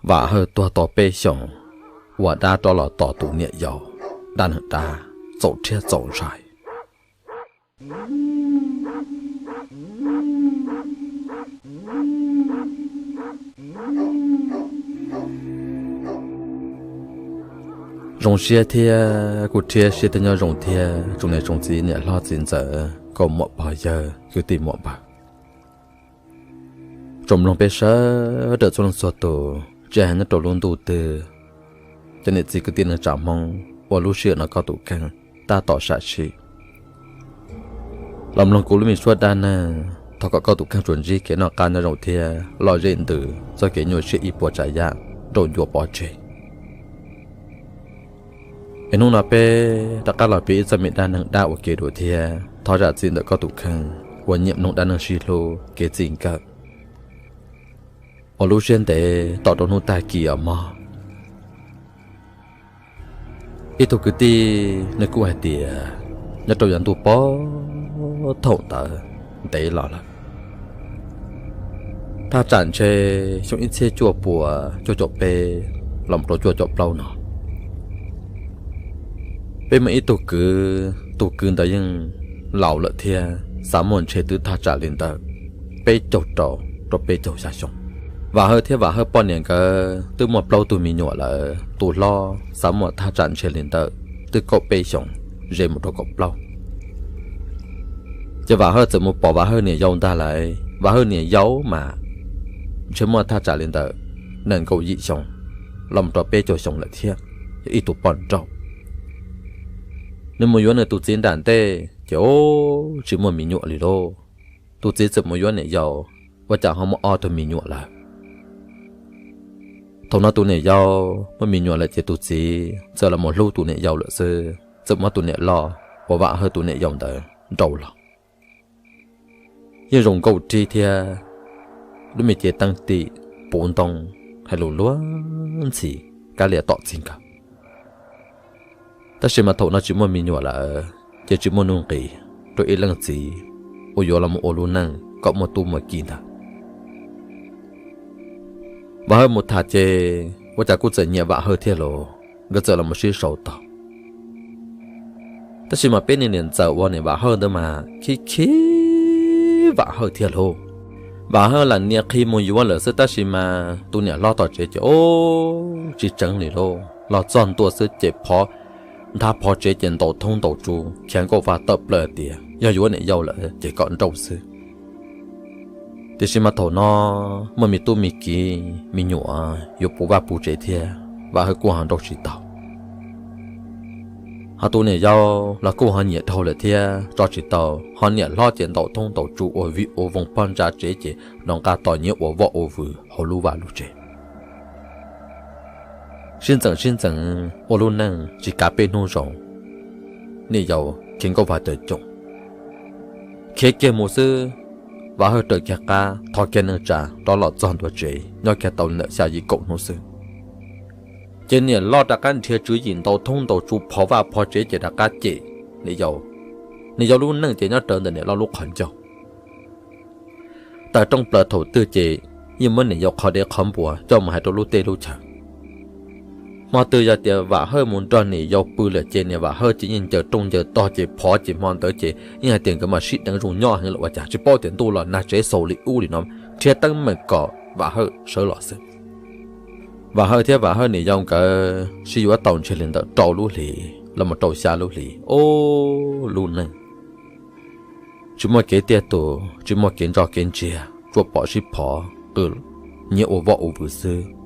Vam Hawj tuag tau peb xyoos, ua dab rov los tos tus niam yau, dab neeg dab txaus rhiab txaus ntshai. Zoo siab thiab kuj rhiab siab thiab nyob zoo thiab tsoom niam tsoom txiv niam hlob txiv ntxawm nkauj muam pog yawg kwv tij muam npawg. Tsoom mloog peb sawv daws txhua leej txhua tus, tsis hais nyob rau lub ntuj twg, cov niam txiv kwv tij neej tsa Hmoob uas lub sij hawm no koj tus kheej tab tom sam sim los mloog kuv lub me suab dab neeg, thov kom koj tus kheej tsuas ntsib kev noj qab nyob zoo thiab lom zem ntws txoj kev nyuaj siab ib puas tsav yam nrauj ncua pov tseg. Es hnub no peb rov qab los piav ib txoj me dab neeg dab ua ke dua thiab thov zam txim ntawm koj tus kheej uas nyiam mloog dab neeg sib hlub kev txij nkawm uas lub siab ntev tom rau hnub tag kis os mog. Ib tug kwv tij nws kuj hais tias nyob rau yav ntuj pog thaum ntawd ntev los lawm, thaj tsam ntshe xyoo ib txhiab cuaj puas cuaj caum peb los rau cuaj caum plaub no, peb muaj ib tug kwv, tus kwv ntawd yeej laus lawm thiab xav muaj ntshe twb thaj tsam li ntawm peb caug rau rau peb caug xya xyoo. Vam Hawj thiab Vam Hawj poj niam nkawd twb muaj plaub tug me nyuam lawm, tus hlob xav muaj thaj tsam ntshe li ntawm twb kaum peb xyoos ze mus rau kaum plaub. Ces Vam Hawj txawm mus pom Vam Hawj niam yau ntag lauj. Vam Hawj niam yau mas ntshe muaj thaj tsam li ntawm nees nkaum yim xyoo los rau peb caug xyoo lawm thiab, yog ib tug poj nrauj. Nws mus yuav nws tus txiv nram ntej ces tsis muaj me nyuam li lauj. Tus txiv txawm mus yuav niam yau, ua cas ho muaj ob tug me nyuam lawm. Thaum no tus niam yau muaj me nyuam lawm ces tus txiv txawm los mus hlub tus niam yau lawm xwb, txawm muab tus niam loj uas Vam Hawj tus niam yau ntawd nrauj los. Yeej zoo nkauj rib thiab, lub me cev teeb tim puv ntoo, hais lus luag ntxhi, kab liam tom txij nkawm. Tab sis mas thaum no tsis muaj me nyuam lawm ces tsis muaj nuj nqis rau ib leej txiv uas yuav los mus ua lub neej kom muaj tub muaj ki ntag. Vam Hawj mus tham ces ua cas kuj txawm nyiam Vam Hawj thiab los nkawd txawm los mus sib sau tau. Tab sis mas peb niag niam ntxawm uas niam Vam Hawj ntawd mas khib khib Vam Hawj thiab lauj. Vam Hawj lam nias qhi mus yuav lawm xwb tab sis mas tus niam hlob tom tsev ces ob tsis tseev li lauj, los txog ntua xwb ces phov nthab phov tsev ces ntaus thoob ntaus tsu khiav nkauj vaj tawm plaws tias yog yuav niam yau lawm ces kom nrauj xwb. Tiam sis mas thaum no muaj me tub me kiv me nyuam yuav puv vaj puv tsev thiab, Vam Hawj kuj ho nrauj tsis tau. Ho tus niam yau los kuj ho nyiam dhau lawm thiab tso tsis tau, ho niam hlob ces ntaus thoob ntaus tsu ua vij ua voog pob ntsa tsev ces nrov nqaj tos nyiav ua voj ua vwm hauv lub vaj lub tsev. Sib ntxeev sib ntxeev ua lub neej tsis kav peb hnub zoo, niam yau khiav nkauj vaj cawm coom, khiav kiag mus xwb, Vam Hawj raws kiag qab thov kiag neej tsa rov los txog ntua tsev nyob kiag tau ntawm xya yim kaum hnub xwb. Ces niam loj rov qab nrhiav tswv yim ntaus thoob ntaus tsu phov vaj phov tsev ces rov qab cem niam yau. Niam yau lub neej ces nyob rawv ntawm niam loj lub qhov ncauj. Tawm rooj plaws thaum twg ces yeej muab niam yau qhov dev qhov npua coj mus hais rau lub teb lub chaw. Hmo twg yog tias Vam Hawj mus nrog niam yau pw lawm ces niam Vam Hawj ces yeej ncaws rooj ncaws tog ces phov ces hmo ntawd ces yeej hais tias nkawd mas sib deev zoo nyob heev lawm ua cas tsis paub tias ntuj los nag tsev xaus li ub li no, nrhiav teeb meem kom Vam Hawj sawv los xwb. Vam Hawj thiab Vam Hawj niam yau nkawd sib yuav tau ntshe li ntawm rau lub hlis los mus rau xya lub hlis, ob lub neej tsis muaj kev tiaj tus, tsis muaj kev ntso kev ntsiag, tsuas pom sib phov qw nyiav ua voj ua vwm xwb.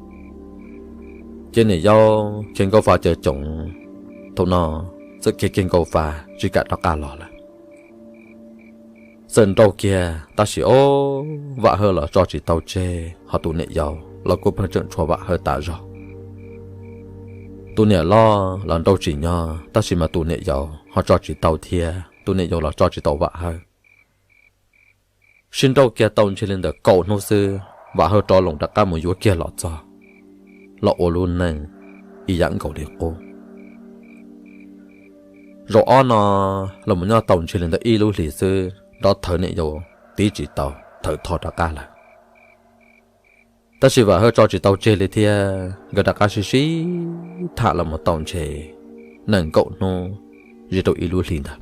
Ces niam yau khiav nkauj vaj cawm coom, thaum no txawm khiav kiag nkauj vaj tsis kam rov qab los lawm. Txawm nrauj kiag tab sis ob, Vam Hawj los tso tsis tau tseg, ho tus niam yau los kuj pheej tseem tshuav Vam Hawj tas zog. Tus niam loj los nrauj tsim nyog tab sis mas tus niam yau ho tso tsis tau thiab, tus niam yau los tso tsis tau Vam Hawj. Sib nrauj kiag tau ntshe li ntawm kaum hnub xwb, Vam Hawj rov los rov qab mus yuav kiag los txog, los ua lub neej ib yam nkaus li qub. Zaum ob no los mus nyob tau ntshe li ntawm ib lub hlis xwb, nrov thawv niam yau tiv tsis tau, thawv tho rov qab lawm. Tab sis Vam Hawj tso tsis tau tseg li thiab nkawd rov qab sib sib tham los mus tau ntshe nees nkaum hnub, ze rau ib lub hli ntawd.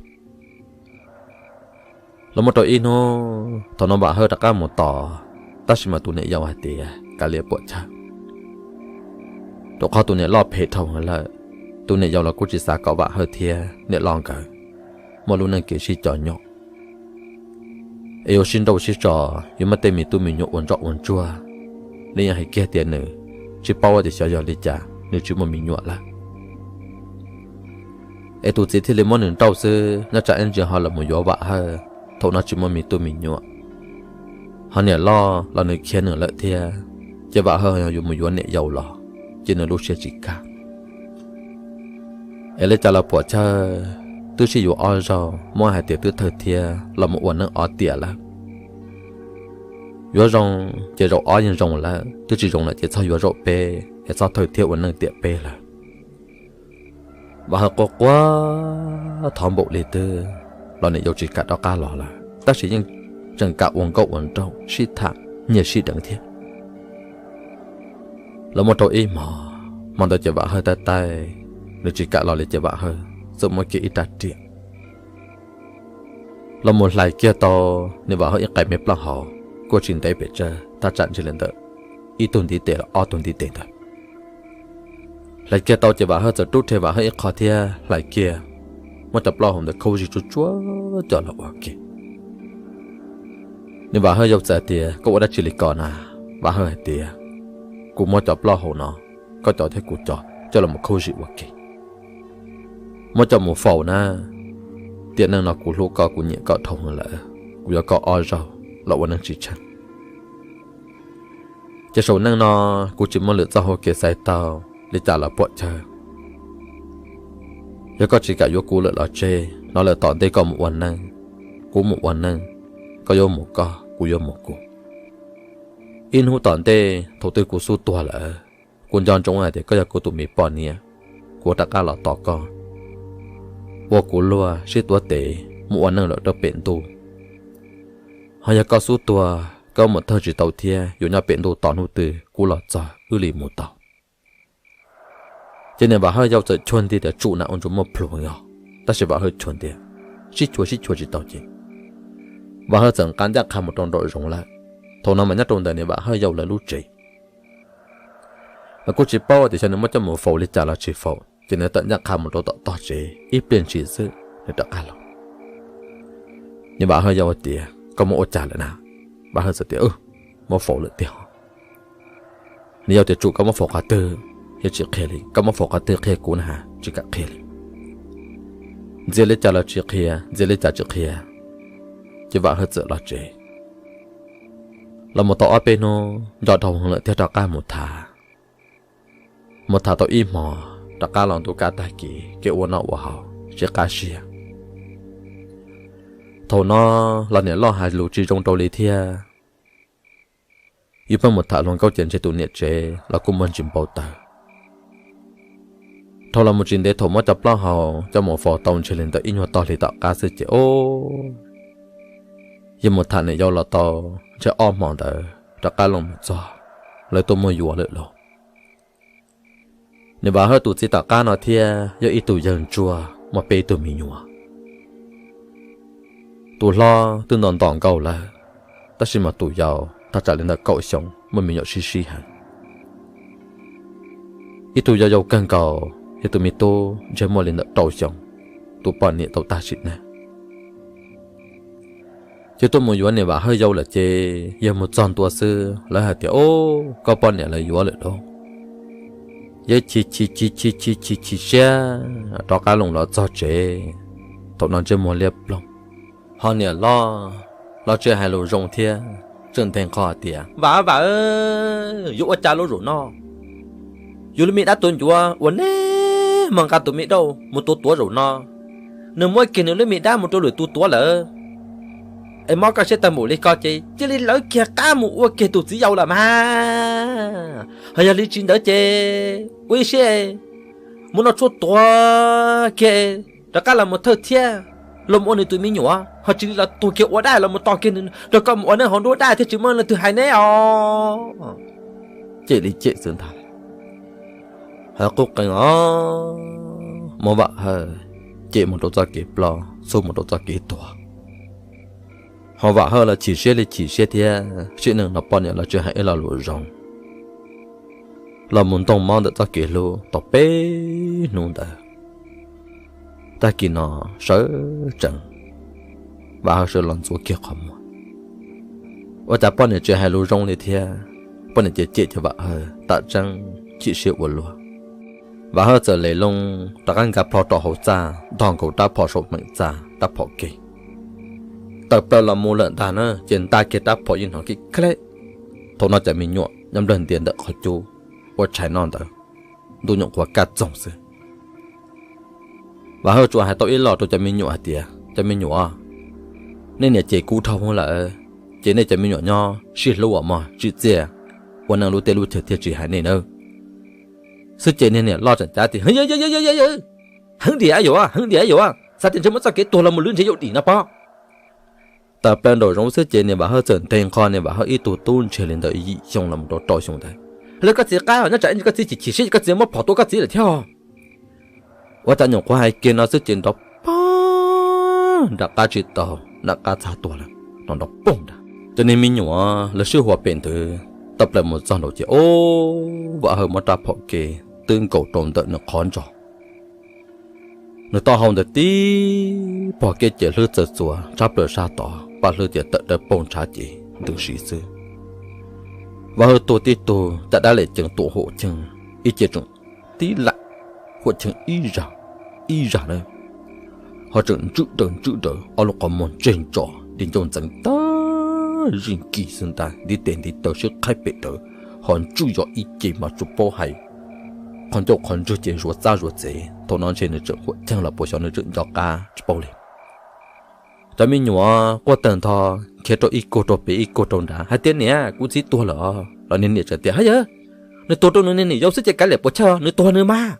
Los muaj rau ib hnub thaum no Vam Hawj rov qab mus tos, tab sis mas tus niam yau hais tias kav liam puam chawj, rau qhov tus niam loj phem dhau heev lawm. Tus niam yau los kuj tsis xav kom Vam Hawj thiab niam loj nkawd muaj lub neej kev sib cov nyom, es yuav sib nrauj sib tso, yuav muaj tej me tub me nyuam ua ntsoj ua ntsuag, li yog hais kiag tias nws tsis paub tias xyov yog li cas nws tsis muaj me nyuam lawm. Es tus txiv thiaj li muab nws nrauj xwb, nyob tsam ib ntsis ho los mus yuav Vam Hawj, thaum no tsis muaj me tub me nyuam, ho niam loj los nws khiav nws lawm thiab, ces Vam Hawj yuav mus yuav niam yau los ces nws lub siab tsis kaj. Es li cas los puam chawj, twb sib yuav ob zaug, muab hais tias twb thawj thiab los mus ua neej ob tiam lawm. Yuav zoo ces zaum ob yeej zoo lawm, twb tsis zoo lawm ces txhob yuav zaum peb, es txhob thawj thiab ua neej tiam peb lawm. Vam Hawj quaj quaj thov npaum li twg los niam yau tsis kam rov qab los lawm, tab sis yeej tseem kam ua nkauj ua nraug sib tham nyiaj sib deev thiab. Los muaj rau ib hmos, hmo ntawd ces Vam Hawj taij taij, nws tsis kam los li ces Vam Hawj txawm muab kiag ib rab riam los mus hlais kiag tau niam Vam Hawj ib qais me plaub hau, kuj tsis ntev pes tsawg, thaj tsam ntshe li ntawm ib tug ntiv tes los ob tug ntiv tes ntawd. Hlais kiag tau ces Vam Hawj txawm rub rhe Vam Hawj ib qho thiab hlais kiag, muab cov plaub hau ntawd khaub zig tsuag tsuag coj los ua ke. Niam Vam Hawj yau txawm tias, koj ua dab tsi li ko na? Vam Hawj hais tias, kuv muab cov plaub hau no, koj cov thiab kuv cov coj los mus khaub zig ua ke, muab coj mus faus na. Tiam neej no kuv hlub koj, kuv nyiam koj dhau heev lawm, kuv yuav koj ob zaug los ua neej tsis tsheej. Ces saum neej no kuv tsis muaj lwm txoj hau kev xaiv tau, li cas los puam chawj. Yog koj tsis kam yuav kuv lawm los tseg, hnov lawm tom ntej koj mus ua neej, kuv mus ua neej, koj yuav mus koj, kuv yuav mus kuv. Ib hnub tom ntej thaum twg kuv xub tuag lawm, kuv nco ntsoov hais tias koj yog kuv tus me poj niam, kuv rov qab los tos koj, ua kuv luag sib tuav tes mus ua neej lawm rau pem ntuj. Ho yog koj xub tuag, koj mus thawj tsis tau thiab yuav nyob pem ntuj tos hnub twg kuv los txog wb li mus tau. Ces niam Vam Hawj yau txawm chua nti tias tsum na, ua ntsuag muaj plhus yog, tab sis Vam Hawj chua nti, sib chua sib chua tsis tau ces Vam Hawj txawm nqa ncaj qha mus rau nraum zoov lawm. Thaum no mas nyob rau ntawm niam Vam Hawj yau lawv lub tsev, mas kuj tsis paub tias xyov nws muab coj mus faus li cas los tsis faus, ces nws tawm ncaj qha mus rau tom tog tsev ib pliag ntshis xwb nws rov qab los. Niam Vam Hawj yau tias, koj muab ua cas lawm na? Vam Hawj txawm tias, muab faus lawm tiag. Niam yau tias, tsum koj muab faus qhov twg, yog tsis qhia li, koj muab faus qhov twg qhia kuv na has, tsis kam qhia li. Ntxias li cas los tsis qhia, ntxias li cas tsis qhia. Ces Vam Hawj txawm los tsev, los mus tau ob peb hnub nco dhau heev lawm thiaj rov qab mus tham. Mus tham tau ib hmos rov qab los ntu kab tag kis kev ua noj ua haus sib qab siab. Thaum no los niam loj hais lus tsis zoo rau li thiab. Yus pheej mus tham hluas nkauj ces ntshe tus niam tsev los kuj muaj ntsis npau taws. Dhau los mus tsis ntev thaum muab cov plaub hau coj mus faus tau ntshe li ntawm ib nyuag tog hli tom qab xwb ces o, yog mus tham niam yau los tau ntshe ob hmos ntawd rov qab los mus txog, lawv tuaj muab yuav lawm lauj. Niam Vam Hawj tus txiv tom qab no thiab yog ib tug yawg ntsuag muaj peb tug me nyuam. Tus hlob twb nto nto nkaus lawm, tab sis mas tus yau thaj tsam li ntawm kaum xyoo muaj me nyuam sib sib heev. Ib tug yau yau kawg nkaus yog tus me tub ntshe muaj li ntawm rau xyoo, tus poj niam tau tag sim neej. Ces tuaj mus yuav niam Vam Hawj yau lawm ces yog mus txog ntua xwb lawv hais tias, o, koj poj niam lawv yuav lawm lauj. Yawg chim chim chim chim chim chim chim siab rov qab los los txog tsev, thaum no ntsej muag liab ploog. Ho niam loj los tseem hais lus zoo thiab, tseem nthe nqho tias, Vam Vam, yuav ua cas lub zaum no? Yus lub me dab tuav ncuav uas neb mas nqa tus me dauj mus tuav tuav zaum no, nws muab kiag nws lub me dab mus rau lwm tus tuav lawm, es mob koj siab tag npaum li ko ces cia li lawv kiag qab mus ua kiag tus txiv yau lawm mas. Ho yog li tsis ntawd ces ua ib siab mus noj tshuaj tuag kiag, rov qab los mus thawj thiab, los mus ua nws tus me nyuam, ho tsis li los tuag kiag ua dab los mus tos kiag nws nrog koj mus ua neej hauv nruab dab thiaj tsis muaj leej twg hais neb os. cem li cem xwb ntag. Hawv qub qees os, muab Vam Hawj cem mus rau txoj kev ploj, txhub mus rau txoj kev tuag. Ho Vam Hawj los chim siab li chim siab thiab, sim neej no poj niam los tsis hais ib lo lus zoo, los mus ntoo mob ntawm txoj kev hlub tau peb hnub ntawd. Tag kis no sawv tsees, Vam Hawj sawv los ntxuav kiag qhov muag. Ua cas poj niam tsis hais lus zoo li thiab, poj niam ces cem cem Vam Hawj tam tseeb chim siab ua luaj. Vam Hawj txawm le loo rov qab nkag plho rau hauv txaj, ntog nkaus rab phom saum meem txaj, rab phom ke tawm plaws los mus lawm ntag na, ces nta kiag rab phom yeej hnov kib khleb. Thaum no cov me nyuam nyob nplawg ntias ntawm qhov cub ua tshais noj ntawd, ntuj nyuam qhuav kaj txoog xwb. Vam Hawj tsuas hais tau ib los rau cov me nyuam hais tias, cov me nyuam, nej niam cem kuv dhau hwv lawm, ces nej cov me nyuam nyob sib hlub mog, tsim txiaj ua neej lub teb lub chaw thiaj tsis hais nej nawb. Xwb ces niag niam loj tseem cav tias, heev diam yuav, heev diam yuav, xav tias ntshe muab txoj kev tuag los mus lwb ntshe yuav dim no pob. Tawm plaws nraum zoov xwb ces niam Vam Hawj txawm nte nqho niam Vam Hawj ib tug tub ntseg li ntawm yim xyoo los mus rau rau xyoo ntawd. Lawv koj txiv qab, nyob tsam ib ntsis koj txiv chim chim siab koj txiv lawm thiab. Ua cas nyuam qhuav hais kiag no xwb ces nrov poog nram qab tsis tau, nram qab txog tuag lawm, nrov poog nrag. Cov niag me nyuam lawv sib huas pem ntawd tawm plaws mus txog nraud ces, o, Vam Hawj muab rab phom ke twb nkaus rau ntawm nws qhov ntso. Nws taub hau ntawd tib pog keb ces hlwb txawm txuas tshab plaws sab tod, paj hlwb tias tawm dawb paug ntshav ces ntws si xwb. Vam Hawj tuag tib tug cas dab lem ceev tuam huam cheej ib ce tseem tib lam huam cheej ib zag, ib zag na, ho tseem ntswj daws ntswj daws ob lub qhov muag ntseg ntso li ncauj ntxeev tag zij kis xwb ntag, ntiv tes ntiv taw sib qhaib pem rawv, ho ntswj yog ib ce mas tsis paub hais, qhov ncauj qhov ntswg ces zuav txab zuav txev. Thaum no ntshe nws tseem huam cheej los puas xyov nws tseem nco qab tsis paub li. Cov me nyuam quaj tawg ntho, khiav rau ib kuag rau pem ib kuag rau nrad hais tias, niam, kuv txiv tuag lawm os. Los niag niam tseem tias, ha yawg, nws tuag rau nws niag niam yau xwb ces kav liam puas chawj, nws tuag nws mas.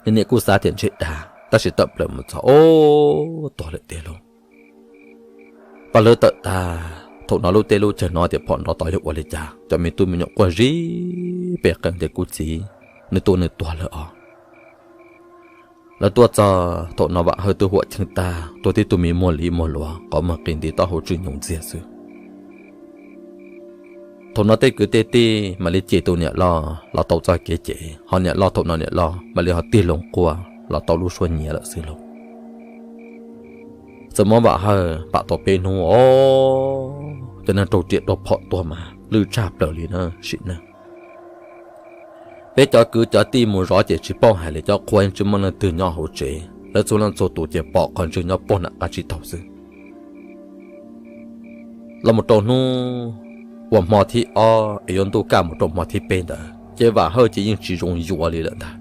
Niag niam kuj xav tias ntshe dag, tab sis tawm plaws mus txog, o, tuag lawm tiag lauj. Paj hlwb tawm tag, thaum no lub teb lub chaw hnov tias phom nrov tod yog ua li cas, cov me tub me nyuam quaj zib pes qees tias, kuv txiv, nws tuag, nws tuag lawm os. Lawv tuaj txog thaum no Vam Hawj twb huam cheej tag, tuag tib tug me muag li muag luav, qhov muag qis nti taub hau tswj nyoos ntxiag xwb. Thaum no tej kwv tej tij mam li cem tus niam loj los tau txoj kev cem, ho niam loj thaum no niam loj mam li ho tig loo quaj los tau lub suab nyiav lawm xwb lauj. Txawm muab Vam Hawj pam tau peb hnub os, cov neeg raug riam raug phom tuag mas lwj tshaj plaws li na sim neej. Peb cov kwv cov tij mus zov ces tsis paub hais li, cov qhua yeej tsis muaj leej twg nyob hauv tsev, lawv txhua leej txhua tus ces pom qhov ntswg nyob puag nram qab tsib taug xwb. Los mus rau hnub uas hmo thib ob es yuav ntuj kaj mus rau hmo thib peb ntawd ces Vam Hawj ces yeej tsis zoo yuav li lawm ntag.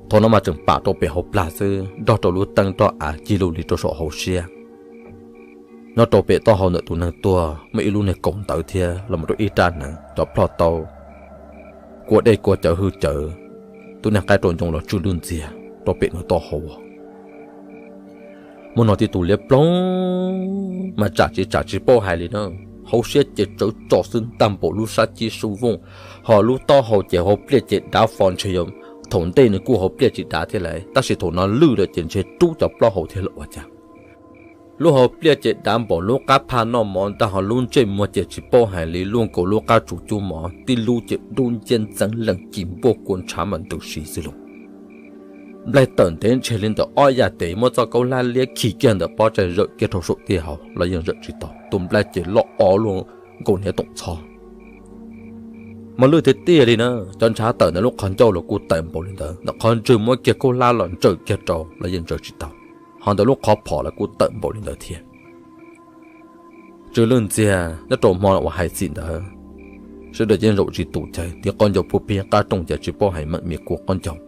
Thaum no mas tseem pam rau pem hauv plag xwb, nrog rau lub teeb roj av cig lug li rau saum hauv siab. Nyob rau pem taub hau ntawm tus neeg tuag muaj ib lub niag kaus ntawv thiab los mus rau ib rab hneev, cov plhoj tau kua dej kua cawv hwj cawv, tus niag qaib rau ncoo los tswj lwj ntxiag rau pem nws taub hau. Muab no tib tug liab ploog mas tsam tsis tsam tsis paub hais li na, hauv siab ces tsawv tso xwb ntag npaum lub sab cib sub vooj, ho lub taub hau ces hauv pliaj ces dav fo ntshe yog thaum ntej nws kuj hauv pliaj tsis dav thiab lauj, tab sis thaum no lwj lawm ces ntshe rub cov plaub hau thiab los ua cas. Lub hauv pliaj ces dav npaum lub qab phaj noj mov ntag, ho lub ntsej muag ces tsis paub hais li, luaj nkaus lub qab tsuv cub mov, tib lub ces dub nciab ntxeev lees ci npuaj kua ntshav mas ntws si xwb lauj. Nplaig tawm ntev ntshe li ntawm ob yam tes, muab txoj kaub hlab liab khi kiag ntawm pob tsaig zawm kiag rau saum tiaj hauv los yeej zawm tsis tau, tus nplaig ces loj o luaj nkaus niag toom txho. Mas lwj tiag tiag li na, cov ntshav tawm ntawm lub qhov ncauj los kuj tawm npaum li ntawd, ntawm qhov ntswg muab kiag kaub hlab los ntsaws kiag rau los yeej ntsaws tsis tau, ho ntawm lub qhov phom los kuj tawm npaum li ntawd thiab. Tsw lwj ntxiag nyob rau hmo uas hais txim ntawd, sawv daws yeej zaum tsis tus cawv, tiv qaub ncaug puag pig qab rooj ces tsis paub hais meem mias kua qaub ncaug.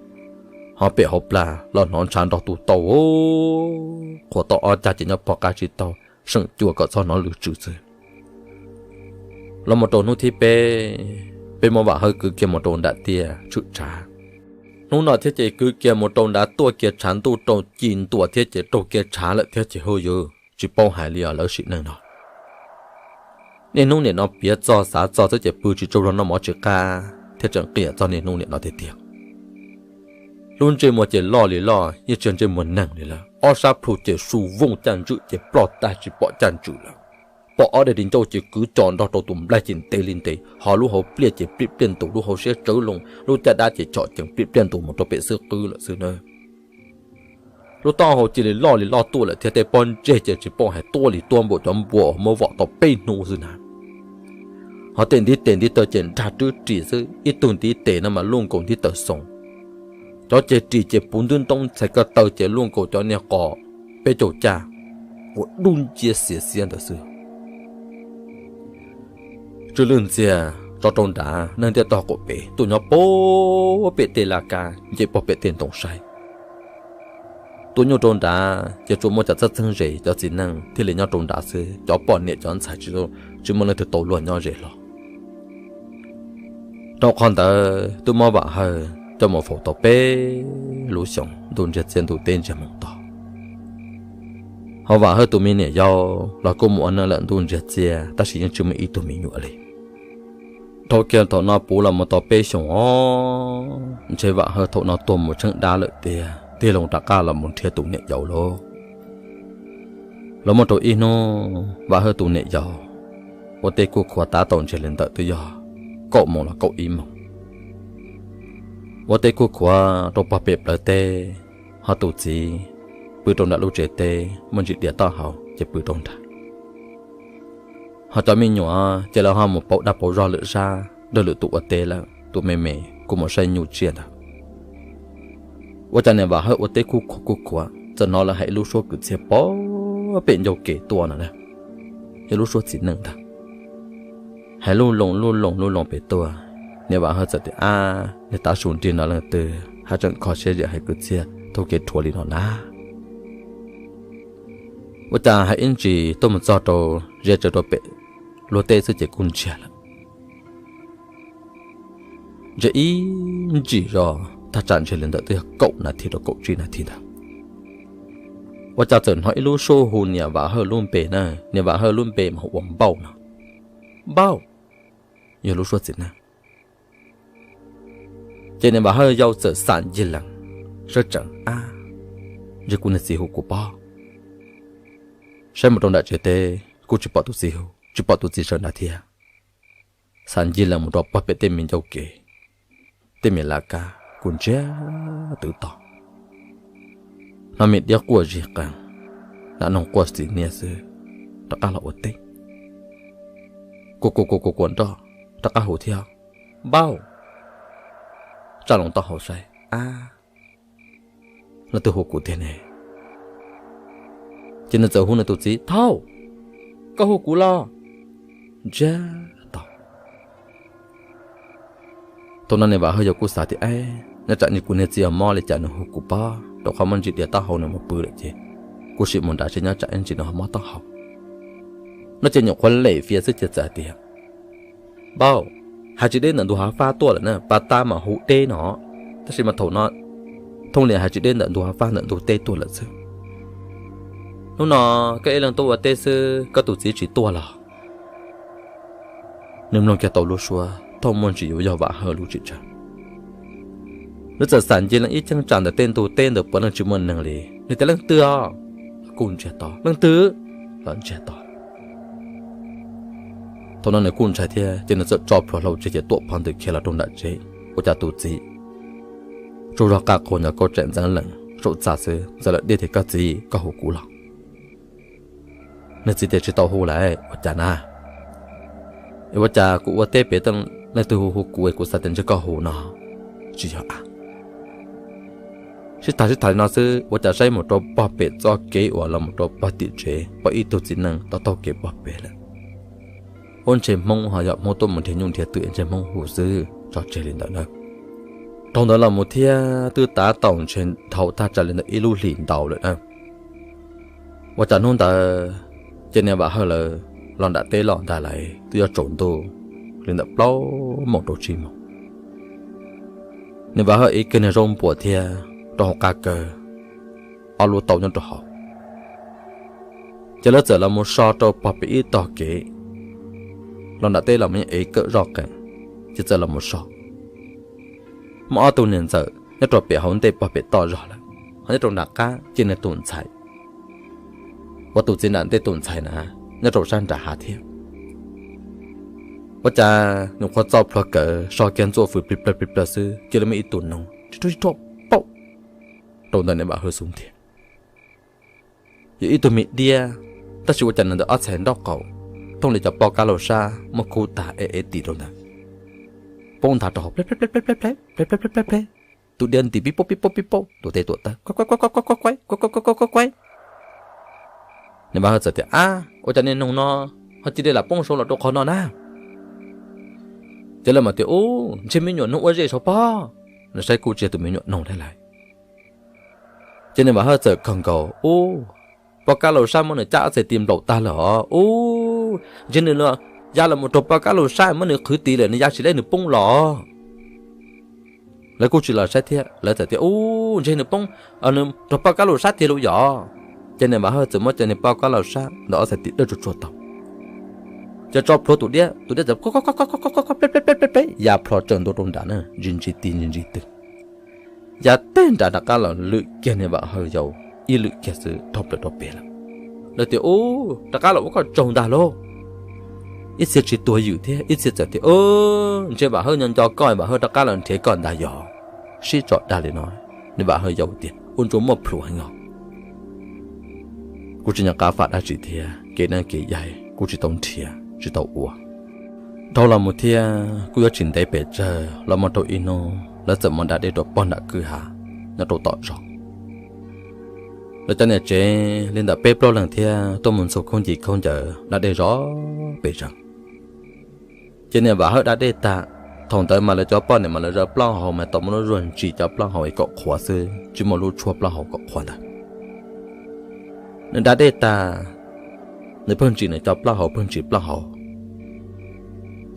Ho pem hauv plag los hnov ntshav nrog tu tau, qhuas tau ob cag ces nyob pog qab tsis tau, seem cua kom txhob hnov lwj tsw xwb. Los mus rau hnub thib peb, peb muab Vam Hawj kwv kiag mus rau nram tiaj tshwm tshav. Hnub no thiab ces kwv kiag mus rau nrad tuaj kiag tshav ntuj rau ci ntua thiab ces raug kiag tshav lawm thiab ces hu yus tsis paub hais li os lawv sim neej no. Niaj hnub nim no piav txog xav txog xwb ces pw tsis tsaug zog noj mov tsis qab thiab tseem qias txog niaj hnub nim no tiag tiag. Lub ntsej muag ces loj li loj yeej tsis yog ntsej muag neeg li lawm, ob sab plhu ces su vooj caj ntswm ces ploj tag tsis pom caj ntswm lawm. Pom ob daim di ncauj ces kwv co nrog rau tus nplaig ces ntev li ntev, ho lub hauv pliaj ces pliaj pliaj ntus, lub hauv siab tsawv loo, lub caj dab ces chom cees pliaj pliaj ntus mus rau pem xwb qwb lawm xwb na. Lub taub hau cia li loj li loj tuaj lawm thiab tej pob ntseg ces tsis paub hais tuaj li tuaj npaum cov npua muab vom tau peb hnub xwb na. Ho tej ntiv tes ntiv taw ces nrag rwb ris xwb, ib tug ntiv tes no mas luaj nkaus ntiv taw xoo. Cov ceg ris ces puv ntub ntoob ntxhais ko taw ces luaj nkaus cov niag qos peb caug caj uas dub nciab xiav xiab ntawd xwb. Tsw lwj ntxiag tso rau nrad, neeg ntiaj tog qaum pem tuaj nyob puag pem tej laj kab nce puag pem tej ntoo saib. Tuaj nyuj rau nrad ces tsuas muaj cov txheeb txheeb ze cov txiv neej thiaj li nyob rau nrad xwb, cov poj niam cov ntxhais tsis muaj leej twg tau luag nyob ze hlo. Rau qhov ntawd twb muab Vam Hawj coj mus faus tau peb lub xyoos ntuj ntsiag txiaj ntuj teb ntsiag moos to. Ho Vam Hawj tus me niam yau los kuj mus ua neej lawm ntuj ntsiag txiaj tab sis yeej tsis muaj ib tug me nyuam li. Dhau kiag thaum no puv los mus tau peb xyoos os, ntshe Vam Hawj thaum no tuag mus tsheej dab lawm tiag, tig loo rov qab los mus nrhiav tus niam yau lauj. Los muaj rau ib hnub Vam Hawj tus niam yau ua teb kuj khuav tav tau ntshe li ntawm twb yog kaum moos los kaum ib moos. Ua teb kuj khuav rau puag pem plawv teb, ho tus txiv pw rau nram lub tsev teb muaj ntsis dias taub hau ces pw rau nrad. Ho cov me nyuam ces lawv ho mus pauv dag pauv zog lwm zaj nrog lwm tus ua teb lawm, tus me me kuj mus saib nyuj tsiaj ntag. Ua cas niam Vam Hawj ua teb kuj khuav kuj khuav txawm hnov lawv hais ib lub suab kwv txhiaj puag pem ncauj kev tuaj no na, yog lub suab txiv neej ntag. Hais lub loo lub loo lub loo pem tuaj, niam Vam Hawj txawm tias, ab, niag tav su nrig no leej twg haj tseem kho siab zim hais kwv txhiaj taug kev rhuav li no na. Ua cas hais ib ntsis tuaj mus txog rau ze tsaws rau pem luag teb xwb ces kuj ntsiag lawm. Ntsiag ib ntsis zog thaj tsam ntsiag li ntawm twb yog kaum nas this rau kaum tsib nas this ntawd, ua cas txawm hnov ib lub suab hu niam Vam Hawj lub npe na, niam Vam Hawj lub npe mas hu ua Npauj no. Npauj, yog lub suab txiv neej. Ces niam Vam Hawj yau txawm xam ncig lees, sawb tsees, ab, ntshe kuv niag txiv hu kuv pob. Saib mus rau nram tsev teb kuj tsis pom tus txiv hu, tsis pom tus txiv sawv nrad thiab. Xam ncig lees mus rau puag pem tej me ncauj kev, tej me laj kab kuj ntsiag twb to. Hnov me diab quaj zig qees, nas noog quaj xis niaj xwb, rov qab los ua teb. Kuv kuv kuv kuv kuv nroj, rov qab hu thiab, Npauj. Tsa loo taub hau saib, ab, leej twg hu kuv tiag ne? Ces nws txawm hu nws tus txiv, Thauj, koj hu kuv los? Ntsiag to. Thaum no niam Vam Hawj yau kuj xav tias, ab, nyob tsam ntshe kuv niag txiv ho mob li cas nws hu kuv pob, rau qhov muaj ntsis dias taub hau nws mus pw lawm ces kuv sim mus nrad seb nyob tsam ib ntsis nws ho mob taub hau no. Ces nyuam qhuav lem fiav xwb ces txawm hais tias, Npauj, hais tsis deb ntawm ntug hav fab tuaj lawm na, pas tas mas hu deb no, tab sis mas thaum no thooj li hais tsis deb ntawm ntug hav fab ntawm ntug teb tuaj lawm xwb. Hnub no koj ib leeg tuaj ua teb xwb, koj tus txiv tsis tuaj los? Nws mloog kiag tau lub suab thooj muaj ntsis yuav yog Vam Hawj lub tsis tsawg. Nws txawm xam ncig lees ib cheeb tsam ntawm tej ntug teb ntawd puav leej tsis muaj neeg li, nws tias, Leej twg os? Los kuj ntsiag to. Leej twg? Los ntsiag to. Thaum no nws kuj ntshai thiab ces nws txawm tso plhuav hlau tsev ces tuam phov ntws khiav los rau nram tsev. Ua cas tus txiv tsaug zog qaj qhuas nyuam kauj tsaim ntxeev lees saum txaj xwb, txawm lawm diaj tias, Koj txiv, koj hu kuv los? Nws txiv tias, Tsis tau hu lawm. Ua cas na? Es ua cas kuv ua teb pem leej twg hu hu kuv es kuv xav tias ntshe koj hu no? Tsis yog a. Sib tham sib tham li no xwb ua cas saib mus rau puag pem txoj kev uas los mus rau puag tim tsev pom ib tug txiv neej taug taug kev puag pem lawm. Ua ntshe Hmoob ho yog Hmoob tuaj mus nrhiav nyuj nrhiav twm es ntshe Hmoob hu xwb, tso tseg li ntawd na. Dhau ntawd los mus thiab twb tav tau ntshe dhau thaj tsam li ntawm ib lub hlis ntau lawm na. Ua cas hnub ntawd ces niam Vam Hawj lawv los nram teb los ntag lauj, twb yuav tsaus ntuj li ntawm plaub moos rau tsib moos. Niam Vam Hawj ev kiag niag zaub npuas thiab rau hauv qab kaw ob lub taub nyob rau hauv, ces lawv txawm los mus so rau puag pem ib tog kev. rau nram teb los mas yeej ev kawm zoj qees, ces txawm los mus so. Muaj ob tug niam ntxawm nyob rau pem hauv ntej pog pem toj zog lawm, ho nyob rau nram qab ces nws tus ntxhais, uas tus txiv nram ntej tus ntxhais na, nyob rau sab nram hav thiab. Ua cas nyuam qhuav txo plhuav kawm so kiag ntxuaj fws plig plawg plig plawg xwb cia li muaj ib tug noog rhuj rhuj paum rau ntawm niam Vam Hawj xub ntiag. Yog ib tug me diab, tab sis ua cas nws ntawm ob txhais nraub qaum thooj li cov poj kab laug sab muaj kub tag ev ev tim rau ntawd, poob nthav rau hauv pleb pleb pleb pleb pleb pleb pleb pleb pleb pleb. Tus diab nti pib paub pib paub pib paub, tuam tes tuam taw, kuaib kuaib kuaib kuaib kuaib kuaib kuaib kuaib kuaib kuaib. Niam Vam Hawj txawm tias, Ab, ua cas niag noog no ho cia li lam poob saud los rau qhov no na? Ces lawv mam tias, Ub, ntshe me nyuam noog ua zej saud pob. Nws saib kuj tsis yog tus me nyuam noog thiab lauj. Ces niam Vam Hawj txawm kawg nkaus, Ub, poj kab laug sab muab nws cab ob txhais tis nplaum tag lawm os. Ub, ntshe nws ya los mus raug poj kab laug sab muab nws qhwv tis lawm, nws ya tsis leb nws poob los. Lawv kuj tsis los saib thiab, lawv txawm tias, Ub, ntshe nws poob, nws raug poj kab laug sab tiag lauj yom. Ces niam Vam Hawj txawm muab cov niag poj kab laug sab ntawm ob txhais tis dawb tsuag tsuag tau, ces tso plhuav tus diab, tus diab txawm pleb pleb pleb pleb ya plho tsaws ntua rau nram na, ntsis ntsis tis ntsis ntsis tw, ya teg nram rov qab los lwm kiag niam Vam Hawj yau ib lwm kiag xwb dhau plaws rau pem lawm. Lawv tias, Ub, rov qab los ua koj tsaug ntag lauj. Ib txhia tsis tuag ywm thiab, ib txhia txawm tias, Ub, ntshe Vam Hawj nyob nco koj, Vam Hawj rov qab los nrhiav koj ntag yog. Sib tso dag li no, niam Vam Hawj yau tias, Ua ntsuag muaj plhus heev os. Kuv tsis nco qab fam dab tsi thiab, kev neeb kev yaig kuv tsis tau nrhiav tsis tau ua. Dhau los mus thiab kuj yuav tsis ntev pes tsawg los mus rau ib hnub lawv txawm mus da dej rau pog nram kwj ha nyob rau tom zos. Lawv cov niam tsev li ntawm peb plaub leeg thiab tuaj mus ntxhua khaub ncaws khaub ncaws da dej zov pes zeeg. Ces niam Vam Hawj da dej tag, thaum ntawd mas lawv cov poj niam mas lawv zaws plaub hau mas tau muaj lub zuag ntsis cov plaub hau es kom qhuav xwb, tsis muaj lub tshuaj plaub hau kom qhuav ntawd. Nws da dej tag, nws pheej ntsis nws cov plaub hau, pheej ntsis plaub hau.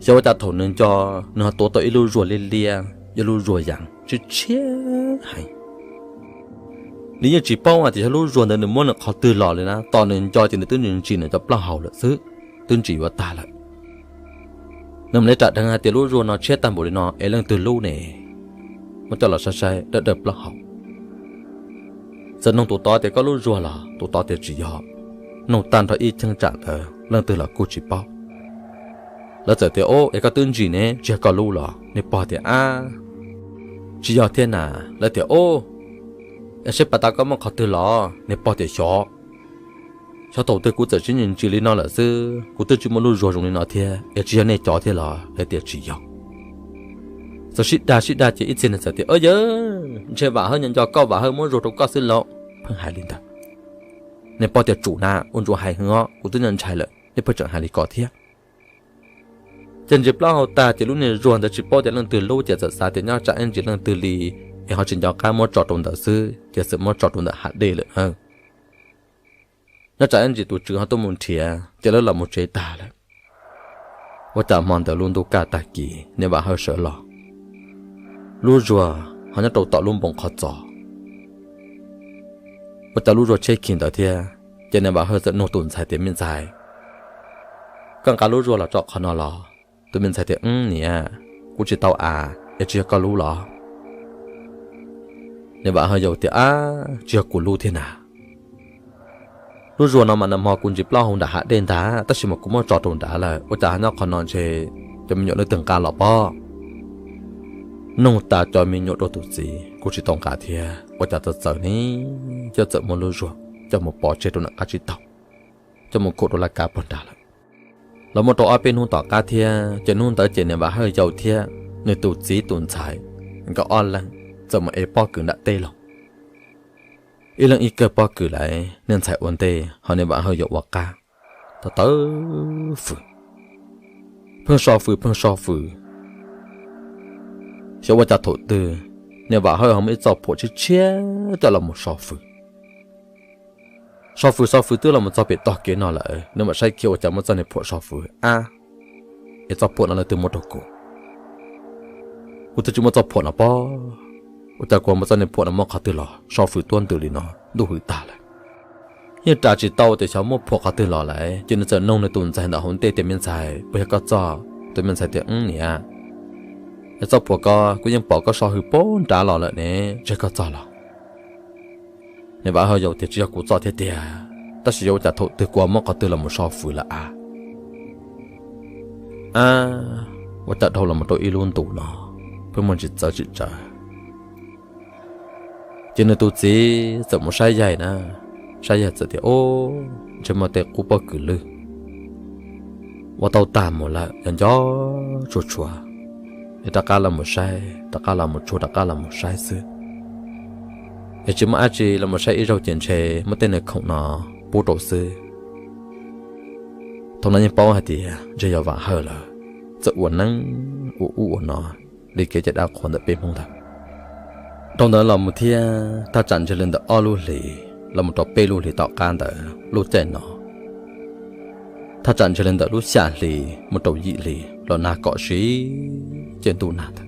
Xyov ua cas thaum nws nco, nws ho tuav tau ib lub zuag liab liab, ib lub zuag yas tshiab tshiab heev. Nws yeej tsis paub hais tias yog lub zuag ntawd nws muab nws qhov twg los li na, tos nws nco ces nws twb ntsis nws cov plaub hau lawm xwb, twb ntsis yuav tag lawm. Nws mam li ram dheev hais tias lub zuag no tshiab tag npaum li no es leej twg lub ne? Muab coj los saib saib dawb dawb plaub hau. Txawm nug tus tod tias koj lub zuag los, tus tod tias tsis yog. Nug tag nrho ib cheeb tsam ntawd leej twg los kuj tsis paub. Lawv txawm tias, Ob, es koj twb ntsis ne, tsis yog koj lub los? Niag pog tias, Ab, tsis yog thiab na. Lawv tias, Ob, es seb pas tas koj muab qhov twg los? Niag pog tias, Xyov, xyov thaum twg kuv txawm sib ntsis ntsis li no lawm xwb, kuv twb tsis muaj lub zuag zoo li no thiab, es tsis yog nej cov thiab los? Lawv tias, Tsis yog. Txawm sib dag sib dag ces ib txhia nws txawm tias, Yawg, ntshe Vam Hawj nyob nco koj, Vam Hawj muab zuag rau koj xwb lauj. Pheej hais li ntawd. Niag pog tias, Tsum na, ua ntsuav hais heev os, kuv twb nco ntshai lawm, nej pheej tseem hais li ko thiab. Ces ntsis plaub hau tag ces lub niag zuag ntawd tsis paub tias leej twg lub ces txawm xav tias nyob tsam ib ntsis leej twg li es ho tsis nco qab muab tso rau ntawd xwb ces txawm muab tso rau ntawm hav dej lawm na. Nyob tsam ib ntsis tus tswv ho tuaj mus nrhiav ces lawv los mus tsev tag lawm. Ua cas hmo ntawd lub ntuj kaj tag kis niam Vam Hawj sawv los, lub zuag ho nyob rau tom lub npoo qhov txos. Ua cas lub zuag cheb khi ntawd thiab? Ces niam Vam Hawj txawm nug tus ntxhais tias, Me ntxhais, koj nqa lub zuag los tso qhov no los? Tus me ntxhais tias, Niam, kuv tsis tau as, es tsis yog koj lub los? Niam Vam Hawj yau tias, Ab, tsis yog kuv lub thiab na. Lub zuag no mas nag hmo kuv ntsis plaub hau nram hav dej ntag, tab sis mas kuv muab tso rau nrad lawm, ua cas ho nyob qhov no ntshe cov me nyuam leej twg nqa los pob. Nug tas cov me nyuam rau tus txiv kuj tsis tau nqa thiab, ua cas txawv txawv ne, coj txawm muab lub zuag coj mus pov tseg rau nram qab tsib taug, coj mus khuam rau laj kab puag nrad lawm. Los muaj rau ob peb hnub tom qab thiab ces hnub ntawd ces niam Vam Hawj yau thiab nws tus txiv tus ntxhais nkawd ob leeg txawm mus ev pob kws nram teb los. Ib leeg ib kawg pob kws lawm, niag ntxhais ua ntej ho niam Vam Hawj yau ua qab, tawv tawv fws, pheej so fws pheej so fws. Xyov ua cas thaum twg niam Vam Hawj ho muaj ib txoj phuam tshiab tshiab coj los mus so fws. So fws so fws twb los mus txog pem tog kev no lawm, nws mam saib kiag ua cas muaj txoj niag phuam so fws. Ab, es txoj phuam no leej twg muab rau kuv? Kuv twb tsis muaj txoj phuam no pob. Ua cas kuv muaj txoj niag phuam no muab qhov twg los? So fws tuab ntws li no, ntuj hws tag lawm. yeej ras tsis tau tias xyov muaj phuam qhov twg los lawm. Ces nws txawm noog nws tus ntxhais ntawm hauv ntej tias, Me ntxhais, puas yog koj txoj? Tus me ntxhais tias, Wb niam, es txoj phuam ko kuv yeej pom koj so hws puag nrad los lawm ne, ntshe koj txoj los. Niam Vam Hawj Yau tias, Tsis yog kuv txoj thiab tiag, tab sis yuav ua cas thaum twg kuv muab qhov twg los mus so fws lawm a? A, ua cas dhau los mus rau ib lub ntus no pheej muaj ntsis txawv tsis tsawv. Ces nws tus txiv txawm mus saib yaig na, saib yaig txawm tias, Ub, ntshe muaj tej qub pob kws lwj ua tau tag mus lawm, yog nco tsuag tshuav, es rov qab los mus saib, rov qab los mus tshuav, rov qab los mus saib xwb, es tsis muaj dab tsi, los mus saib ib zaug ces ntshe muab tej nws khoom no pub rau xwb. Thaum no yeej paub hais tias ntshe yog Vam Hawj lawm, txawm ua neeb ua ub ua no li kev cai dab qhuas ntawm peb Hmoob ntag. Dhau ntawd los mus thiab thaj tsam ntshe li ntawm ob lub hlis los mus rau peb lub hlis tom qab ntawd lub caij no, thaj tsam ntshe li ntawm lub xya hlis mus rau yim hlis los nag kom sib caij ntuj nag ntag.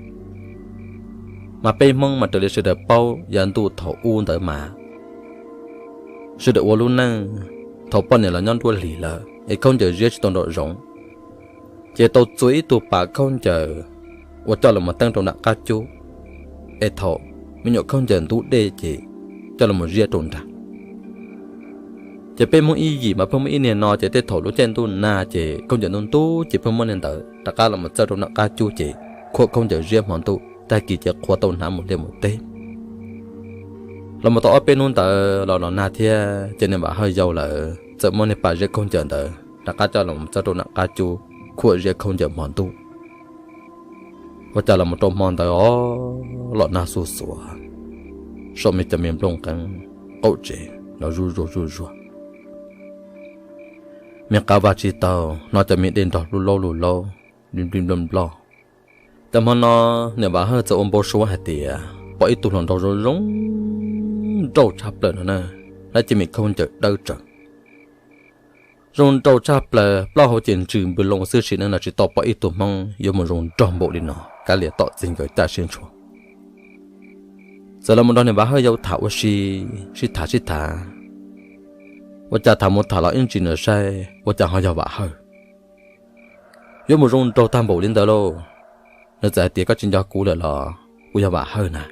Mas peb Hmoob mas raws li sawv daws paub yav ntuj thaum ub ntawd mas sawv daws ua lub neej, thaum poj niam los nyob nruab hlis lawm es khaub ncaws ziab tsis tau nraum zoov, ces tau txua ib tug pas khaub ncaws uas coj los mus teeb rau nram qab cub, es thaum me nyuam khaub ncaws ntub dej ces coj los mus ziab rau nrad. Ces peb Hmoob ib yim mas pheej muaj ib niag no, ces tej thaum lub caij ntuj nag ces khaub ncaws ntub ntub ces pheej muab niag ntawd rov qab los mus txawb rau nram qab cub ces khuam khaub ncaws ziab hmo ntuj, tag kis ces qhuav tau hnav mus liaj mus teb. Los mus tau ob peb hnub ntawd los los nag thiab ces niam Vam Hawj Yau lawv txawm muab niag pas ziab khaub ncaws ntawd rov qab coj los mus txawb rau nram qab cub, khuam ziab khaub ncaws hmo ntuj. Ua cas los mus rau hmo ntawd os, los nag xuj xuav, saum me cov me nplooj qeeb qaum tsev los zuj zuag zuj zuag. Me qab vaj tsib taug hnov cov me dej nrog lub laub lub laub, nplig nploj nploj. Ces hmo no niam Vam Hawj txawm ua npau suav hais tias pom ib tug hluas nraug zoo zoo nrauj tshaj plaws no na, hnab ceg me khaub ncaws dawb tsaws, zoo nrauj tshaj plaws, plaub hau ces ntsws npws loo xwb, sim neej no tsis tau pom ib tug Hmoob yuav mus zoo nraug npaum li no, kav liam tom txij nkawm caj siab ntshua. Txawm los mus nrog niam Vam Hawj Yau tham ua si, sib tham sib tham, ua cas tham mus tham los ib ntsis nws saib ua cas ho yog Vam Hawj. Yuav mus zoo nraug tag npaum li ntawd lauj. Nws txawm hais tias, Koj tsis nco kuv lawm los? Kuv yog Vam Hawj na.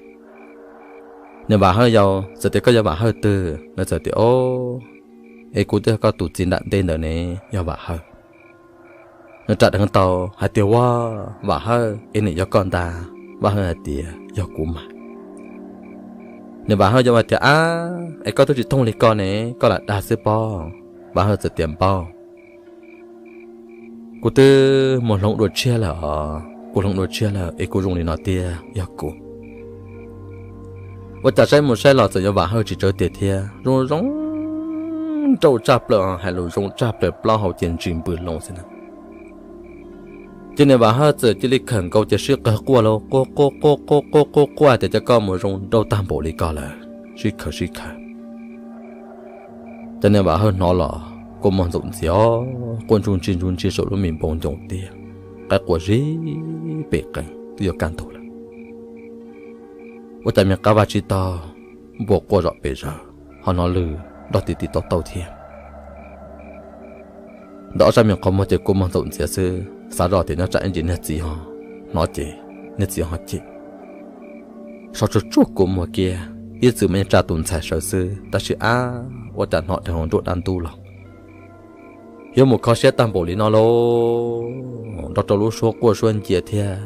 Niam Vam Hawj Yau txawm tias, Koj yog Vam Hawj twg? Nws txawm tias, Ob, es kuv twb yog koj tus txiv nram ntej ntawd ne, yog Vam Hawj. Nws ram dheev tau hais tias, Ua, Vam Hawj, es nim yog koj ntag? Vam Hawj hais tias, Yog kuv mas. Niam Vam Hawj Yau hais tias, Ab, es koj twb tsis thooj li ko ne, koj lam dag xwb pob. Vam Hawj txawm tias, Npauj, kuv twb mus hloov dua tshiab lawm os, kuv hloov dua tshiab lawm es kuv zoo li no tiag, yog kuv. Ua cas saib mus saib los txawm yuav Vam Hawj tsis tsawg tiag thiab, zoo zoo nrauj tshaj plaws, hais lus zoo tshaj plaws, plaub hau ces ntsis npws loo xwb na. Ces niam Vam Hawj txawm cia li khawm nkaus ces sib qawg quaj lauj, quaj quaj quaj quaj quaj quaj quaj tias, Cas koj mus zoo nrauj tag npaum li ko lawm, sib khawm sib khawm. Ces niam Vam Hawj hnov los kua muag ntxaum ntxiag os, quaj ntsuj ntsi ntsuj ntsi saum lub me npoo ncoo tiag, qaib qua zib pes qees twb yuav kaj ntug lawm. Ua cas me qab vaj tsib taug npua quaj zom pes zaws, ho hnov lwm nrog tiv tiv tauj tauj thiab. Ntawm ob sab me qhov muag ces kua muag ntxaum ntxiag xwb, xav zoj tias nyob tsam ib ntsis niag txiv ho hnov ces niag txiv ho cem. So tsuag tsuag kua muag kiag, ib txwm mas yeej tsa tus ntxhais sawv xwb, tab sis ab, ua cas hnov dheev hauv nruab dab ntub los. Yuav mus kho siab tag npaum li no lauj, nrog rau lub suab quaj suab ncia thiab,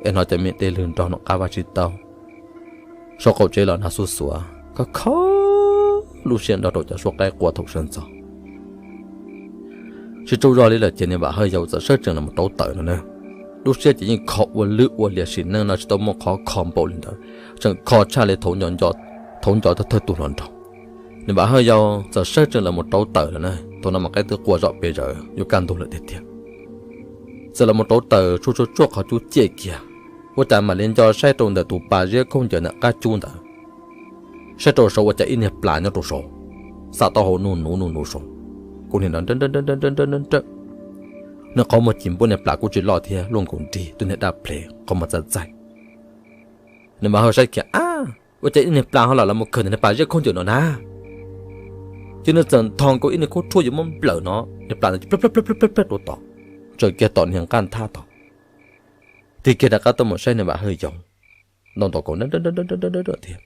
es hnov cov me dej lwg nrog nram qab vaj tsib taug. Saum qaum tsev los nag xuj xuav, kho kho lub siab nrog rau cov suab qaib qua thaum sawv ntxov. Tsis tsaug zog li lawm ces niam Vam Hawj Yau txawm sawv tsees los mus rauv taws no na. Lub siab ces yeej kho ua lwj ua liam, sim neej no tsis tau muaj qhov kho npaum li ntawd, tseem kho tshaj li thaum nco thawj tus hluas nraug. Niam Vam Hawj Yau txawm sawv tsees los mus rauv taws lawm na, thaum no mas qaib twb qua zom pes zaws yuav kaj ntug lawm tiag tiag. Txawm los mus rauv taws tsuag tsuag tsuag qhov cub ciaj kiag, ua cas mam li nco saib rau ntawm tus pas ziab khaub ncaws ntawm qab cub ntawd. Saib rau saud ua cas ib niag plas nyob rau saud, xam taub hau nuj nuv nuj nuv saud, kuv niag nrawm nrawm nrawm. Niag qhov muag cim npua niag plas kuj tsis loj thiab, luaj nkaus nrig, tus niag daj ple, qhov muag txaij txaij. Niam Vam Hawj saib kiag, Ab, ua cas ib niag plas ho lam los mus khawm ntawm niag pas ziab khaub ncaws no na? Ces nws txawm nthos nkaus ib niag khub rhuaj yuav muab nplawm no, niag plas ntawd plawg plawg plawg plawg plawg rau tom, tsaws kiag tom niag nqaj nthab tod. Tig kiag rov qab tuaj mus saib niag Vam Hawj Yau, ntaus ntaus kaus nrawm thiab.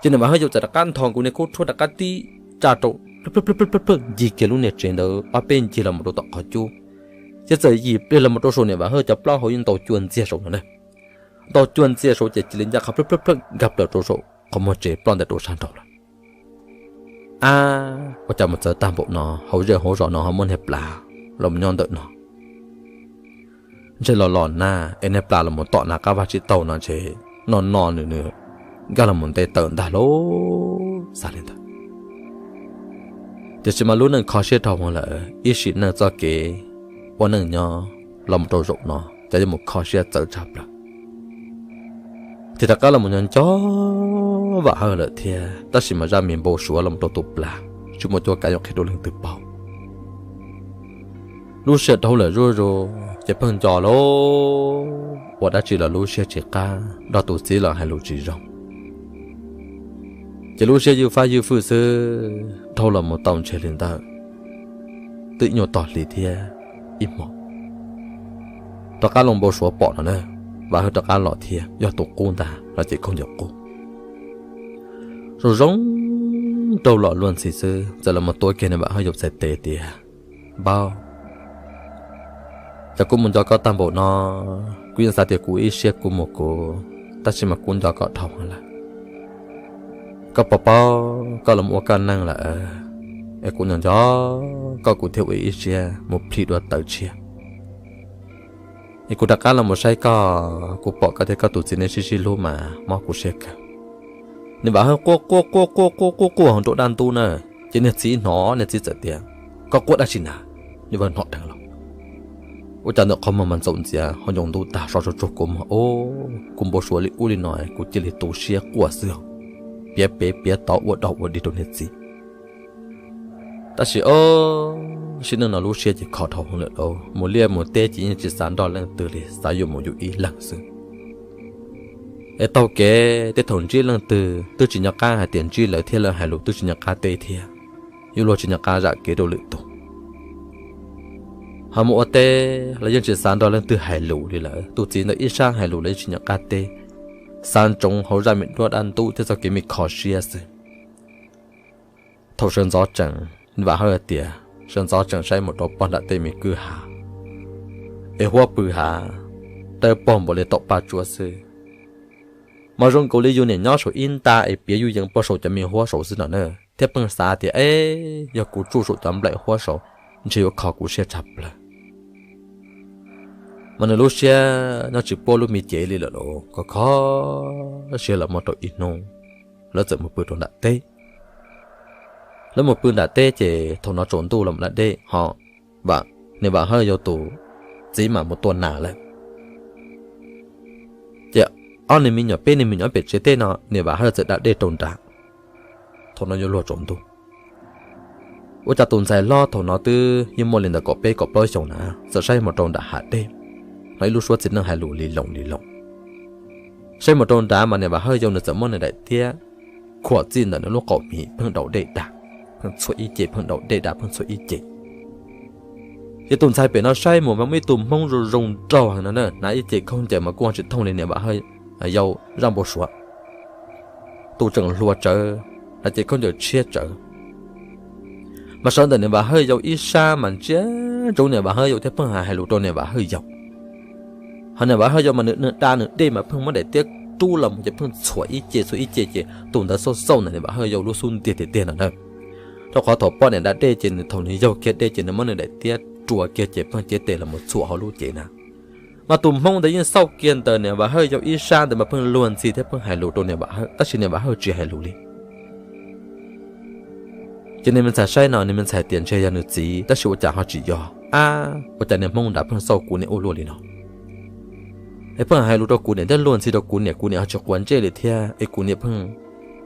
Ces niag Vam Hawj Yau txawm rov qab nthos nkaus niag khub rhuaj rov qab tib tsa rau, plawg plawg plawg plawg plawg, ncig kiag lub niag tsev ntawd ob peb ncig los mus rau tom qhov cub, ces txawm yim pliag los mus rau saum niag Vam Hawj cov plaub hau yeej ntaus cua ntxiag saum no na. Ntaus cua ntxiag saum ces cia li ncaj qha plawg plawg plawg nkag plaws rau saum qhov muag tsev ploj ntais rau sab nraud lawm. Ab, ua cas mus txawv tag npaum no, hauv zej hauv zos no ho muaj niag plas los mus nyob ntawm no. Ntshe los los nag es niag plas los mus tom nag qab vaj tsis tau no ntshe no no nws nws nkag los mus nte tawm ntag lauj, xav li ntawd. Tiam sis mas lub neej kho siab dhau hwv lawm, ib sim neej txoj kev ua neej nyob los mus rau zaum no ces yuav mus kho siab txawv tshaj plaws. Ces rov qab los mus nco nco Vam Hawj lawm thiab, tab sis mas zaj me npau suav los mus rau tus plas tsis muaj cuab kav yuav qhia rau leej twg paub. Lub sij hawm dhau lawm zuj zus ces pheej nco lauj, ua dab tsi los lub siab tsis qab, nrog tus txiv los hais lus tsis zoo. Ces lub siab ywj fab ywj fwj xwb, dhau los mus tau ntshe li ntawd twb ib nyuag tog hli thiab ib hmo. Rov qab los npau suav pom no na, Vam Hawj rov qab los thiab yog tus qub ntag los ces khaub ncaws qub. Zoo zoo nraug los luag ntxhi xwb, txawm los mus tuav kiag niag Vam Hawj Yau txhais tes tias, Npawg, cov kuv mus nco koj tag npaum no, kuv yeej xav tias kuv ib siab kuv mus kuv, tab sis mas kuv nco koj dhau lawm. Koj puas paub koj los mus ua koj neej lawm, es kuv nco nco koj kuv thiaj ua ib siab mus plhis dua tawv tshiab. Es kuv rov qab los mus saib koj, kuv pom koj thiab koj tus txiv neej sib sib hlub mas mob kuv siab kawg. Niag Vam Hawj quaj quaj quaj quaj quaj quaj quaj hauv nruab dab ntub na, ces niag txiv hnov, niag txiv txawm tias, Koj quaj dab tsi na? Niag Vam Hawj hnov dheev los, ua cas ntawm qhov muag mas ntxaum ntxiav ho nyoos ntuj tag so tsuag tsuag kua muag, Kuv npau suav li ub li no kuv cia li tu siab quaj xwb, piav pem piav tod ua dog ua dig rau niag txiv. Tab sis ob sim neej no lub siab ces kho dhau hwv lawm lauj, mus liaj mus teb ces yeej tsis xav nrog leej twg li, xav yuav mus yus ib leeg xwb. Es taug kev tej thaum ntsib leej twg twb tsis nco qab hais tias ntsib lawv thiab lawv hais lus twb tsis nco qab teb thiab, yuav luag tsis nco qab zam kev rau lwm tus. Ho mus ua teb los yeej tsis xav nrog leej twg hais lus li lawm, tus txiv ntawd ib sab hais lus los yeej tsis nco qab teb, xav ntsoov hauv zaj me nruab dab ntub thiab txoj kev me kho siab xwb. Thaum sawv ntxov tsees, Vam Hawj tias sawv ntxov tsees saib mus rau pog nram tej me kwj ha, es huab pw hav, dawb paug npaum li taum paj tsuab xwb. Mas zoo nkaus li yus niam nyob saum ib nta es piav yuj yees puag saum cov me huab saud xwb no na, thiab pheej xav tias, Eb, yog kuv tsuj saum cov nplaim huab saud ntshe yuav kho kuv siab tshaj plaws. Mas nws lub siab nyob tsis puab lub me cev li lawm lauj, kho kho siab los mus rau ib hnub, lawv txawm mus pw rau nram teb. Lawv mus pw nram teb ces thaum no tsaus ntuj los mus da dej ho, Vam, niam Vam Hawj yau tus txiv mam mus tua nas lawm. Ces ob niag me nyuam, peb niag me nyuam pem tsev teb no, niam Vam Hawj txawm da dej rau nrad. Thaum no yuav luag tsaus ntuj. Ua cas tus ntxhais hlob thaum no twb yeej muaj li ntawm kaum peb kaum plaub xyoos na, txawm saib mus rau nram hav dej, hnov ib lub suab txiv neej hais lus li loos li loos. Saib mus rau nrad mas niam Vam Hawj yau nws txawm muab nws daim tiab khuam txij ntawm nws lub qaum mis pheej daus dej da, pheej txhuam ib ce pheej daus dej da pheej txhuam ib ce. Ces tus ntxhais pem no saib mus mas muaj ib tug hmoob zoo zoo nraug heev no na, hnav ib ce khaub ncaws mas kuj tsis thooj li niam Vam Hawj yau zaj npau suav. Tus tseem hluas tsawv, hnav ce khaub ncaws tshiab tsawv. Mas sawv ntawm niam Vam Hawj yau ib sab mas ntsia ntsoov niam Vam Hawj yau thiab pheej hais hais lus rau niam Vam Hawj yau. Ho niam Vam Hawj yau mas nws neeg da nws dej mas pheej muab daim tiab rub los mus ces pheej txhuam ib ce txhuam ib ce ces tus ntawd xauj xauj ntawm niam Vam Hawj yau lub xub ntiag tiag tiag no na. Rau qhov thaum poj niam da dej ces nws thaum nws yaug kiag dej ces nws muab nws daim tiab rua kiag ces pheej cev tes los mus txhuam hauv lub cev na. Mas tus hmoob ntawd yeej xauj kiag ntawm niam Vam Hawj yau ib sab ntawd mas pheej luag ntxhi thiab pheej hais lus rau niam Vam Hawj, tab sis niam Vam Hawj tsis hais lus li. Ces niag me ntxhais saib no, niag me ntxhais tias ntshe yog nws txiv, tab sis ua cas ho tsis yog. Ab, ua cas niag hmoob nrad pheej xauj kuv niam ua luaj li no? Es pheej hais lus rau kuv niam thiab luag ntxhi rau kuv niam, kuv niam ho tsis quav ntsej li thiab, es kuv niam pheej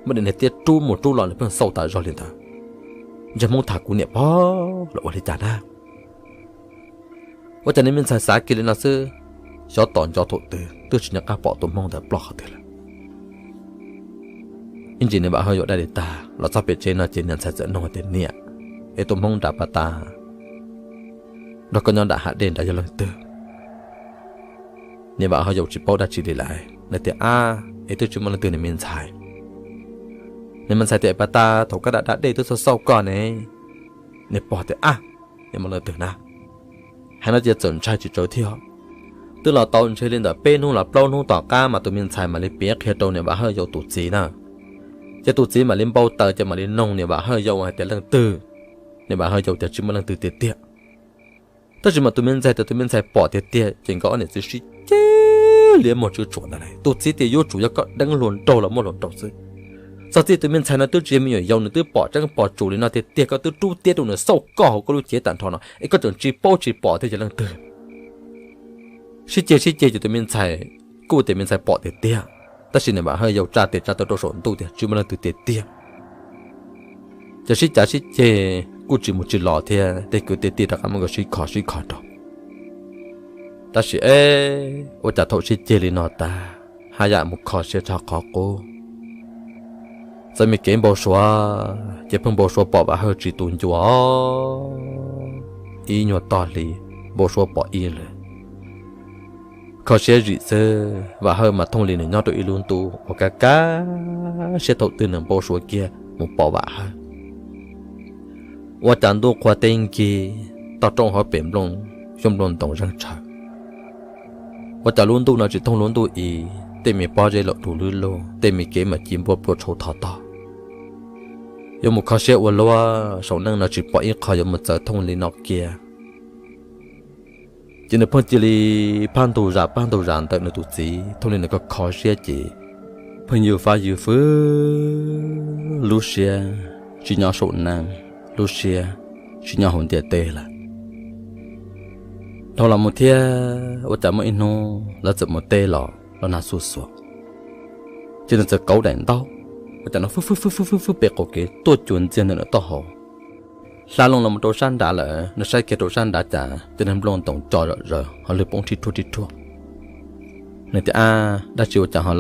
muab daim niag tiab rub mus rub los nws pheej xauj tas zog li ntawd. Ntshe hmoob tham kuv niam pog los ua li cas na? Ua cas niag me ntxhais xav kiag li no xwb, xyov tos nco thaum twg twb tsis nco qab pom tus hmoob ntawd ploj qhov twg lawm. ib ntsis niam Vam Hawj yau dai li tag los txog pem tsev no ces niam ntxhais txawm nug tias, Niam, es tus Hmoob nram pas tas nrog koj nyob nram hav dej nrad yog leej twg? Niam Vam Hawj yau tsis paub dab tsi li lawm, nws tias, Ab, es twb tsis muaj leej twg niam me ntxhais. Niam me ntxhais tias, Pas tas thaum koj nram hav dej twb xauj xauj koj ne. Niam pog tias, Ab, yuav muaj leej twg na? Hais no ces txawm ntshai tsis tsawg thiab. Twb los tau ntshe li ntawm peb hnub los plaub hnub tom qab mas tus me ntxhais mam li piav qhia rau niam Vam Hawj yau tus txiv na. Ces tus txiv mam li npau taws ces mam li noog niam Vam Hawj yau hais tias leej twg. Niam Vam Hawj yau tias tsis muaj leej twg tiag tiag. Tab sis mas tus me ntxhais tias tus me ntxhais pom tiag tiag ces nkawd ob niam txiv sib ceg liab muag tswb tsuas ntag lauj. Tus txiv tias yuav tsum yog koj deev hluas nraug los muab hluas nraug xwb. Txog txij tus me ntxhais no twb tsis yog me nyuam yaus, nws twb pom tseeb pom tsum li no tiag tiag, koj twb rub tiab rau nws xauj koj hauv koj lub cev tag nrho no es koj tseem tsis paub tsis pom thiab yog leej twg. Sib ceg sib ceg ces tus me ntxhais kuj tias me ntxhais pom tiag tiag, tab sis niam Vam Hawj yau tsa tes tsa taw rau saum ntuj tias tsis muaj leej twg tiag tiag. Ces sib cav sib ceg kuj tsis mus tsis los thiab, tej kwv tej tij rov qab muab nkawd sib kho sib kho rau. Tab sis ua cas thaum sib ceg li no tag, haj yam mus kho siab tshaj qhov qub. Txawm me kev npau suav ces pheej npau suav pom Vam Hawj tsis tu ncua ib nyuag tog hli, npau suav pom ib lwm. Kho siab zim xwb, Vam Hawj mas thooj li nws nyob rau ib lub ntuj uas kaj kab siab thaum twg nws npau suav kiag mus pom Vam Hawj. Ua cas ntuj qhua teb nkig, toj roob hauv pes nplooj xyoob nplooj ntoos zeeg tshaws. Ua cas lub ntuj no tsis thooj lub ntuj i, tej me pob zeb los du lub lug, tej me kev mas ci npuaj pluaj tshauv tho tog. Yuav mus kho siab ua luaj, saum neej no tsis pom ib qho yuav mus txawv thooj li no kiag. Ces nws pheej cia li pab ntug zam pab ntug zam ntawm nws tus txiv, thooj li nws kho kho siab ces pheej ywj fab ywj fwb, lub siab tsis nyob saum neej, lub siab tsis nyob hauv ntiaj teb lawm. Dhau los mus thiab ua cas muaj ib hnub lawv txawm mus teb los los nag xuj xuas, ces nws txawm kauv daim ntaub, ua cas no fwb fwb fwb fwb fwb fwb pem qaum kev tuaj cuag ntxiag ntawm nws taub hau, hla loo los mus rau sab nrad lawm. Nws saib kiag rau sab nrad cas cov niag nplooj ntoos co zom zaws ho lwg poob rhib rhuaj rhib rhuaj. Nws tias, Ab, dab tsi ua cas ho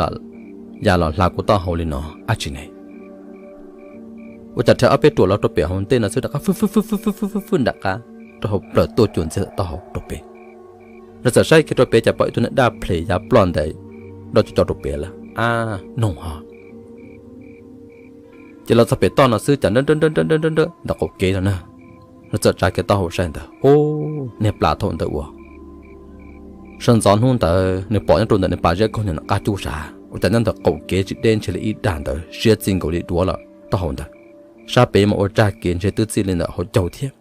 ya los hla kuv taub hau li no ab tsi ne? Ua cas rhais ob peb ruam los rau pem hauv ntej no xwb rov qab fwb fwb fwb fwb fwb fwb fwb nram qab rau hauv plaws tuaj cuag ntxiag taub hau rau pem. Nws txawm saib kiag rau pem cas pom ib tug niag daj ples ya ploj ntais nroj co co rau pem lawm, ab noog ho. Ces los txog pem toj no xwb cas nrawb nrawb nrawb nrawb nrawb ntawm qaum kev no na. Nws txawm tsa kiag taub hau saib ntawd, ub, niag plas thaum ntawd uas sawv ntxov hnub ntawd nws pom nyob rau ntawm nws pas zeb kaug ntawm nws qab cub sav, ua cas nyob ntawm qaum kev tsis deb ntshe li ib dag ntawd siab txij nkaus li duav lawm taub hau ntawd. Sab pem mas ua tsag kev ntshe twb txij li ntawm hauv caug thiab.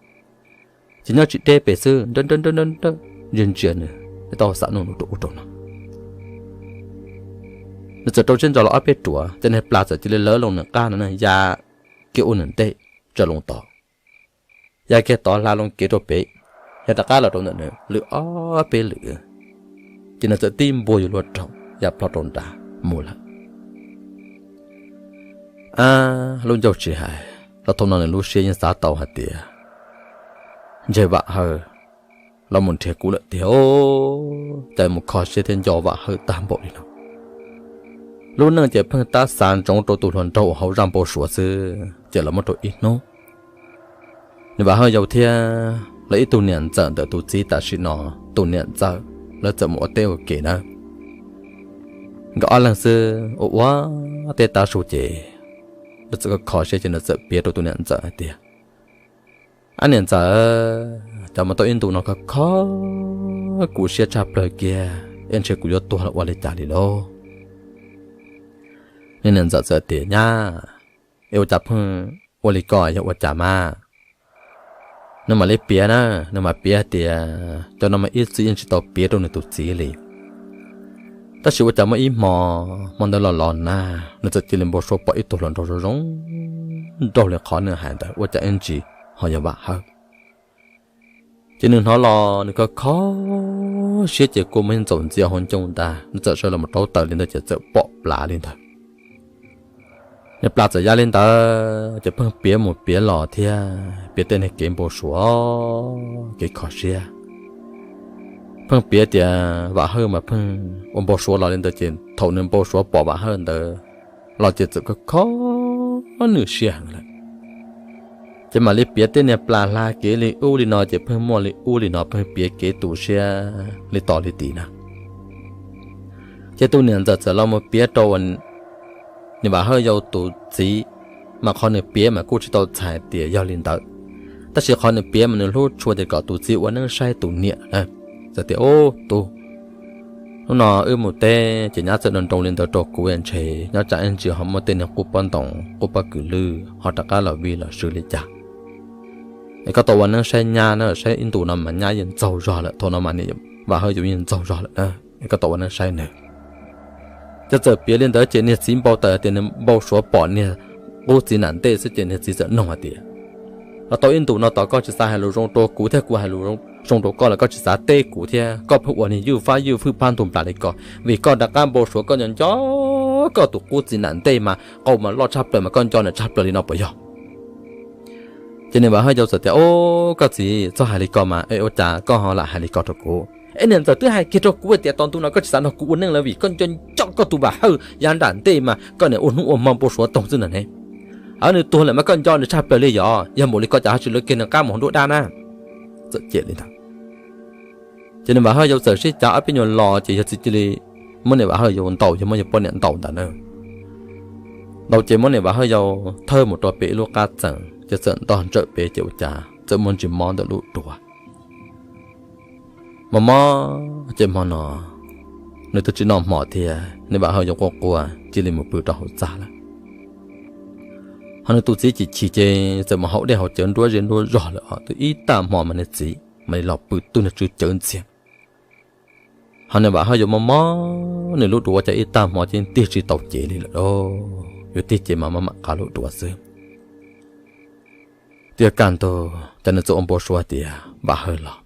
Ces nyob tsis deb pem xwb nrawb nrawb nrawb nrawb ntsia ntsia nws, taub hau xam nuj nuj rau ub rau no. Nws txawm rau siab ntso los ob peb ruam, ces niag plas txawm cia li lawv loo nws qab no na, ya kiag ua nws ntej tsaws loo tod, ya kiag tod hla loo kev rau pem, ya rov qab los rau ntawm nws lwm ob peb lwm, ces nws txawm tib npuaj yuav luag raug ya plho rau nrad mus lawm. Ab, lub ncauj tsis hais los thaum no nws lub siab yeej xav tau hais tias, ntshe Vam Hawj los mus nrhiav kuv lawm tiag, cas mus kho siab thiab nco Vam Hawj tag npaum li no. Lub neej ces pheej tab xav ntsoov rau tus hluas nraug uas hauv zaj npau suav xwb, ces los muab rau ib hnub nws Vam Hawj yau thiab lawv ib tug niam ntxawm ntawm tus txiv tam sim no, tus niam ntxawm lawv txawm mus ua teb ua ke nawb. Nkawd ob leeg xwb ua ua teb tav su ces nws txawm kho kho siab ces nws txawm piav rau tus niam ntxawm hais tias, ab niam ntxawm, cas mus tau ib ntus no kho kho kuv siab tshaj plawg kiag, es ntshe kuv yuav tuag los ua li cas li lauj. Niag niam ntxawm txawm tias, nyab, es ua cas pheej ua li ko yog ua cas mas? Nws mam li piav na, nws mam piav hais tias cov no mas ib txwm yeej tsis tau piav rau nws tus txiv li. Tab sis ua cas muaj ib hmo, hmo ntawd los los nag nws txawm cia li npau suav pom ib tug hluas nraug zoo zoo nraug li qhov nws hais ntawd ua cas ib ntsis ho yog Vam Hawj. Ces nws hnov los nws kho kho siab ces kua muag yeej ntxaum ntxias hauv ncoo ntag, nws txawm sawv los mus rauv taws li ntawd ces txawm pom plas li ntawd. Niag plas txawm ya li ntawd ces pheej piav mus piav los thiab piav tej niag kev npau suav kev kho siab. Pheej piav tias Vam Hawj mas pheej ua npau suav los li ntawd ces thaum nws npau suav pom Vam Hawj ntawd los ces txawm kho kho nws siab heev lawm. Ces mam li piav tej niag plas hla kev li ub li no ces pheej muaj li ub li no, pheej piav kev tu siab li tos li tid na. Ces tus niam ntxawm txawm los mus piav rau niam Vam Hawj Yau tus txiv, mas qhov nws piav mas kuj tsis tau txhais tias yog li ntawd, tab sis qhov nws piav mas nws hlub tshua tias kom tus txiv ua neeb saib tus niam na. Txawm tias, Ub tub, hnub no wb mus teb ces nyab txawm nroo nroo li ntawd rau kuv, ntshe nyob tsam ib ntsis ho muaj tej niag qub pob ntoos qub pob kws lwj ho rov qab los vij los swv li cas. Es koj tau ua neeb saib nyab na, saib ib ntus no mas nyab yeej ntxaug zog lawm, thaum no mas niam Vam Hawj Yau yeej ntxaug zog lawm na, es koj tau ua neeb saib nws. Ces txawm piav li ntawd ces niag txiv npau taws tias nws npau suav pom niag qub txiv nam ntej xwb ces niag txiv txawm noog hais tias, Los tau ib ntus no tos koj tsis xav hais lus zoo rau kuv thiab kuv hais lus zoo rau koj los koj tsis xav teb kuv thiab, koj pheej ua niag ywj fab ywj fwj phab ntug nplas li ko, vim koj rov qab npau suav koj nco nco koj tus qub txiv nam ntej mas qau mas loj tshaj plaws mas koj nco nws tshaj plaws li no puas yog? Ces niam Vam Hawj Yau txawm tias, Ub, koj txiv txhob hais li ko mas, es ua cas koj ho lam hais li ko rau kuv? Es niam ntxawm twb hais kiag rau kuv tias tos ntu no koj tsis xav nrog kuv ua neej lawm vim koj nco nco koj tus Vam Hawj yav nram ntej mas koj niam ua hnub ua hmo npau suav toog xwb ntag ne. Aw, nws tuag lawm mas koj nco nws tshaj plaws li yog? Yog npaum li koj cas ho tsis lawv kiag nws qab mus hauv nruab dab na? Txawm cem li ntawd. Ces niam Vam Hawj Yau txawm sib cav ob peb nyuag los ces yawg txiv cia li muab niam Vam Hawj Yau ntaus, yog muab yawg poj niam ntaus ntawd na. Ntaus ces muab niam Vam Hawj Yau thawb mus rau pem ib lub qab txeem ces txawm ntog ntsawm pem ces ua cas txawm muaj ntsis mob ntawm lub duav. Mob mob ces hmo no nws twb tsis noj hmo thiab, niam Vam Hawj Yau quaj quaj cia li mus pw rau hauv txaj lawm. Ho nws tus txiv chim chim ces txawm mus haus dej haus cawv nruab zej nruab zog lawm os, twb ib tag hmo mas nws txiv mam li los pw twb nws tsw cawv ntxiag. Ho niam Vam Hawj Yau mob mob nws lub duav ua cas ib tag hmo ces tig tsis tau cev li lawm lauj, yuav tig cev mas maj mam qab lub duav xwb. Tiag kaj ntug ces nws txawm ua npau suav tias Vam Hawj los.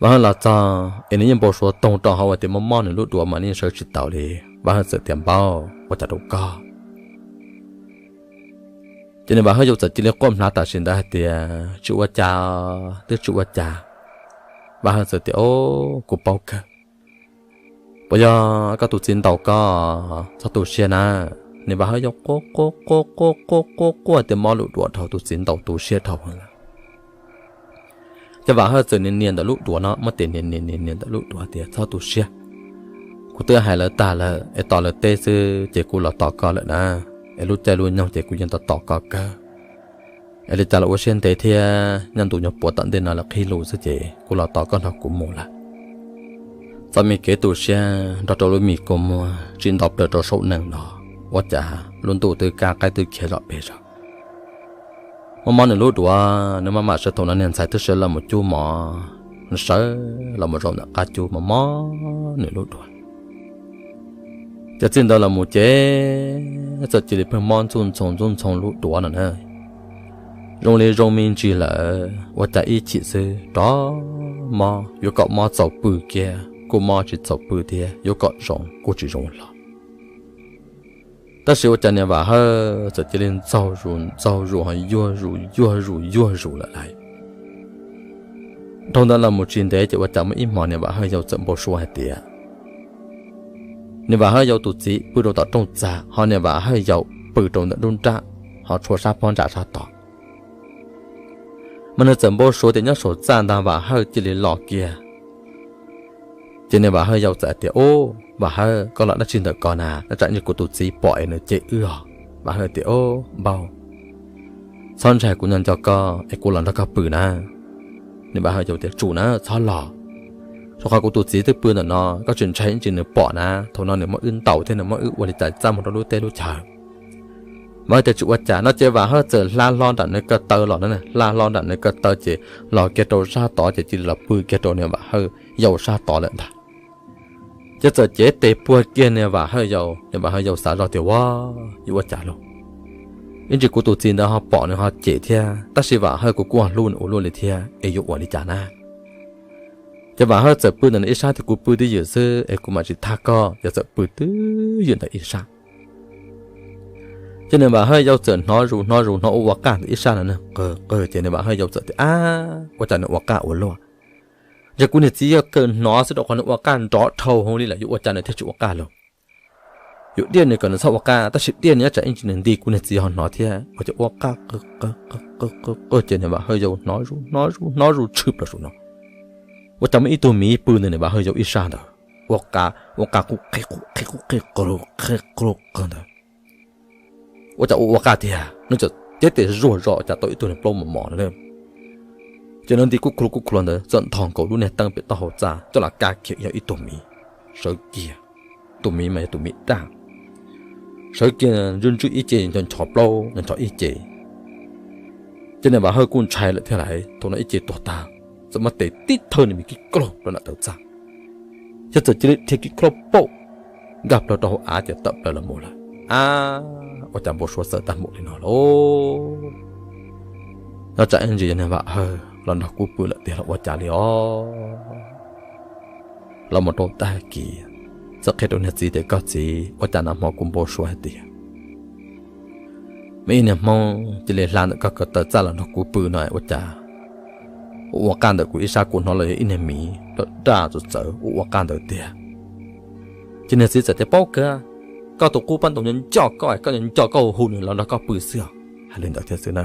Vam Hawj los txog es nws yeej npau suav toog rau hauv tias mob mob nws lub duav mas nws yeej sawv tsis taus li. Vam Hawj txawm tias, Npauj, ua cas rau koj? Ces niam Vam Hawj Yau txawm cia li quaj hmlav tam sim ntawd hais tias, Tsis ua cas, twb tsis ua cas. Vam Hawj txawm tias, Au, kuv paub kawg. Puas yog koj tus txiv ntaus koj? Txhob tu siab na. Niam Vam Hawj Yau quaj quaj quaj quaj quaj quaj quaj tias mob lub duav dhau, tus txiv ntaus tu siab dhau heev lawm. Ces Vam Hawj txawm nias nias ntawm lub duav no, muab tes nias nias nias nias ntawm lub duav tias, Txhob tu siab, kuv twb hais lawv tag lawm es tos lawv teb xwb ces kuv los tos koj lawm na. Es lub caij lub nyoog ces kuv yeej tos tos koj kawg. Es li cas los ua siab ntev thiab, nyob ntu nyob puav tom ntej no lawv qhib lus xwb ces kuv los tos koj nrog kuv mus lawm. Txoj me kev tu siab nrog rau lub me kua muag tsim nto plaws rau saum nees no, ua cas lub ntuj twb kaj qaib twb khiav zom pes zog. Mob mob nws lub duav, nws maj mam sawv thaum no niag ntxhais twb sawv los mus cub mov, nws sawv los mus zaum ntawm qab cub mov mob nws lub duav. Ces txij ntawd los mus ces txawm cia li pheej mob ntxuj ntxhoo ntxuj ntxhoo lub duav no na. Zoo li zoo me ntsis lawm ua cas ib chim xwb rov mob, yuav kom mob txaus pw kiag kuj mob tsis txaus pw thiab, yuav kom zoo kuj tsis zoo hlo. Tab sis ua cas niam Vam Hawj txawm cia li ntxaug zus ntxaug zus ho yuag zus yuag zus yuag zus lawm lauj. Dhau ntawd los mus tsis ntev ces ua cas muaj ib hmo niam Vam Hawj Yau txawm npau suav hais tias niam Vam Hawj Yau tus txiv pw rau tom rooj txag, ho niam Vam Hawj Yau pw rau ntawm nruab nrab, ho tshuav sab phab ntsa sab tod. Mas nws txawm npau suav tias nyob saum txaj ntag Vam Hawj cia li los kiag. Ces niam Vam Hawj Yau txawm hais tias, Ub, Vam Hawj, koj los dab tsi ntawm ko na? Dab tsam ntsis kuv tus txiv pom es nws cem wb os. Vam Hawj tias, Ub, npauj, txhob ntshai, kuv nco nco koj es kuv los nrog koj pw na. Niam Vam Hawj Yau tias, Tsum na, txhob los. Rau qhov kuv tus txiv twb pw ntawm no, koj tsis ntshai ib ntsis nws pom na, thaum no nws muab wb ntaus thiab nws muab wb ua li cas txaj muag rau lub teb lub chaw. Vam Hawj tias, Tsis ua cas. No ces Vam Hawj txawm hla hlo nram nws ko taw los na, hla hlo nram nws ko taw ces los kiag rau sab tod ces cia li los pw kiag rau niam Vam Hawj Yau sab tod lawm ntag. Ces txawm cev tes puag kiag niam Vam Hawj Yau, niam Vam Hawj Yau xav zoj tias, Ua, yuav ua cas lauj? Ib ntsis kuv tus txiv ntawd ho pom nws ho cem thiab, tab sis Vam Hawj kuv kuj hlub nws ua luaj li thiab, es yuav ua li cas na? Ces Vam Hawj txawm pw ntawm nws ib sab tias, Kuv pw twj ywm xwb es kuv mam tsis thab koj. Ces txawm pw twj ywm ntawm ib sab. Ces niam Vam Hawj Yau txawm hnov zus hnov zus hnov ua ua qaj ntawm ib sab no na, qw qw ces niam Vam Hawj Yau txawm tias, Ab, ua cas nws ua qaj ua luaj? Ces kuv niag txiv yog kawg hnov xwb rau qhov nws ua qaj nrov dhau hwv li lawm, yuav ua cas nws thiaj tsis ua qaj lauj? Yuav diaj nws kom nws txhob ua qaj, tab sis diaj nws nyob tsam ib ntsis nws nti kuv niag txiv ho hnov thiab. Ua cas ua qaj qw qw qw qw qw ces niag Vam Hawj yau hnov zuj hnov zuj hnov zuj tshwm plaws saum no. Ua cas muaj ib tug miv pw ntawm niag Vam Hawj yau ib sab ntawd, ua qaj ua qaj qw qw qw qw qw qw qw ntawd. Ua cas ua ua qaj tiag, nws txawm cev tes zuag zog cas tau ib tug niag plaub mos mos no. Ces nws nti kuj khlo kuj khlo ntawd txawm nthos nkaus lub niag teeb pem taub hau txaj coj los kaj kiag yog ib tug miv. Sawv kiag, tus miv mas yog tus miv daj, sawv kiag ntswj ntswj ib ce nchos nchos plaub nchos ib ce. Ces niag Vam Hawj kuj ntshai lawm thiab lauj, thaum no ib ce tuag tag, txawm muab tes tib thawj nws miv kib klaug rau nram taw txaj, yog txawm cia li dhia kib klaug paum nkag plaws rau hauv av ces tawm plaws los mus lawm. Ab, ua cas npau suav txawm tag npaum li no lauj? Nyob tsam ib ntsis yog niag Vam Hawj los nrog kuv pw lawm tiag los ua cas li os? Los mus rau tag kis, txawm qhia rau niag txiv tias koj txiv, ua cas nag hmo kuv npau suav hais tias muaj ib niag Hmoob cia li hla ntawm koj ko taw txaj los nrog kuv pw no ua cas ua ua qaj ntawm kuv ib sab kuv hnov los yog ib niag miv daj daj txawv txawv ua ua qaj ntawd tiag. Ces niag txiv txawm tias paub kawg, koj tus qub pab ntoo nco nco koj, koj nco nco koj hu hu nws los nrog koj pw xwb os. Hais li ntawd thiab xwb na.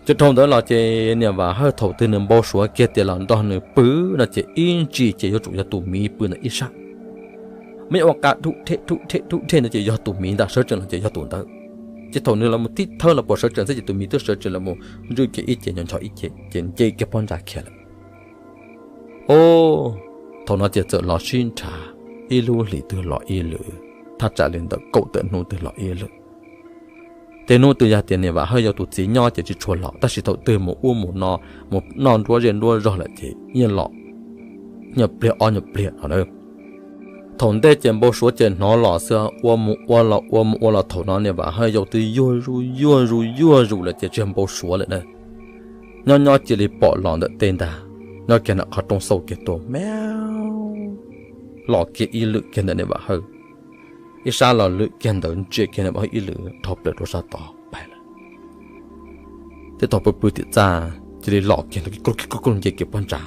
Ces dhau ntawd los ces niam Vam Hawj thaum twg nws npau suav kiag tias los nrog nws pw no ces ib ntsis ces yuav tsum yog tus miv pw ntawm ib sab. Muaj ib ua qaj dhub dheb dhub dheb dhub dheb ntawd ces yog tus miv ntag, sawv tsees los ces yog tus ntawd. Ces thaum nws los mus tib thawb los puas sawv tsees xwb ces tus miv twb sawv tsees los mus ntswj kiag ib ce nchos nchos ib ce ces nce kiag pob ntsa khiav lawm. Os, thaum no ces txawm los sib nrhav, ib lub hlis twg los ib lwm, thaj tsam li ntawm kaum tawm hnub twg los ib lwm. Tej hnub twg yog tias niam Vam Hawj yau tus txiv nyob ces tsis tshua los, tab sis thaum twg mus ub mus no, mus noj nruab zej nruab zog lawm ces yeej los nyuag pliag ob nyuag pliag no na. Thaum ntej ces npau suav ces hnov los xwb, ua mus ua los ua mus ua los thaum no niam Vam Hawj yau twb yuag zuj yuag zuj yuag zus lawm ces tsis npau suav lawm na. Nyob nyob cia li pom los ntawm tej ntag, nyob kiag ntawm qhov rooj xauj kiag tuaj mab, los kiag ib lwm kiag ntawm niam Vam Hawj ib sab, los lwm kiag ntawd ntsia kiag niam Vam Hawj ib lwm dhau plaws rau sab tod pais lawm. Tej thaum pw pw tim txaj cia li los kiag ntawd kij kruj kij kruj nce kiag pob ntsa,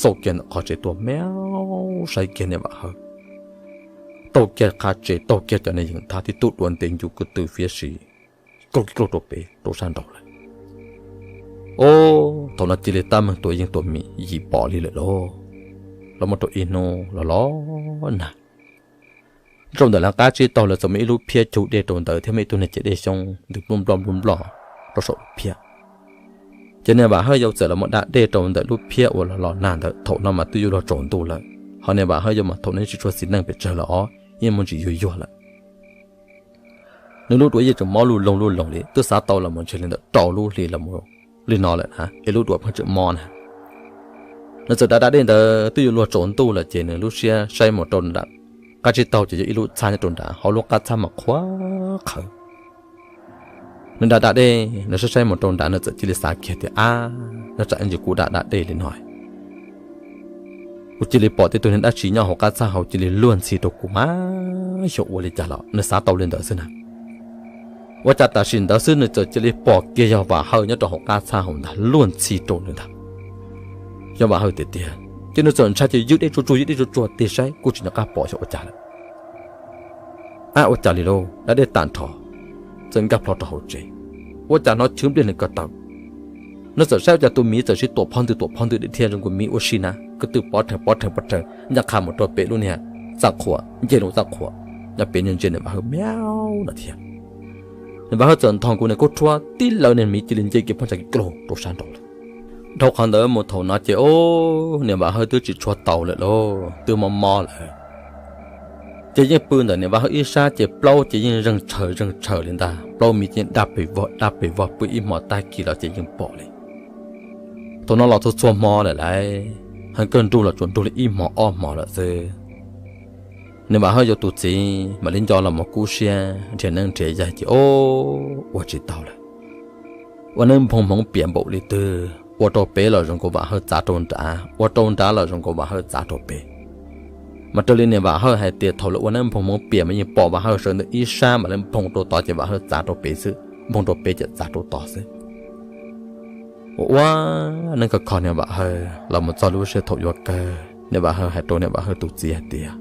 xauj kiag ntawm qhov tsev tuaj mab, saib kiag niam Vam Hawj, taug kiag qhov tsev, taug kiag cov niag yees thab tib tug duav ntev ncuv ko tw fiab si, kij kruj kij kruj rau pem rau sab nraud lawm. Os, thaum no cia li tab meeg tua yeej tua mis yim pom li lawm lauj. Los muaj rau ib hnub los los nag, rau ntawm lawv qab tsib taug lawv txawm muaj ib lub phiab cug dej rau ntawd thiab muaj ib tug niag ciam dej xyoob ntws nploj nploj nploj nploj rau saum lub phiab. Ces niam Vam Hawj yau txawm los mus da dej rau ntawm lub phiab uas los los nag ntawd, thaum no mas twb yuav luag tsaus ntuj lawm, ho niam Vam Hawj yau mas thaum no yeej tsis tshua xis neej pes tsawg lawm os, yeej muaj ntsis yuag yuag lawm. Nws lub duav yeej tseem mob luj loog luj loog li, twb xav tau los mus ntshe li ntawm rau lub hli los li no lawm na es lub duav pheej tseem mob na. Nws txawm da da dej ntawd twb yuav luag tsaus ntuj lawm ces nws lub siab saib mus rau nram qab tsib taug ces yog ib lub txhab nyob rau nrad, ho lub qab txhab mas qhuav qhawv. Nws da da dej, nws saib saib mus rau nrad, nws txawm cia li xav kiag tias, ab, nyob tsam ib ntsis kuv da da dej li no, kuv cia li pom tej tug niag dab tsi nyob hauv qab txhab hauv cia li luag ntxhi rau kuv mas xyov ua li cas los nws xav tau li ntawd xwb na. Ua cas tam sim ntawd xwb nws txawm cia li pom kiag yog Vam Hawj nyob rau hauv qab txhab hauv ntag luag ntxhi rau nws ntag. Yog Vam Hawj tiag tiag, ces nws txawm ntshai ces ywj dej tsuag tsuag ywj dej tsuag tsuag tig saib kuj tsis nco qab pom xyov ua cas lawm. Ab, ua cas li lauj, da dej tag nrho, txawm nkag plho rau hauv tsev, ua cas hnov chwv npliag nws ko taw. Nws txawm saib ua cas tus miv txawm sib tuam phob ntws tuam phob ntws dhia zoo nkaus miv ua si na, ko tw pov rhees pov rhees pov rhees ncaj qha mus rau pem lub niag txaj qhua, ncej lub txaj qhua, nyob pem nws ntsia niam Vam Hawj miaub no thiab. Niam Vam Hawj txawm nthos nkaus niag kub rhuab tib lawv niag miv cia li nce kiag pob ntsa kiag rau sab nraud lawm. Dhau qhov ntawd mus thaum no ces, o, niam Vam Hawj twb tsis tshua taus lawm lauj, twb mob mob lawm. Ces yeej pw ntawm niam Vam Hawj ib sab ces plaub ces yeej zeeg tshaws zeeg tshaws li ntag, plaub miv ces yeej daj pes vog daj pes vog, pw ib hmo tag kis los ces yeej pom li. Thaum no los txhua txhua hmo lawm lauj, heev kawg nrug los tsuas nrug li ib hmo ob hmo lawm xwb. Niam Vam Hawj yau tus txiv mam li nco los mus kub siab nrhiav neeb nrhiav yaig ces, o, ua tsis tau lawm. Ua neeb nphoo hmoov piam npaum li twg, ua rau pem los zoo nkaus Vam Hawj txav rau nrad, ua rau nrad los zoo nkaus Vam Hawj txav rau pem. Mas raws li niam Vam Hawj hais tias thaum lawv ua neeb nphoo hmoov piam mas yeej pom Vam Hawj sawv ntawm ib sab mas lawv nphoo rau tod ces Vam Hawj txav rau pem xwb, nphoo rau pem ces txav rau tod xwb. Ua ua neeb kho kho niam Vam Hawj los mus txog lub sij hawm thaum yuav kawg, niam Vam Hawj hais rau niam Vam Hawj tus txiv hais tias,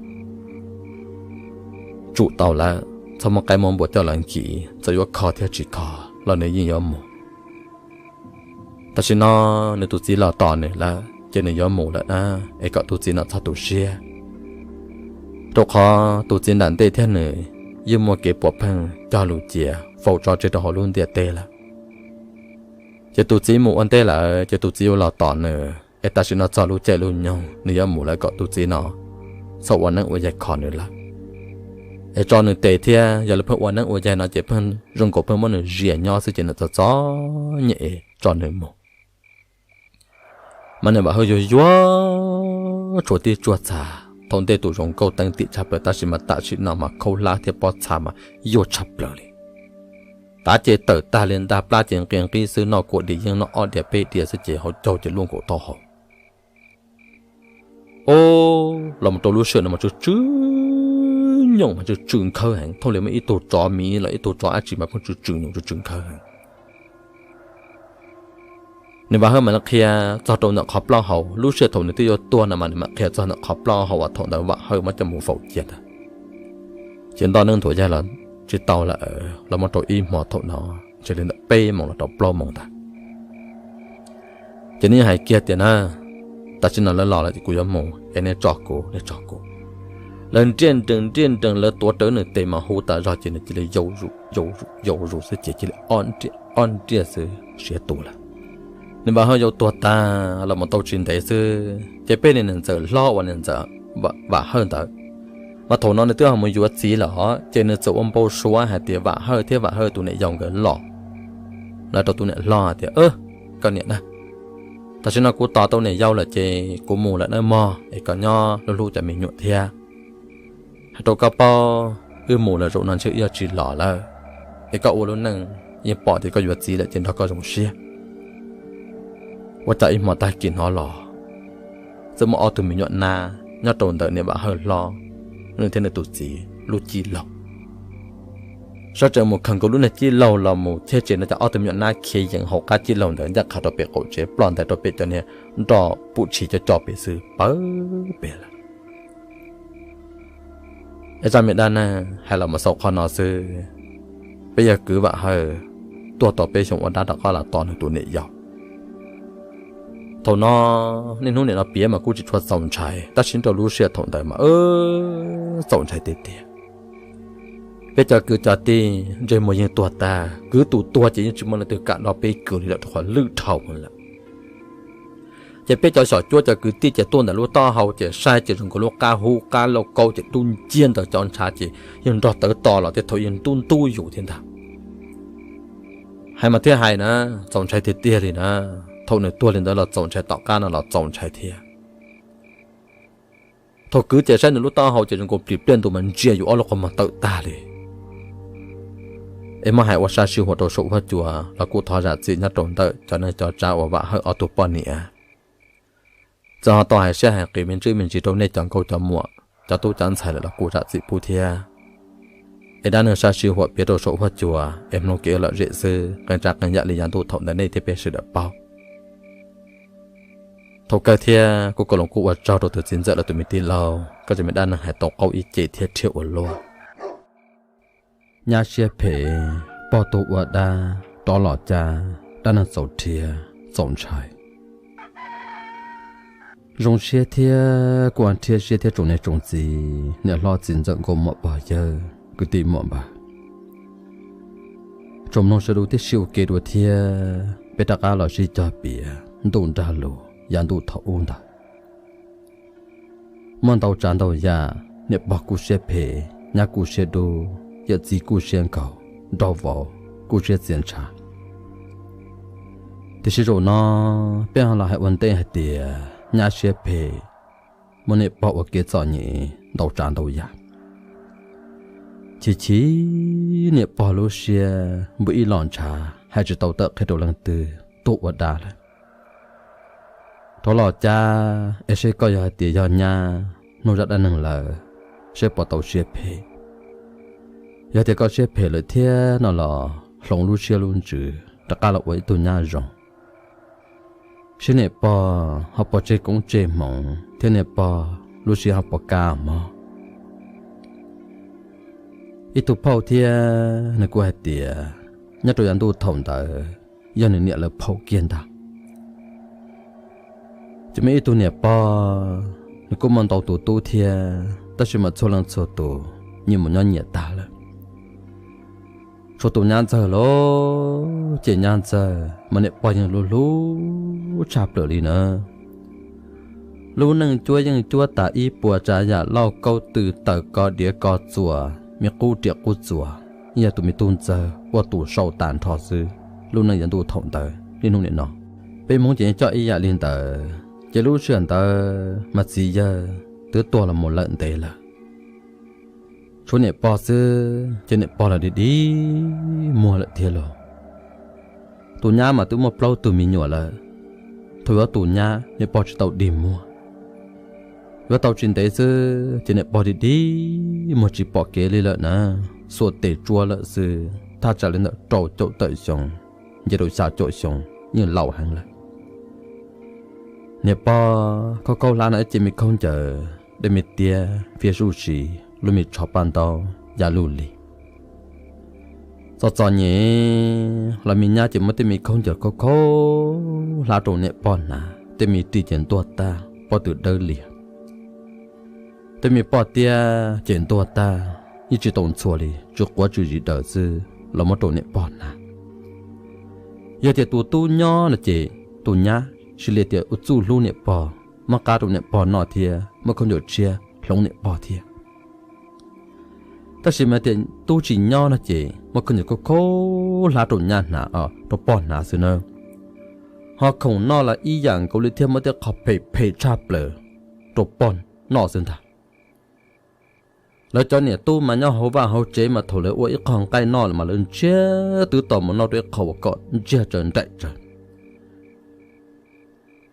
tsum tau lawm, txhob muab qaib muab npua coj los nkim, txawm yuav kho thiab tsis kho los nws yeej yuav mus. Tam sim no nws tus txiv los tos nws lawm ces nws yuav mus lawm na, es kom tus txiv no txhob tu siab, rau qhov tus txiv nram ntej thiab nws yeej muaj kev puas pheej cog lus cia faus tso tseg rau hauv lub ntiaj teb lawm. Ces tus txiv mus ua ntej lawm ces tus txiv yuav los tos nws, es tam sim no txog lub caij lub nyoog nws yuav mus lawm kom tus txiv no txhob ua neeb ua yaig kho nws lawm. Es tso nws tes thiab, yog lawv pheej ua neeb ua yaig no ces pheej zoo nkaus pheej muab nws zias nyob xwb ces nws txom txom nyem es tso nws mus. Mas niam Vam Hawj yuag yuag tshuav tib tsuag txha, thaum ntej tus zoo nkauj teeb tim tshaj plaws tab sis mas tam sim no mas khaub hlab thiab pob txha mas yuag tshaj plaws li. Tav ces tawm tag li ntag, plab ces nqi nqib xwb, noj kua dis yeej noj ob diav peb diav xwb ces hauv caug ces luaj nkaus taub hau. Ob, los mus rau lub sij hawm no mas tsw tsw nyoom mas tsw tsw nkhawv heev, thooj li muaj ib tug tsov miv los ib tug tsov dab tsi mas pheej tsw tsw nyoom tsw tsw nkhawv heev. Niam Vam Hawj mam li qhia txog rau ntawm qhov plaub hau, lub sij hawm thaum nws twb yuav tuag no mas nws mam qhia txog ntawm qhov plaub hau uas thaum ntawd Vam Hawj muab coj mus faus cia ntag. Ces nto neej nthuav yaig los tsis tau lawm, los muaj rau ib hmo thaum no, ntshe li ntawm peb moos los rau plaub moos ntag. Ces nws yeej hais kiag tias na, tam sim no lawv los lawm ces kuv yuav mus es nej tso kuv, nej tso kuv. Lawv nriaj nrees nriaj nrees, lawv tuav rawv nws tes mas hu tas zog ces nws cia li yau zus yau zus yau zus xwb ces cia li ob nriaj xwb siav tus lawm. Niam Vam Hawj yau tuag tag los mus tau tsis ntev xwb ces peb niag niam ntxawm hlob uas niam ntxawm Vam Hawj ntawd, mas thaum no nws twb ho mus yuav txiv lawm os, ces nws txawm ua npau suav hais tias Vam Hawj thiab Vam Hawj tus niam yau nkawd los lawv rau tus niam hlob hais tias, Koj niam na, tam sim no kuv tos tau niam yau lawm ces kuv mus lawm nawb mog, es koj nyob hlub hlub cov me nyuam thiab. Hais rau koj paub, wb mus lawm zaum no ntshe wb yuav tsis los lawm, es koj ua lub neej yeej pom tias koj yuav txiv lawm ces nrog koj zoo siab. Ua cas ib hmo tag kis hnov los txawm muaj ob tug me nyuam nab nyob rau ntawm niam Vam Hawj hlob nws thiab nws tus txiv lub cij laug. Sawv tsees mus khaws nkaus lub niag cij laug los mus cheb tsev no, cov ob tug me nyuam nab khiav yees hauv qab cij laug ntawd ncaj qha rau pem qaum tsev, ploj ntais rau pem cov niag nroj pum tshis cov co pem xwb pawv pem lawm. Es zaj me dab neeg hais los mus xaus qhov no xwb. Peb yawg kwv Vam Hawj tuag tau peb xyoo ua dab rov qab los tos nws tus niam yau. Thaum no niaj hnub niam no piav mas kuj tsis tshua txaus ntshai tab sis rau lub sij hawm thaum ntawd mas txaus ntshai tiag tiag. Peb cov kwv cov tij ntsej muag yeej tuag tag, kwv tus tuag ces yeej tsis muaj leej twg kam nrog peb kwv li lawm rau qhov lwj dhau lawm. Ces peb cov xyom cuab cov kwv tij ces tuaj ntawm lub taub hau ces saib ces zoo nkaus lub qab hub qab lauj kaub ces dub nciab ntawm cov ntshav ces yeej nrog tawv to los tej thaum yeej ntub ntub yus thiab ntag. Hais mas thiaj hais na, txaus ntshai tiag tiag li na. Thaum nws tuag li ntawd los txaus ntshai, tom qab no los txaus ntshai thiab. Thaum kwv ces saib nws lub taub hau ces zoo nkaus plis pliaj ntu mas ntsia yus ob lub qhov muag tawm tag li. Es muab hais ua sab sij huam rau saum huab cua los kuj thov zam txim nyob rau ntawm cov neej cov tsav uas Vam Hawj ob tug poj niam. Txawm ho tau hais siab hais qis me ntsis me ntsis rau nej cov nkauj cov muam, cov tub cov ntxhais lawm los kuj zam txim pub thiab. Es dab neeg sab sij huam piav rau saum huab cua es mloog kev ua lom zem xwb, qee tsav qee yam li yav ntuj thaum ntawd nej thiab peb sawv daws paub. Thaum kawg thiab kuv kuj los kuj ua tsaug rau tus txiv ntxawm los tus me tij laug, koj tseem me dab neeg hais tau qaub ib ce thiab rhiab ua luaj. Nyab siab phem, pog tuag ua dab, rov los cas dab neeg txaus rhiab txaus ntshai. Zoo siab thiab kuj rhiab siab thiab tsoom niam tsoom txiv, niam hlob txiv ntxawm nkauj muam pog yawg kwv tij muam npawg, tsoom mloog sawv daws tib si ua ke dua thiab peb rov qab los sib cog piav ntuj nrag lus yav ntuj thaum ub ntawd. Muaj ntau tsav ntau yam, niam pog kuj siab phem, nyab kuj siab dub, yawm txiv kuj siab nkaug, nraug vauv kuj siab txias ntshav. Tiam sis zaum no peb ho los hais ua ntej hais tias nyab siab phem, muab niam pog ua kev txom nyem ntau tsav ntau yam. Chim chim niam pog lub siab npuab ib los ntshav hais tsis tau tawm qhia rau leej twg, tuag ua dab lawm. Rov los cas es seb koj yog hais tias yog nyab nug zaj dab neeg lawm, seb puas tau siab phem. Yog tias koj siab phem lawm thiab no los hloov lub siab lub ntsws rov qab los ua ib tug nyab zoo, seb niam pog ho puas tseg koob tseg hmoov thiab niam pog lub siab ho puas kaj mog. ib tug phauj thiab nws kuj hais tias nyob rau yav ntuj thaum ntawd yog nws niam lawv phaum kiag ntag. Ces muaj ib tug niam pog, nws kuj muaj ntau tus tub thiab, tab sis mas txhua leej txhua tus nyias mus nyob nyias tag lawm. Tshuav tus nyab ntxawg los ces nyab ntxawg mas niam pog yeej hlub hlub tshaj plaws li na. Lub neej cuab yeej cuab tas ib puas tsav yam lauj kaub tw taws ko diav ko txuas me qub riam qub txuas, yeej yog tus me tub ntxawg ua tus sau tas nrho xwb. Lub neej yav ntuj thaum ntawd niaj hnub nim no, peb Hmoob ces yeej coj ib yam li ntawd, ces lub sij hawm ntawd mas txiv yawg twb tuag los mus lawm ntev lawm. Tshuav niam pog xwb ces niam pog los dig dig muag lawm thiab lauj. Tus nyab mas twb muaj plaub tug me nyuam lawm, thaum yuav tus nyab niam pog tsis tau dig muag. Yuav tau tsis ntev xwb ces niam pog dig dig muag tsis pom kev li lawm na, xuas tes tsuab lawm xwb, thaj tsam li ntawm rau caum tawm xyoo, nce rau xya caum xyoo, yeej laus heev lawm. Niam pog khaub khaub hlab no ib ce me khaub ncaws dej me tiab fiab zuj sis, lub me tsho paj ntaub ya luj li. Txom txom nyem los me nyab ces muab tej me khaub ncaws khaub khaub hlab rau niam pog hnav, tej me ris ces ntuag tag pob tw dawb liag. Tej me poj tiab ces ntuag tag, yeej tsis tau ntxhua li, tsw quav tsw zis daws xwb los muab rau niam pog hnav. Yog tias tus tub nyob no ces tus nyab sis li tias ua txuj hlub niam pog, muab qab rau niam pog noj thiab muab khaub ncaws tshiab hloov niam pog thiab. Tab sis mas tias tub tsis nyob no ces muab khaub ncaws khaub khaub hlab rau nyab hnav, rau pog hnav xwb na. Ho khoom noj los ib yam nkaus li thiab, muab tej qho phem phem tshaj plaws rau pog noj xwb ntag. Lawv cov niam tub mas nyob hauv vaj hauv tsev mas thaum lawv ua ib qho nqaij noj lawm mas lawv ntsiag twb to mus noj rau ib qho uas kom ntsiag tsawv nraim tsawv.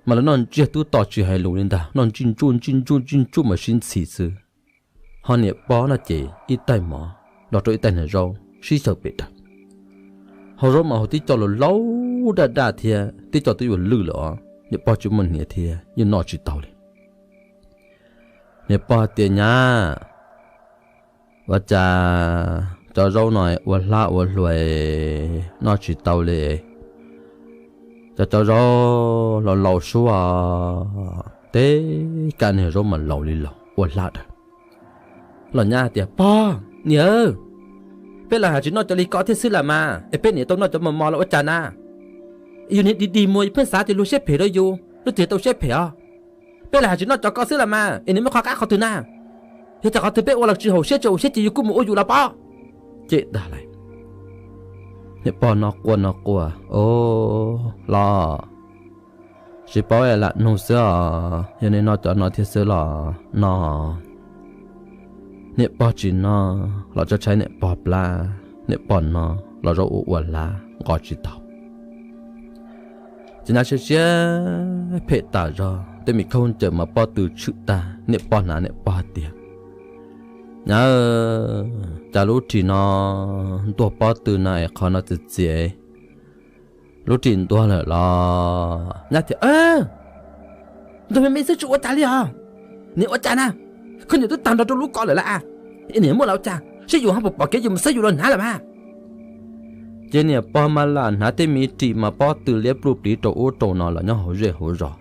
Mas lawv noj ntsiag twb to tsis hais lus li ntag, noj ntsij ntsuj ntsij ntsuj ntsij ntsuj mas sib ntxhi xwb. Ho niam pog no ces ib taig mov los rau ib taig niag zaub sib xyaw pem daws. Hauv zaub mas hauv tib co laus laus daj daj thiab, tib co twb yuav lwj lawm os, niam pog tsis muaj hniav thiab yeej noj tsis tau li. Niam pog tias, Nyab, ua cas cov zaub no ua hlab ua hlua noj tsis tau li? Cov cov zaub laus laus suab, teb kaj niag zaub mas laus li laus ua hlab daws. Los nyab tias, Pog, niam, peb los hais tsis noj cov li ko thiab xwb las mas es peb niam tau noj cov mos mos los ua cas na? Yus niag dig dig muag yus pheej xav tias luag siab phem rau yus, luag twb tau siab phem os. Peb los hais tsis noj cov ko xwb las mas es niam muaj qhov qab qhov twg na? Yog tias qhov twg peb ua los tsis haum siab tsis haum siab ces yus kuj mus ua yus los pab. Cem tag lawm, niam pog no quaj no quaj, O, los tsis paub lam nug xwb os, yog nej noj cov no thiab xwb los noj. Niam pog tsis noj los tshaib tshaib niam pog plab, niam pog noj los zaub ua ua hlab nqos tsis tau. Ces nyab siab siab phem tas zog, tej me khaub ncaws mas pob tw tshwm tag, niam pog hnav niam pog hais tias, Nyab, cas lub ris no ntuag pob tw no es qhov no txias txias, lub ris ntuag lawm los? Nyab tias, Ntuag me me xwb tsis ua cas li os. Niam ua cas na? Khaub ncaws twb tag nrho rau lub ko lawm lauj, niam muaj los ua cas? Seb yus ho puas pom kev yus mus xwb yus los hnav lawm mas. Ces niam pog mas lam hnav tej me ris mas pob tw liab pluj pliv rau ub rau no los nyob hauv zej hauv zos.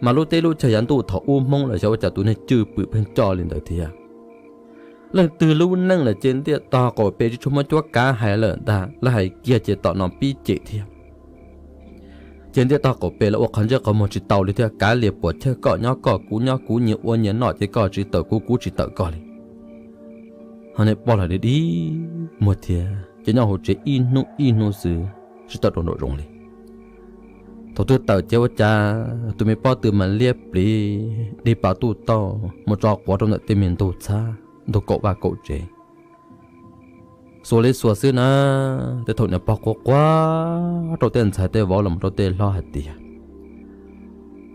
Mas lub teb lub chaw yav ntuj thaum ub Hmoob los xyov ua cas tus niag cwj pwm pheej coj li ntawd thiab. Leej twg lub neej lawm ces ntiaj tog qaum pes tsis tshua muaj cuab kav hais lawm ntag, lawv hais kiag ces tom no pib cem thiab. Ces ntiaj tog qaum pes lawv ua qhov ntsej qhov muag tsis tau li thiab, kav liam puam chawj koj nyob koj kuv nyob kuv, nyias ua nyias noj ces koj tsis tawm kuv kuv tsis tawm koj li. Ho niam pog los dig dig muag thiab ces nyob hauv tsev ib hnub ib hnub xwb tsis tawm rau nraum zoov li. Thaum twg tawm ces ua cas tus me pob tw mas liab pliv dig pas tuj tauj mus tso quav rau ntawm tej me ntug txhab ntug kaum vaj kaum tsev. Xuas li xuas xwb na, tej thaum niam pog quaj quaj rau tej ntxhais tej vauv los rau tej hlob hais tias,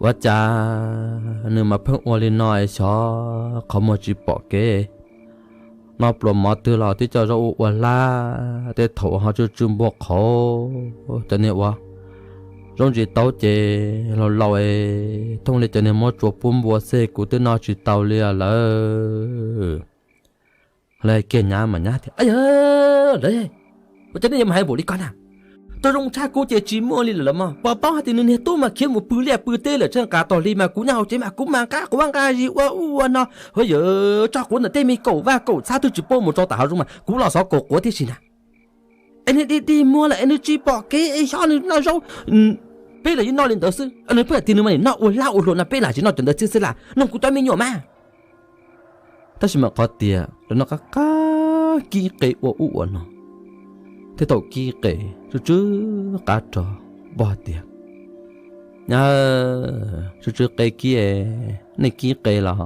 Ua cas nws mas pheej ua li no es xyov qhov muag tsis pom kev. Noj pluas mov twg los twb coj zaub ua ua hlab, tej thaum ho tsw tsw npua qhauv. Cov niag ua zaub ntsis taub ces laus laus es thooj li cov niag muab tsuas pub npua xwb kuv twb noj tsis tau li lawm. Lawv kiag nyab mas nyab tias, Ab yog, ua cas nej yuav mus hais npaum li ko na? Tau zoo tshaj kuv ces tsis muaj li lawm los mas, pov paub hais tias nws niag tub mas khiav mus pw liaj pw teb lawm, tsheej qas tog li mas kuv nyob hauv tsev mas kuv mas nqa quav nqa zis ua ub ua no, ua yawm tso quav ntawm tej me kaum vaj kaum txhab twb tsis paub mus rau tom hav zoov mas kuv los xov kaum quav tib si na. Es nws dig dig muag lawm es nws tsis pom kev es xyov nws noj zaub, peb los yeej noj li ntawd xwb. Nws pheej hais tias nws mas nim noj ua lag ua luam no, peb los tsis noj cov ntawd txhiab xwb las, nug kuv cov me nyuam mas. Tab sis mas qhov tias lawv noj qab qab kib qe ua ub ua no, thiaj tau kib qe tsw tsw qab rog, pog tias, Nyab, tsw tsw qe kib, nej kib qe los?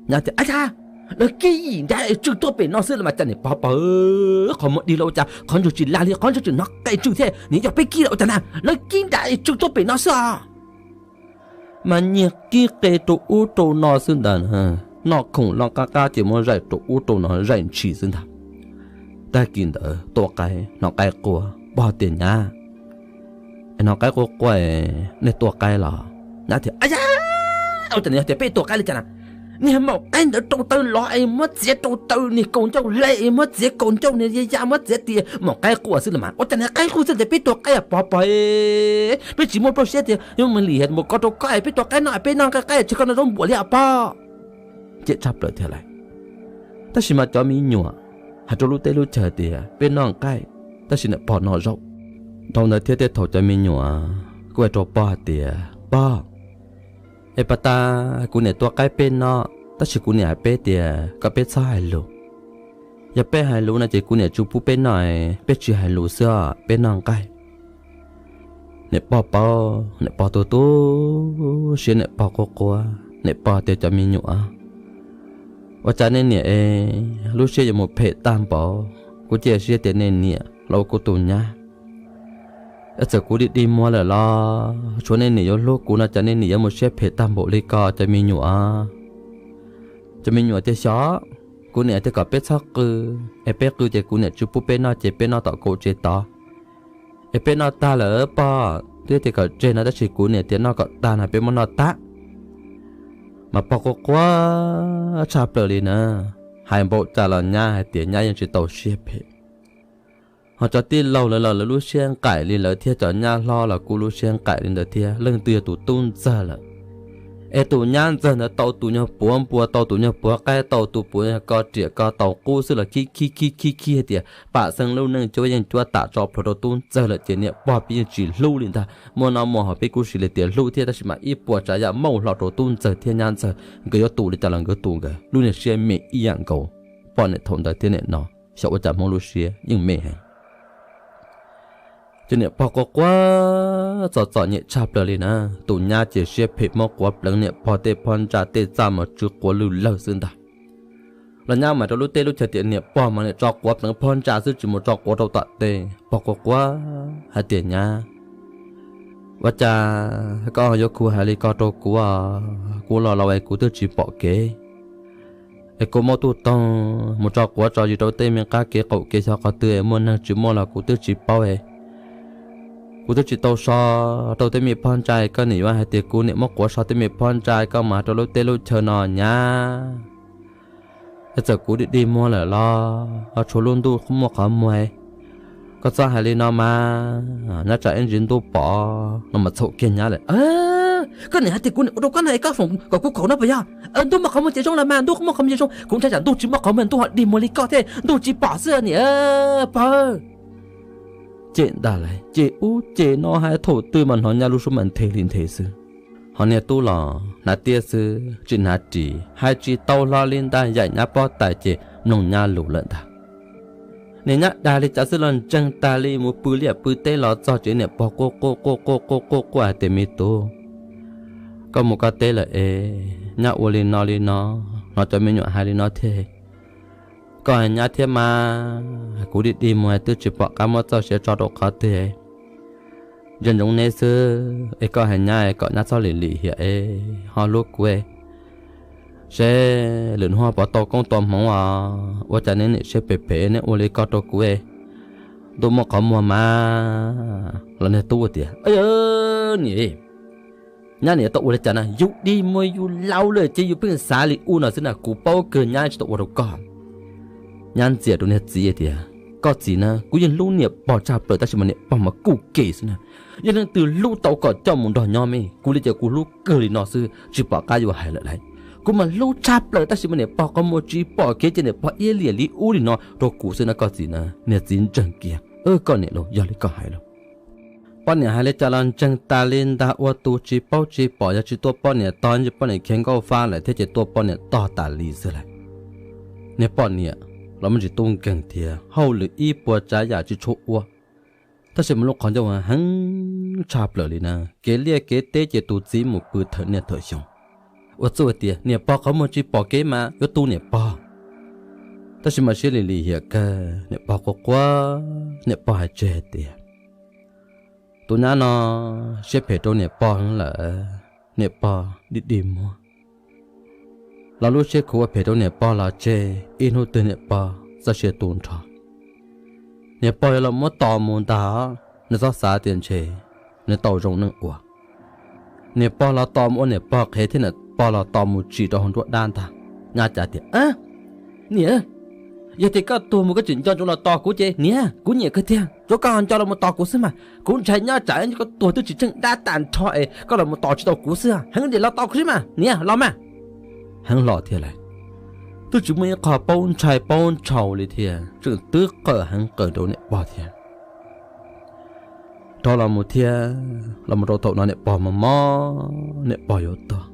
Nyab tias, Ab yog, lawv kib yim nrad es tsw tuaj pem no xwb los mas cas niam pog pog, qhov muag dig los ua cas qhov ntswg tsis lag li, qhov ntswg tseem hnov qe tsw thiab, nim yog peb kib los ua cas na, lawv kib nrad es tsw tuaj pem no xwb os. Mas nyiag kib qe rau ub rau no xwb ntag. Noj khoom loj qab qab ces muab zaim rau ub rau no zaim ntshis xwb ntag. Tag kis ntawd tua qaib, hnov qaib quaj, pog tias, Nyab, hnov qaib quaj quaj, nej tua qaib los? Nyab tias, Ab yog, ua cas nws yog tias peb tua qaib li cas na? Niag maum qaib ntawd rau taw los es muab txiav rau taw, niag kaus ncauj hle es muab txiav kaus ncauj, niag ya ya muab txiav tias maum qaib quaj xwb los mas, ua cas niag qaib quaj xwb tias peb tua qaib os pog pog. Peb tsis muaj plab siab tias yuav mus lim mus kov rau koj es peb tua qaib noj, peb noj nqaij qaib tsis koj noj zaub npuam li os pog. Ces tshaj plaws tiag lawm. Tab sis mas cov me nyuam hais rau lub teb lub chaw tias peb noj nqaij, tab sis niam pog noj zaub. Dhau ntawd thiab tej thaum cov me nyuam kuj hais rau pog hais tias, Pog, es pas tas kuv niam tua qaib peb noj, tab sis kuv niam hais peb tias kom peb txhob hais lus. Yog peb hais lus no ces kuv niam tsis pub peb noj, peb tsis hais lus xwb os, peb noj nqaij. Niam pog paub, niam pog tu tu siab, niam pog quaj quaj, niam pog tias, Cov me nyuam, ua cas nej niam es lub siab yuav mus phem tag npaum? Kuv cia siab tias nej niam los ua kuv tus nyab. Txawm kuv dig dig muag lawm los tshuav nej niam yuav hlub kuv no, cas nej niam yuav mus siab phem tag npaum li ko cov me nyuam? Cov me nyuam tias, Xyov, kuv niam tias kom peb txhob qw, es peb qw ces kuv niam tsis pub peb noj ces peb noj tom kaum tsev tod. Es peb noj tag lawm pog, twb tias kom tseg no tab sis kuv niam tias noj kom tag no peb muab noj tag. Mas pog quaj quaj tshaj plaws li na, hais npaum cas los nyab hais tias nyab yeej tsis tau siab phem. Ho cov tij laug lawv los lawv lub siab nqaim li lawv thiab, cov nyab hlob los kuj lub siab nqaim li ntawd thiab, leej twg yog tus tub ntxawg lawm, es tus nyab ntxawg ntawd tau tus nyuag puav npua, tau tus nyuag puav qaib, tau tus puav ko riam ko taus qub xwb los khib khib khib khib khib hais tias pam xeeb lub neej cuab yeej cuab tam tso plhuav rau tub ntxawg lawm ces niam pog peb yeej tsis hlub li ntag. Muaj no muaj haus peb kuj sim li tias hlub thiab, tab sis mas ib puas tsav yam mauj hlo rau tub ntxawg thiab nyab ntxawg, nkawd yuav tu li cas los nkawd tu nkawd, lub niag siab me ib yam nkaus. Poj niam thaum ntawd thiab niam no, xyov ua cas Hmoob lub siab yeej me heev. Ces niam pog quaj quaj txom txom nyem tshaj plaws li na, tus nyab ces siab phem muab quav pleev niam pog tej phab ntsa tej txaj mas tsw quav lwj lawg xwb ntag. Los nyab mas rau lub teb lub chaw tias niam pog mas niam tso quav pleev phab ntsa xwb tsis mus tso quav rau tom tej. Pog quaj quaj hais tias nyab, ua cas koj yuav khu hais li ko rau kuv? Kuv los laus es kuv twb tsis pom kev, es kuv muaj tub toog mus tso quav tso zis rau tej me qab kev qaum kev xyov qhov twg es muaj neeg tsis muaj los kuv twb tsis paub es kuv twb tsis tau so rau tej me phab ntsa, koj niam yuav hais tias kuv niam muab quav so tej me phab ntsa, koj mas rau lub teb lub chaw no nyab. Es txawm kuv dig dig muag lawm los tshuav lub ntuj muaj qhov muag, koj txhob hais li no mas, nyob tsam ib ntsis ntuj pom no mas txhaum kiag nyab lawm. Koj niam hais tias kuv niam ua rau koj no es koj foom kom kuv khaum no puas yog? Ntuj muaj qhov muag ces zoo los mas, ntuj muaj qhov muag ces zoo, kuv ntshai tsam ntuj tsis muaj qhov muag ntuj ho dig muag li koj thiab ntuj tsis pom xwb niam pog. Cem ntag lauj, cem ub cem no hais thaum twg mas hnov nyab lub suab mas nthe li nthe xwb. Ho niag tub los hnav tiab xwb tsis hnav ris, hais tsis tau hlo li ntag, yaim nyab pob tais ces mloog nyab lus lawm ntag. Niag nyab dag li cas xwb los ntseeg tag li, mus pw liaj pw teb los txog tsev niam pog quaj quaj quaj quaj quaj quaj quaj hais tias me tub, koj mus koj teb lawm es nyab ua li no li no, hnov cov me nyuam hais li no thiab, koj hais nyab thiab mas, kuv dig dig muag twb tsis pom qab muab txoj sia tso rau qhov twg. Ntsia ntsoov neb xwb es koj hais nyab kom nyab txhob lim lim hiam es ho hlub kuv, seb lwm hnub ho puas tau koob tau hmoov os. Ua cas neb niam siab phem phem neb ua li ko rau kuv? Ntuj muaj qhov muag mas. Los niag tub tias, niam, nyab niam tau ua li cas na? Yus dig muag yus laus lawm ces yus pheej xav li ub no xwb na, kuv paub kawg nyab tsis tau ua rau koj. Nyab ntxias rau niag txiv tias, Koj txiv na, kuv yeej hlub niam pog tshaj plaws tab sis mas niam pog mas kuj kem xwb na. Yog leej twg hlub tau kom coj mus nrog nyob me, kuv li ces kuv hlub kawg li no xwb, tsis pom qab yuav hais lawm lauj. Kuv mas hlub tshaj plaws tab sis mas niam pog qhov muag tsis pom kev ces niam pog iab liam li ub li no rau kuv xwb na koj txiv na. Niag txiv ntseeg kiag, Koj niam lauj, yog li koj hais lauj. Poj niam hais li cas los ntseeg tas li ntag, ua tus tsis paub tsis pom, yog tsis tua poj niam tog, tsis poj niam khiav nkauj fab lawm thiab ces tua poj niam tog tas li xwb lauj. Niag poj niam los muaj ntsis tub nkeeg thiab, hauj lwm ib puas tsav yam tsis tshua ua, tab sis mas lub qhov ncauj heev tshaj plaws li na. Kev liaj kev teb ces tus txiv mus pw thawm niaj thawm xyoo. Ua txuj hais tias niam pog qhov muag tsis pom kev mas yuav tu niam pog. Tab sis mas siab lim lim hiam kawg, niam pog quaj quaj, niam pog hais tseg hais tias, Tus nyab no siab phem rau niam pog lawm, niam pog dig dig muag. Los lub siab khuv ua phem rau niam pog los tseg, ib hnub twg niam pog txoj sia tu nrho. Niam pog yuav los muab tos mus ntag, nws txhob xav tias ntshe nws tau zoo neej ua. Niam pog los tos mus ua niam pog qhev thiab niam pog los tos mus tsim rau hauv nruab dab ntag. Nyab cav tias, Niam, yog tias koj tuag mus koj tseem nco ntsoov los tos kuv ces niam, kuv nyiam kawg tiag, tsuav koj ho nco los mus tos kuv xwb mas. Kuv ntshai nyob tsam koj tuag twb tsis tsheej dab tag nrho es koj los mus tos tsis tau kuv xwb. Heev diam los tos kuv xwb mas niam, los mas. Heev los thiab lauj. Twb tsis muaj ib qho paub ntshai paub ntshau li thiab, tseem twb qawm heev qawm rau niam pog thiab. Rov los mus thiab, los mus rau thaum no niam pog mob mob, niam pog yuav tuag.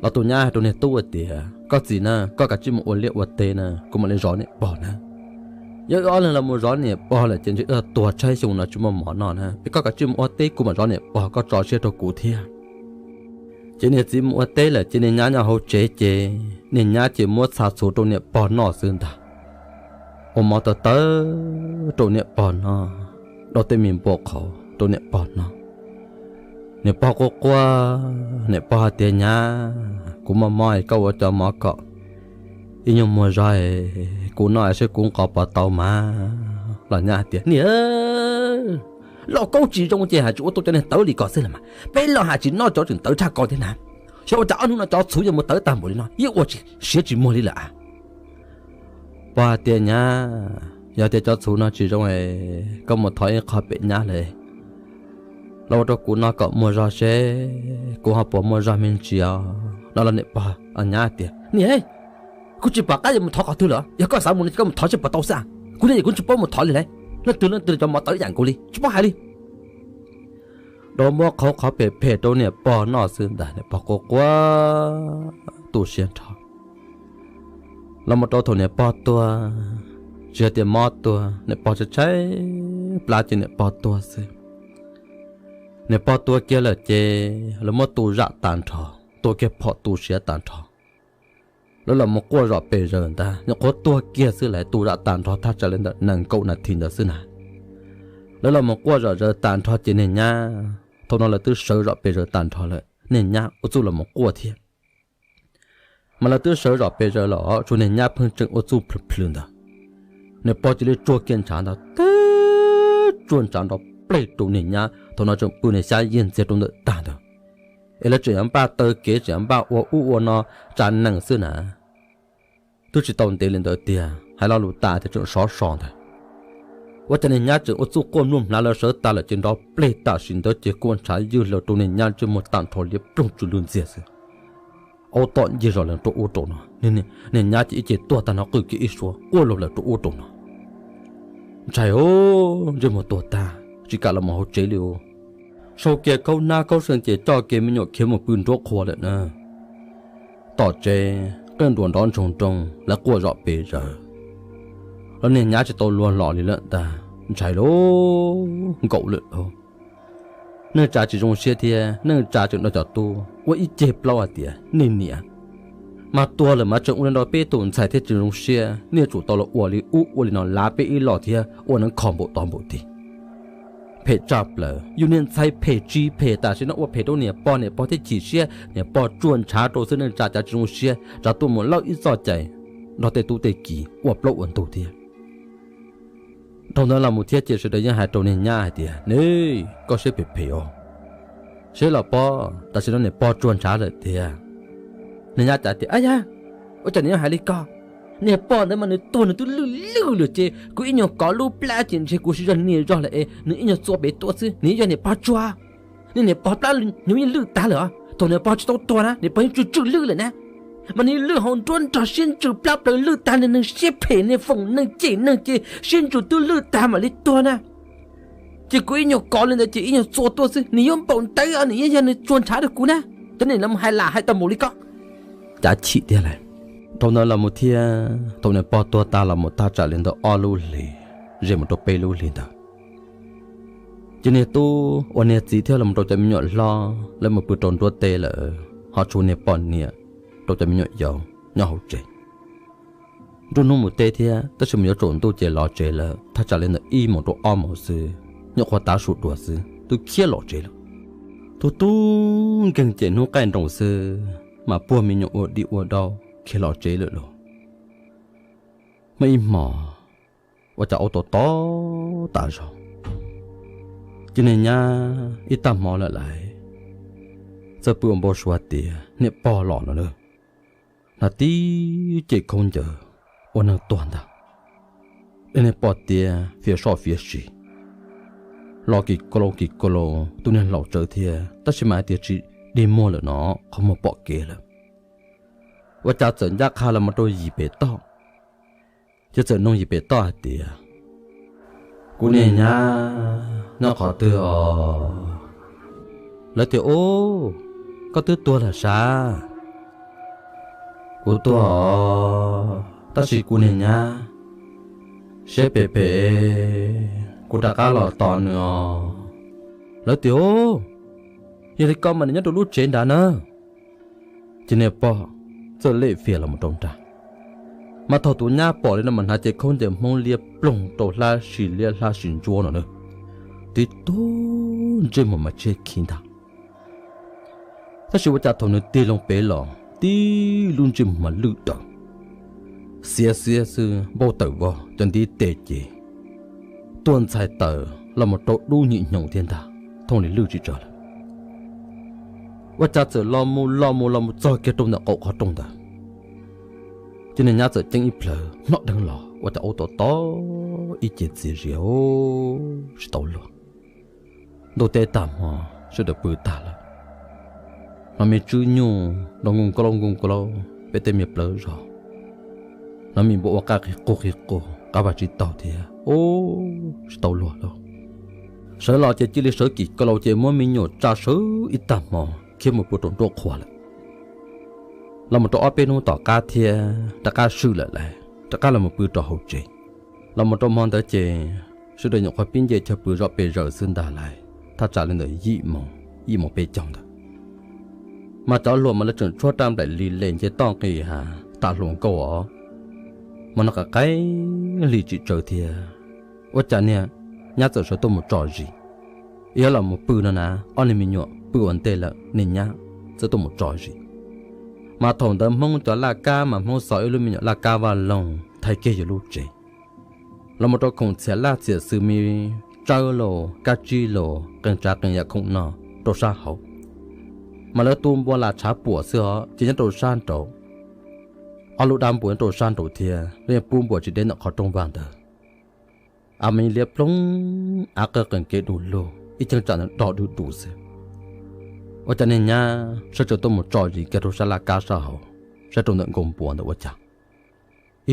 Los tus nyab hais rau niag tub hais tias, Koj txiv na, koj kav tsij mus ua liaj ua teb na, kuv mam li zov niam pog na. Yog wb ob leeg los mus zov niam pog lawm ces ntshe wb tuag tshaib xyoo no tsis muaj mov noj na. Ces koj kav tsij mus ua teb, kuv mam zov niam pog, koj tso siab rau kuv thiab. Ces niag txiv mus ua teb lawm ces niag nyab nyob hauv tsev ces niag nyab ces muab txha txhuv rau niam pog noj xwb ntag. Ua mov tawv tawv rau niam pog noj, rau tej me npua qhauv rau niam pog noj. Niam pog quaj quaj, niam pog hais tias, Nyab, kuv mob mob es koj ua cov mov kom ib nyuag muag zog kuv noj es seb kuv nqos puas tau mas. Los nyab hais tias, Niam, lauj kaub tsis zoo ces hais tsis ua tau cov niag tawv li ko xwb los mas, peb los hais tsis noj cov tseem tawv tshaj ko thiab na. Xyov ua cas ob hnub no cov txhuv yuav mus tawv tag npaum li no, yeej ua siav tsis muag li lawm a. Pog hais tias, Nyab, yog tias cov txhuv no tsis zoo es koj mus thov ib qho pem nyab lawm los ua rau kuv noj kom muag zog seb kuv ho puas muaj zog me ntsis os. No los niam pog, nyab tias, Niam, kuv tsis pom qab yuav mus thov qhov twg lawm, yog koj xav mus no ces koj mus thov seb puas tau xwb. Kuv ne kuv tsis paub mus thov li lauj, leej twg leej twg cov mov tawv ib yam nkaus li tsis paub hais li. Rau muab qhauv qhov phem phem rau niam pog noj xwb ntag, niam pog quaj quaj tu siab nrho. Los mus rau thaum niam pog tuag, tsis yog tias mob tuag, niam pog tshaib tshaib plab ces niam pog tuag xwb. Niam pog tuag kiag lawm ces lawv muab tu zam tag nrho, tuag kiag phom tu siav tag nrho. Lawv los mus quaj zom pes zaws ntag, nyuam qhuav tuag kiag xwb lawv tu zam tag nrho thaj tsam li ntawm nees nkaum nas this ntawd xwb na. Lawv los mus quaj zom zaws tag nrho ces niag nyab, thaum no lawv twb sawv zom pes zaws tag nrho lawm, niag nyab ua txuj los mus quaj thiab. Mas lawv twb sawv zom pes zaws los tshuav niag nyab pheej tseem ua txuj plhws plhws ntawd. Niam pog cia li tsuag kiag ntshav ntawd, tsuag ntshav nrov pleg rau niag nyab, thaum no tseem pw niag xyab yig ntxiag rau ntawm tag ntawd. Es lawv tseem yuav npaj taw kev, tseem yuav npaj ua ub ua no tsa nees xwb na. Twb tsis tau ntev li ntawd tiag, hais lo lus tas tias tseem sov so ntawd. Ua cas niag nyab tseem ua txuj quaj mluj hmlav lawv sawv tas lawm ces nrov pleg tam sim ntawd ces kuaj ntshav ywg laws rau niag nyab ntsej muag tag nrho liab ploog tsw lwg ntxiag xwb. Aub tom ncig zom lees rau ub rau no, niag nyab ces ib ce tuag tag no qw kiag ib suab quaj laug lawm rau ub rau no. Ntshai os, ntsej muag tuag tag tsis kam los mus hauv tsev li os. Sau kiag khaub hnab khaub seej ces coj kiag me nyuam khiav mus pw nruab qhua lawm na. Tom tsev qeej nruas nrov ntsoog nroo, lawv quaj zom pes zaws. Los niag nyab tsis tau luag los li lawm ntag, ntshai lauj, nkaum lawm lauj. Neej tsa tsis zoo siab thiab, neej tsa tseem nrog cov tub ua ib ceg plaub hais tias, Nej niam, mas tuag lawm mas tseem ua li nrog peb tus ntxhais thiab tsis zoo siab, nej tsum tau los ua li ub ua li no lav peb ib los thiab ua neev kho npaum tod npaum tid. Phem tshaj plaws, yus niag ntxhais phem tsis phem tam sim no ua phem rau niam pog, niam pog thiaj chim siab, niam pog tsuag ntshav rau xwb, neej tsa cav tsis zoo siab, tsav tuaj mus lawb ib txoj cai nrog tej tub tej ki ua plaub ua ntug thiab. Dhau ntawd los mus thiab ces sawv daws yeej hais rau niag nyab hais tias, Nej, koj siab phem phem os. Seb los pob, tam sim no niam pog tsuag ntshav lawm tiag. Niag nyab cav tias, Ab yag, ua cas niam yog hais li ko? Niag pog ntawd mas nws tuag nws twb lwj lwj lawm ces kuv ib nyuag kov lub plab ces ntshe kuv siv zog nias zog lawm es nws ib nyuag txua pem tuaj xwb, nws yog niam pog tsuag. Niag niam pog plab nws yeej lwj tag lawm os. Thaum niam pog tsis tau tuag na niam pog yeej tsw tsw lwj lawm na. Mas nws lwj hauv nruab nrog siab ntsws plab plaws lwj tag li, neeg siab phem niag foom neeg cem neeg ces siab ntsws twb lwj tag mam li tuag na. Ces kuv ib nyuag kov li ntawd ces ib nyuag txua tuaj xwb, nws yuav npaum ntawd os, nws yeej yog nws tsuas ntshav rau kuv na. Cov niag no mus hais lam hais tau npaum li ko, cav chim tiag lawm. Dhau ntawd los mus thiab thaum niag pog tuag tas los mus thaj tsam li ntawd ob lub hlis ze mus rau peb lub hlis ntawd, ces niag tub uas niag txiv thiab los rau cov me nyuam hlob lawv mus pw rau nruab teb lawm, ho tshuav niag poj niam rau cov me nyuam yaus nyob hauv tsev. Nruab hnub mus teb thiab tab sis mus yuav tsaus ntuj ces los tsev lawm, thaj tsam li ntawm ib moos rau ob moos xwb, nyuam qhuav tav su dua xwb twb khiav los tsev lawm. Tub tub nkeeg ces hnub qaij nroos xwb mas puag me nyuam ua dib ua daub khiav los tsev lawm lauj. Muaj ib hmos ua cas ua tau tob tas zog, ces niag nyab ib tag hmo lawm lawm, txawm pw ua npau suav tias niag pog los no na, hnav tib ce khaub ncaws ua neeg tuag ntag. Niag pog tias fiav soj fiav sis los kis kau loo kis kau loo, tus niag laus tsawv thiab tab sis mas hais tias tsis dig muag lawm no, qhov muag pom kev lawm. Ua cas txawm ncaj qha los mus rau yim pem toj, ces txawm nug yim pem toj hais tias, Kuv niag nyab nyob qhov twg os? Lawv tias, Ub, koj twb tuag lawm sav? Kuv tuag os, tab sis kuv niag nyab siab phem phem, kuv rov qab los tos nws os. Lawv tias, Ub, yog li koj mas nws nyob rau lub tsev nrad na. Ces niag pog txawm lem fias los mus rau nrad, mas thaum tus nyab pom li no mas hnav cev khaub ncaws Hmoob liab ploog rau hlab sis liab hlab sis ntsuab no na, tib tug ntsej muag mas tshiab khiv ntag. Tab sis ua cas thaum nws tig loo pem los tib lub ntsej muag mas lwj daws, xiav xiav xwb npau taws vog cov ntiv tes ces tuaj ntxhais taws los mus rau dub nyim hnyoo thiab ntag, thooj li lwj tsis tsawg lawm. Ua cas txawm los mus los mus los mus txog kiag rau ntawm qaum qhov rooj ntawd, ces niag nyab txawm ceeb ib plhaw hnob dheev los ua cas ua tau tob ib ce txias zias tsis tau luag. Ntuj teb tag hmo, sawv daws pw tag lawm, hnov me tswb nyuj nrov nkuj nkaub nkuj nkaub peb tej me plawv zos, hnov me npua ua qaj qig qug qig qug qab vaj tsib taug thiab ub tsis tau luag lauj. Sawv los ces cia li sawv kim ko laus ces muab me nyuam tsa sawv ib tag hmo khiav mus pw rau nruab qhua lawm. Los mus rau ob peb hnub tom qab thiab rov qab swm lawm lauj, rov qab los mus pw rau hauv tsev. Los mus rau hmo ntawd ces sawv daws nyuam qhuav pib nce chaw pw zom pes zaws xwb ntag lauj, thaj tsam li ntawm yim moos, yim moos peb caug ntawd. Mas cov hluas mas lawv tseem tshuab raj nplaim li les nce toj nqis ha, tham hluas nkauj os. Mas no qaim qaim hli tsis tsawg thiab, ua cas niag nyab txawm sawv tuaj mus tso zis. Yog los mus pw no na, ob niag me nyuam pw ua ntej lawm, niag nyab txawm tuaj mus tso zis. Mas thaum ntawd Hmoob cov laj kab mas Hmoob xov ib lub me nyuam laj kab vaj loog thaiv kiag yus lub tsev. Los mus rau khoom txhiam laj txhiam xws me tsawb los kab tsib los qee tsav qee yam khoom no rau sab hauv. Mas lawv tu npua las tshav puam xwb os ces nyob rau sab nraud. Ob lub dab npua nyob rau sab nraud thiab lawv yeej pub npua tsis deb ntawm qhov rooj vag ntawd. Av mas liab ploog, av qawj qees kev du lug, ib cheeb tsam ntawd do du du xwb. Ua cas niag nyab sawv tsees tuaj mus tso zis kiag rau sab laj kab sab hauv, saib rau ntawm nkaus npua ntawd ua cas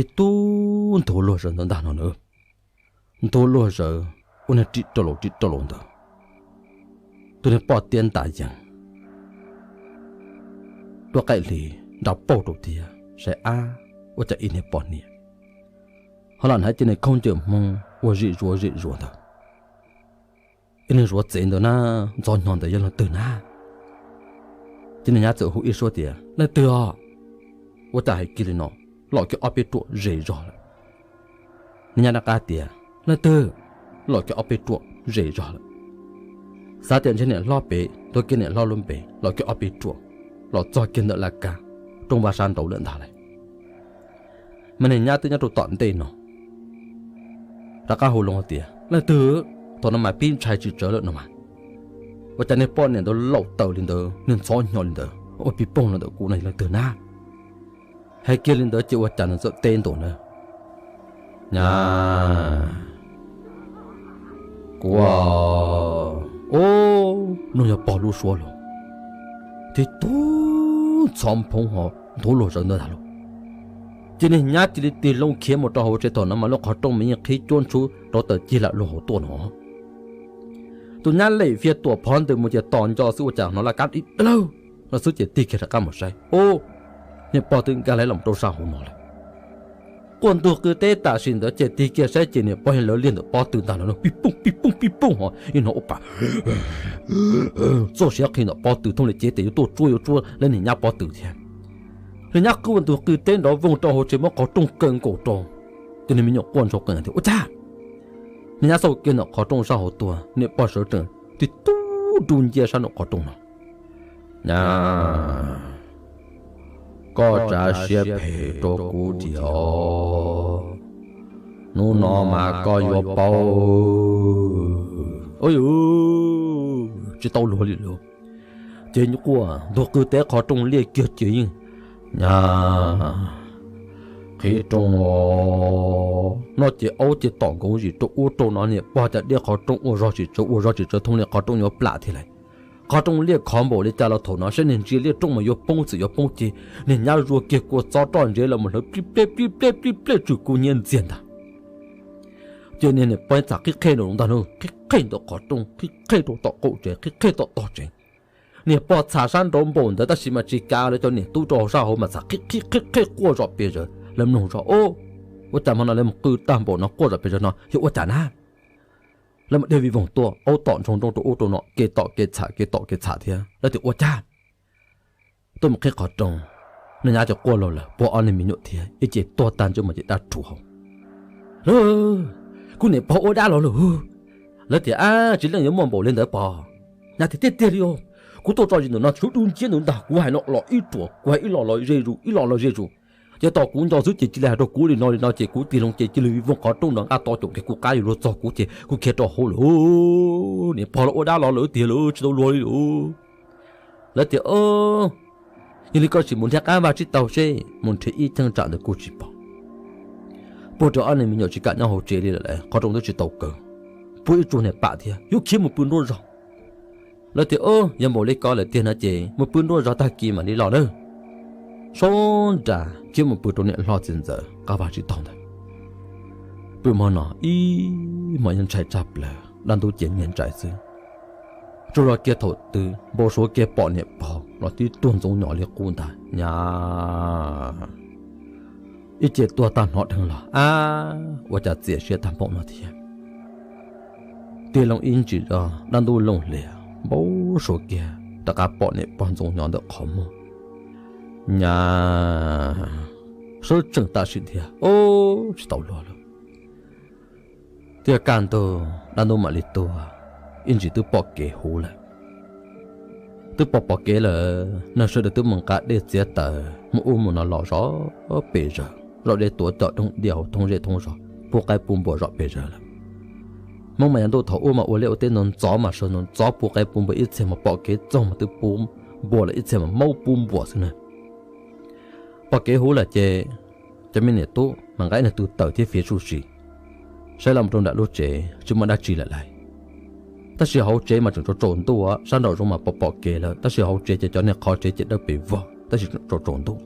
ib tug nthuav luag zawv ntawd ntag no na. Nthuav luag zawv ua niag rim rau laus rim rau laus ntawd, tus niag poj tiab ntas yees, duab qaim hli nra pauj rau thiab saib ab, ua cas ib niag poj niam ho lam hnav ib ce niag khaub ncaws Hmoob ua zim zuav zim zuav ntawd. Ib niag zuav txev ntawd na, ntxhov hnyo ntawd yog leej twg na? Ces niag nyab txawm hu ib suab tias, Leej twg os? Ua cas hais kiag li no, los kiag ob peb ruam ze zog lawm. Niag nyab rov qab tias, Leej twg? Los kiag ob peb ruam ze zog lawm. Xav tias ntshe niam hlob pem, tuav kiag niam hlob lub npe los kiag ob peb ruam, los txog kiag ntawm laj kab rooj vag sab nraud lawm ntag lauj. Mas niag nyab twb nyob rau tom ntej no, rov qab hu loo tias, Leej twg? Thaum no mas pib ntshai tsis tsawg lawm no mas, ua cas niag poj niam ntawd laum taws li ntawd, niag ntxhov hnyo li ntawd ua pig poog los ntawm kuv no leej twg na? Hais kiag li ntawd ces ua cas nws txawm teb ntua na, Nyab, kuv, o, no yog pog lub suab los, tib tug ntxhov nphoob ho nthuav luag zawv ntawd ntag lauj. Ces niag nyab cia li tig loo khiav mus rau hauv tsev. Thaum no mas lub qhov rooj mas yeej qhib cuab ntshub rau tawm cig lam luag hauv tuaj no. Tus nyab lem fiag tuam phov ntws mus ces tos nco xwb ua cas hnov laj kab ib dawg lawg no xwb ces tig kiag rov qab mus saib, o, niag pog twb nkag hlais los rau sab hauv no lawm. Quaj ntug qw teb tam sim ntawd ces tig kiag saib ces niag pog yeej lawv liag ntawm pob tw ntag lauj, pij pooj pij pooj pij pooj ho yeej hnov ua pa txoj siav qhi ntawm pob tw thooj li cev tes yuav tuaj tsuab yuav tsuab lawv niag nyab pob tw thiab. Niag nyab quaj ntug qw teb nrov voog rau hauv tsev muab qhov rooj kaw nkaus rau, ces niag me nyuam quaj ntshau qees tias, Ua cas? Niag nyab xauj kiag ntawm qhov rooj sab hauv tuaj, niag pog sawv tsees tig tub nrug ncia sab nraum qhov rooj no, Nyab, koj tsav siab phem rau kuv tiag os, hnub no mas koj yuav paub. Tsis tau luag li lauj. Ces quaj ntug qw teb qhov rooj liaj kiag ces yeej, Nyab, qhib rooj os, no ces aub ces tom nkoos zim rau ub rau no, niag pog cas diaj qhov rooj ua zog tsis tsawv ua zog tsis tsawv thooj li qhov rooj yuav plam thiab lauj. Qhov rooj liaj khov npaum li cas los thaum no saib niag ntsia liaj rooj mas yuav poob txwm yuav poob ces niag nyab zuag kiag kua txob roj ntsev los mus hlawv plij plej plij plej plij plej tsw kub hnyiab ntxiag ntag. Ces niag niam pog txawm qhib qhej rau ntag lauj, qhib qhej ntawm qhov rooj, qhib qhej rau tom qaum tsev, qhib qhej tom tog tsev. Niag pog txham sab nraud npaum ntawd tab sis mas tsis kav lawv cov niam tub rau hauv sab hauv mas txawm qhib qhib qhib qhej quaj zom pes zaws. Lawv mloog zoj, Ua cas hmo no lawv mus qw tag npaum no quaj zom pes zaws no yog ua cas na? Lawv mam dhia vij voog tuaj, aub tom ntsoog nrooj rau ub rau no, kev tom kev txham kev tom kev txham thiab. Lawv tias, Ua cas? Tuaj mus qhib qhov rooj, niag nyab ces quaj laug lawm, puag ob niag me nyuam thiab ib ce tuag tag ntsej muag ces dab rhuv hau. Kuv niam pog ua dab los lawm. Lawv tias, Ab, tsis leej yuav muaj npaum li ntawd pog. Nyab tias, Tiag tiag li os, kuv tuaj tso zis ntawm no tshwv dub nciab ntawd ntag, kuv hais no los ib ruam, kuv hais ib los los ze zus, ib los los ze zus. Ces tos kuv nco xwb ces cia li hais rau kuv li no li no ces kuv tig loo ces cia li vij voog qhov rooj nrov nqaj to caum kev kuv qab yuav luag txog kuv ces kuv khiav rau hauv lawm. Niam pog los ua dab los lawm tiag lawm, tsis tau luag li lawm. Lawv tias, Yog li koj sim mus nrhiav qab vaj tsib taug seb, mus nrhiav ib cheeb tsam ntawd kuj tsis pom. Puag rau ob niag me nyuam tsis kam nyob hauv tsev li lawm, qhov rooj twb tsis tau kaw, puag ib tsuag niag pam thiab yuav khiav mus pw nruab zog. Lawv tias, Yog npaum li ko lawm tiag no ces mus pw nruab zog tag kis mam li los nawb. Sawv nra khiav mus pw rau niam hlob txiv ntxawm qab vaj tsib taug ntawd. Pw hmo no ib hmos yeej ntshai tshaj plaws, dab ntub ces nyiag ntsais xwb. Tsuas yog kiag thaum twg npau suav kiag pom niam pog los tib tuag ntxoov nyom li qub ntag, Nyab, ib ce tuag tag hnov dheev los, ab, ua cas txias siab tag npaum no thiab. Tig loo ib ntsis zog dab ntub looj hlias, npau suav kiag rov qab pom niam pog ntxoov nyom ntawm qhov muag. Nyab, sawv tsees tam sim thiab, o, tsis tau luag lawm. Thiaj kaj ntug dab ntub mam li tuag, ib ntsis twb pom kev huv lawm. Twb pom pom kev lawm, neeg sawv daws twb mus nqa dej txiav taws mus ub mus no los zom pes zaws, zom dej tuav cov doog diaj hauv thoob zej thoob zos, pub qaib pub npua zom pes zaws lawm. Hmoob mas yav ntuj thaum ub mas ua liaj ua teb ntxov ntxov mas sawv ntxov ntxov pub qaib pub npua, ib txhia mas pom kev txoog mas twb pub npua lawm, ib txhia mas maub pub npua xwb na. Pom kev huv lawm ces cov me niam tub mas nqa ib niag tw taws thiab fiav tsuj si saib los rau nram lub tsev tsis muaj dab tsi lawm lauj. Tab sis hauv tsev mas tseem tsaus tsaus ntuj, sab nraum zoov mas pom pom kev lawm, tab sis hauv tsev ces cov niag qhov tsev ces dawb paug vog tab sis tsaus tsaus ntuj.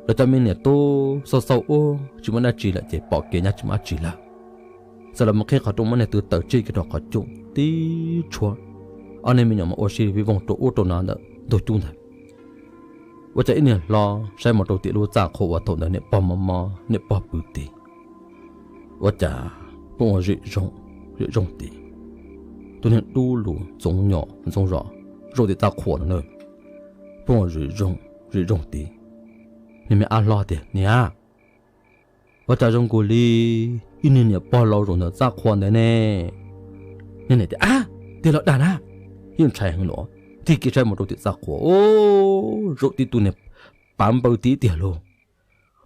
Lawv cov me niam tub xauj xauj ub tsis muaj dab tsi lawm ces pom kev nyab tsis muaj dab tsi lawm. Txawm los mus qhib qhov rooj muab niag tw taws tsij kiag rau qhov cub tib tshuab, ob niag me nyuam mas ua si vij voog rau ub rau no ntawm ntug cub ntawd. Ua cas ib niag hlob saib mus rau tim lub txaj qhua uas thaum ntawd niam pog mob mob niam pog pw tid, ua cas pheej ua zim zoog zim zoog tid. Tus niag dub lug ntxoov nyom ntxoov zos zaum tim txaj qhua no na, pheej ua zim zoog zim zoog tid. Niag me ab hlob tias, Niam, ua cas zoo nkaus li ib niag niam pog laus zaum ntawm txaj qhua ntawd ne? Niag niam tias, Ab, tiag los dag na? Yeej ntshai heev los tig kiag saib mus rau tim txaj qhua, zaum tib tug niag pav npaw tid tiag lauj.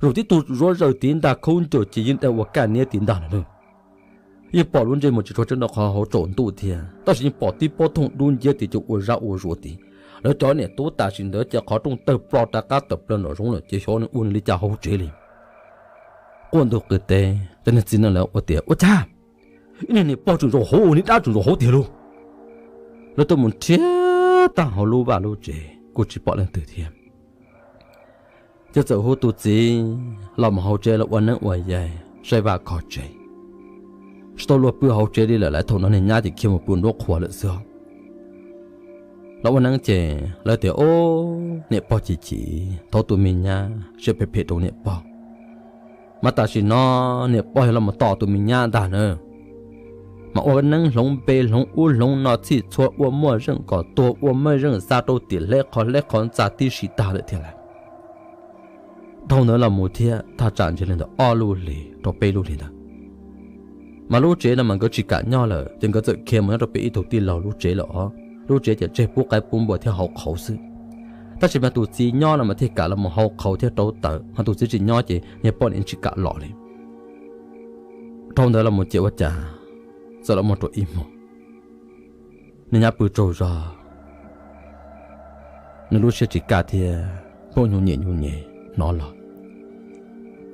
Zaum tib tug zuav zaws tid ntag, khaub ncaws ces yeej dag ua kaj niab tid ntag no na. Yeej pom lub ntsej muag tsis tshua tseeb rau qhov hauv tsaus ntuj thiab, tab sis yeej pom tib pob thooj dub nciab tid ces ua zab ua zuav tid. Lawv cov niam tub tam sim ntawd ces qhov rooj tawg plho rov qab tawm plaws nraum zoov lawm ces xyov nws ua nws li cas hauv tsev li. Quaj ntug qw teb, cov niag txiv neej lawv ua tias, Ua cas ib niag niam pog tseem zaum hauv, ua niag dab tseem zaum hauv tiag lauj? Lawv tuaj mus nrhiav tag hauv lub vaj lub tsev kuj tsis pom leej twg thiab. Ces txawm hu tus txiv los mus hauv tsev los ua neeb ua yaig saib vaj kho tsev. Tsis tau luag pw hauv tsev li lawm, lawv thaum no niag nyab ces khiav mus pw nruab qhuav lawm xwb. Los ua neeb ces lawv tias, Ub, niam pog chim chim, thov tus me nyab siab phem phem rau niam pog. Mas tam sim no niam pog yog los mus tom tus me nyab ntag na. Mas ua neeb hloov npe hloov ub hloov no txhij txhua, ua muaj zeej kom tuag, ua muaj zeej xa rau tim hleb qhov hleb qhov ntxa tib si tag lawm thiab lawm. Dhau ntawd los mus thiab thaj tsam ntshe li ntawm ob lub hlis rau peb lub hlis ntawd. Mas lub tsev no mas nkawd tsis kam nyob lawm ces nkawd txawm khiav mus nyob rau pem ib tug tij laug lub tsev lawm os. Lub tsev ces tseg pub qaib pub npua thiab hau qhauv xwb. Tab sis mas tus txiv nyob no mas thiaj kam los mus hau qhauv thiab rauv taws, ho tus txiv tsis nyob ces niag poj niam tsis kam los li. Dhau ntawd los mus ces ua cas txawm los mus rau ib hmos, niag nyab pw tsaug zog, nws lub siab tsis kaj thiab phooj nyuj nyem nyuj nyem hnov los,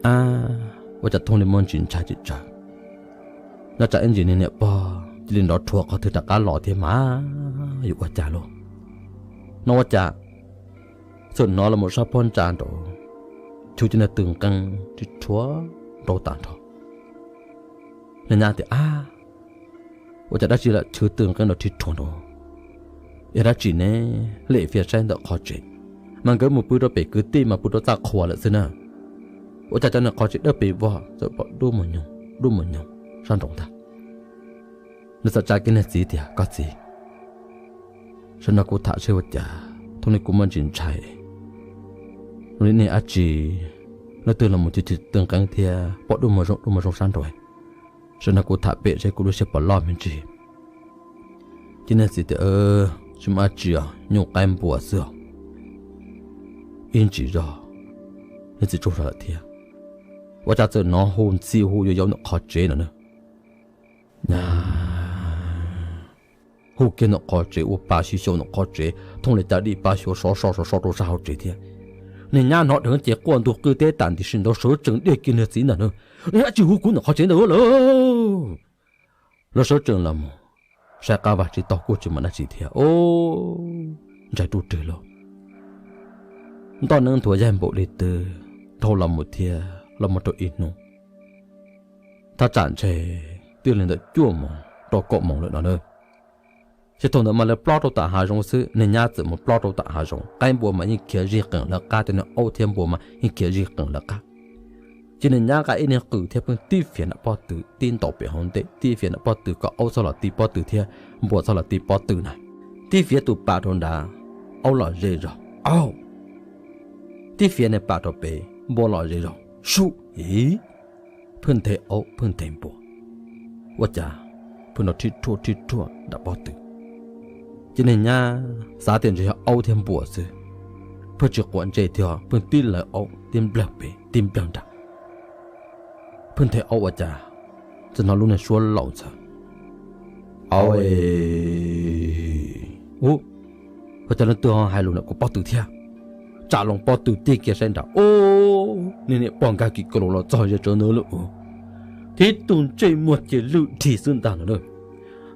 Ab, ua cas thooj li muaj ntsis ntshai tsis tsawg, nyob tsam ib ntsis niag niam pog cia li nrov rhuav qhov twg rov qab los thiab mas yuav ua cas lauj? No ua cas txawm hnov los mus sab pob ntsa nraud, chwv cov niag tw nqeeb rhib rhuav nraud tag nrho. Niag nyab tias, Ab, ua cas dab tsi lam chwv tw nqeeb nraud rhib rhuav nraud? Yog dab tsi ne? Lem fias saib ntawm qhov tsev, mas nkawd mus pw rau pem kwv tij mas pw rau txaj qhua lawm xwb na. Ua cas cov niag qhov tsev dawb pes vog txawm pom dub mus nyoog dub mus nyoog sab nraud ntag. Nws txawm tsa kiag niag txiv tias, Koj txiv, sawv nrog kuv tham seb ua cas thooj li kuv muaj ntsis ntshai. Zoo li niag dab tsi leej twg los mus chwv chwv tw nqeeb thiab pom dub mus zoo dub mus zoo sab nraud. Sawv nrog kuv tham pem seb kuv lub siab puas loj me ntsis. Ces niag txiv tias, Tsis muaj dab tsi os, nyuj qaib npua xwb os. Ib ntsis zog, niag txiv tsaug zog lawm thiab. Ua cas txawm hnov hu ntxhi hu yuav yau ntawm qhov tsev no na. Nyab hu kiag ntawm qhov tsev, ua pa xyuv xyaus ntawm qhov tsev, thooj li cas dim pa xyuv sov so sov so rau sab hauv tsev thiab. Niag nyab hnov dheev ces quaj ntug qw teb tam sim ntawd sawv tsees diag kiag niag txiv ntag na. Niag dab tsi hu kuv ntawm qhov tsev ntawd lawm? Lawv sawv tsees los mus saib qab vag tsis tau, kuj tsis muaj dab tsi thiab. Ub, ntshai ruj rwg lauj. Ntoj neeb nthuav yaig npaum li twg dhau los mus thiab los mus rau ib hnub, thaj tsam ntshe twb li ntawm cuaj moos rau kaum moos lawm no na. Ces thaum ntawd mas lawv plob rau tom hav zoov xwb, niag nyab txawm mus plob rau tom hav zoov, qaib npua mas yeej khiav zig qees lawv qab, cov niag aub thiab npua mas yeej khiav zig qees lawv qab. Ces niag nyab nqa ib niag qws thiab pheej tib fiav nram pob tw, tib ntaus pem hauv ntej, tib fiav nram pob tw kom aub txhob los ti pob tw thiab npua txhob los ti pob tw na. Tib fiav tus pas rau nrad, aub los ze zog, aub. Tib fiav niag pas rau pem, npua los ze zog, sub, iv, pheej nthe aub pheej nthe npua, ua cas pheej nrov rhib rhuaj rhib rhuaj nram pob tw. Ces niag nyab xav tias ntshe yog aub thiab npua xwb, pheej tsis quav ntsej thiab pheej tib lawv aub tib nplawg pem tib nplawg nrad. Pheej nthe aub ua cas txawm hnov lub niag suab laus ntxhawv, aub, ub, ua cas leej twg ho hais lus ntawm kuv pob tw thiab? Tsam loo pob tw tig kiag saib nrad, ub, niag niam pog nkag kim kaus laus los txog ze tsawv ntawd lawm. Tib tug ntsej muag ces lwj dhi xwb ntag no na.